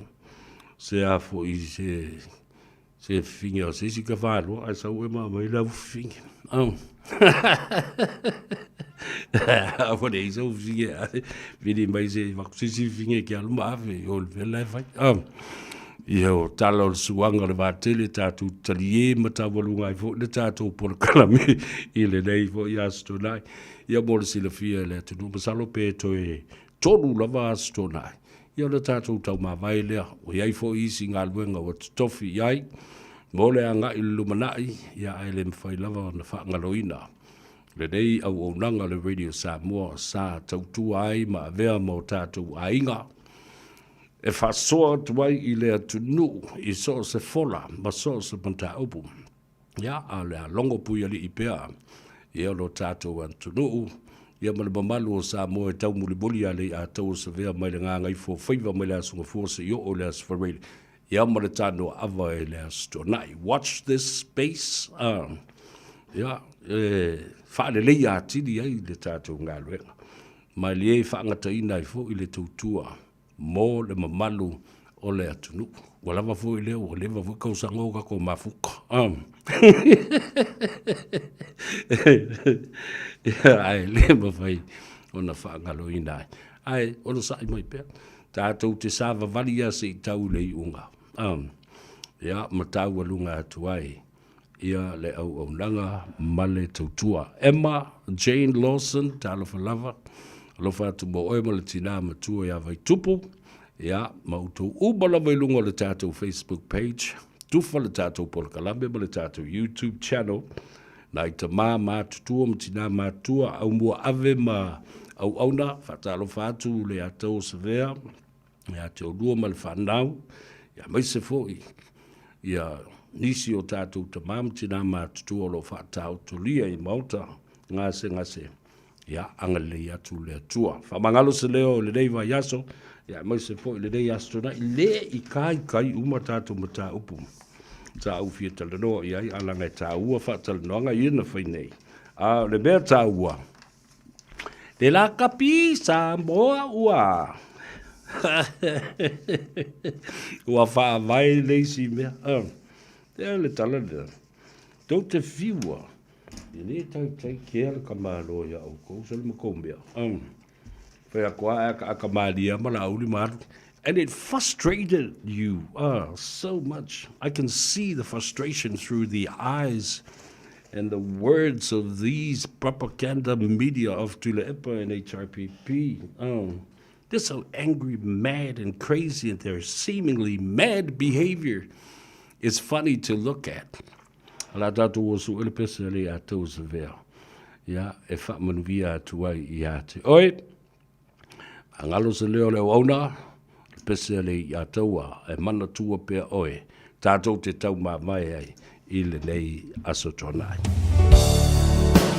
se a foi se, se finge o se isi ka whāloa, ai sau e ma mai lau finge. Um. Awa le isa finge, vili mai se vakusisi finge ki aluma ave, o le vela e fai. Um. Ia o tala o le suaga o le vatele tatou talie ma taualuga ai foi le tatou polokalame i lenei foi Aso Toonai. Ia mo le silafia e le atunuu, masalo pe toe tolu lava Aso Toonai. Ia o le tatou taumavae lea, ua i ai foi isi galuega ua totofi i ai mo le agai i le lumanai, ia ae le mafai lava ona faagaloina lenei auaunaga a le Radio Samoa sa tautua ai ma avea ma o tatou aiga e faasoa atu ai i le atunuu i so o se fola ma so o se mataupu. Ia, a o le a logo puialii pea ia lo tatou atunuu, ia ma le mamalu o Samoa e taumulimuli a le Ataua Savea mai le Gagaifo Faiva mai le Aso Gafua seia oo i le Aso Faraile, ia ma le Tanoa Ava i le Aso Toonai. Watch this space. Ia, e faaleleia atili ai le tatou galuega. Ma e le faagataina ai foi le tautua mo le mamalu o le atunuu. Ua lava foi lea, ua leva foi kausaga o tatou mafuta. Ae le mafai ona faagaloina ai. Ae onosai mai pea, tatou te savavali lava se i tau i le iuga. Ia, ma taualuga atu ai ia le auaunaga ma le tautua. Emma Jane Lawson, talofa lava, alofa atu mo oe ma le tinā matua ia Vaitupu, ia, ma outou uma lava i luga o le tatou Facebook page, tufa le tatou polokalame ma le tatou YouTube channel, nai tamā matutua ma tinā matua, aumua ave ma auauna, faatalofa atu le Ataua Savea, ia te oulua ma le fanau, aemaise foi ia nisi o tatou tamā ma tinā matutua o lo o faataotolia i Maota gasegase, ia agalelei atu le Atua. Faamagalo se leo i lenei vaiaso, ia aemaise foi lenei Aso Toonai, le i kaikai uma tatou mataupu sa ou fia talanoa i ai, a leaga e taua faatalanoaga ia na fai nei. A o le mea taua, Le lakapi Samoa ua ua faavae le isi mea. Uh, ea le tala lea. Tou te fiua, e le taitai kea le kamalo ia oukou sa le makou mea. Um, whai ako a aka malia ma la uli ma And it frustrated you so much. I can see the frustration through the eyes and the words of these propaganda media of Tuilaepa and HRPP. Oh, they're so angry, mad, and crazy, and their seemingly mad behavior is funny to look at. La tātou o su ele pese le a tau se vea. Ia, e whaamanuia atu ai i a te oe. A ngalo se leo le auauna, le pese a le i'a taua, e manatua pea oe, tatou te taumamae ai i lenei Aso Toonai.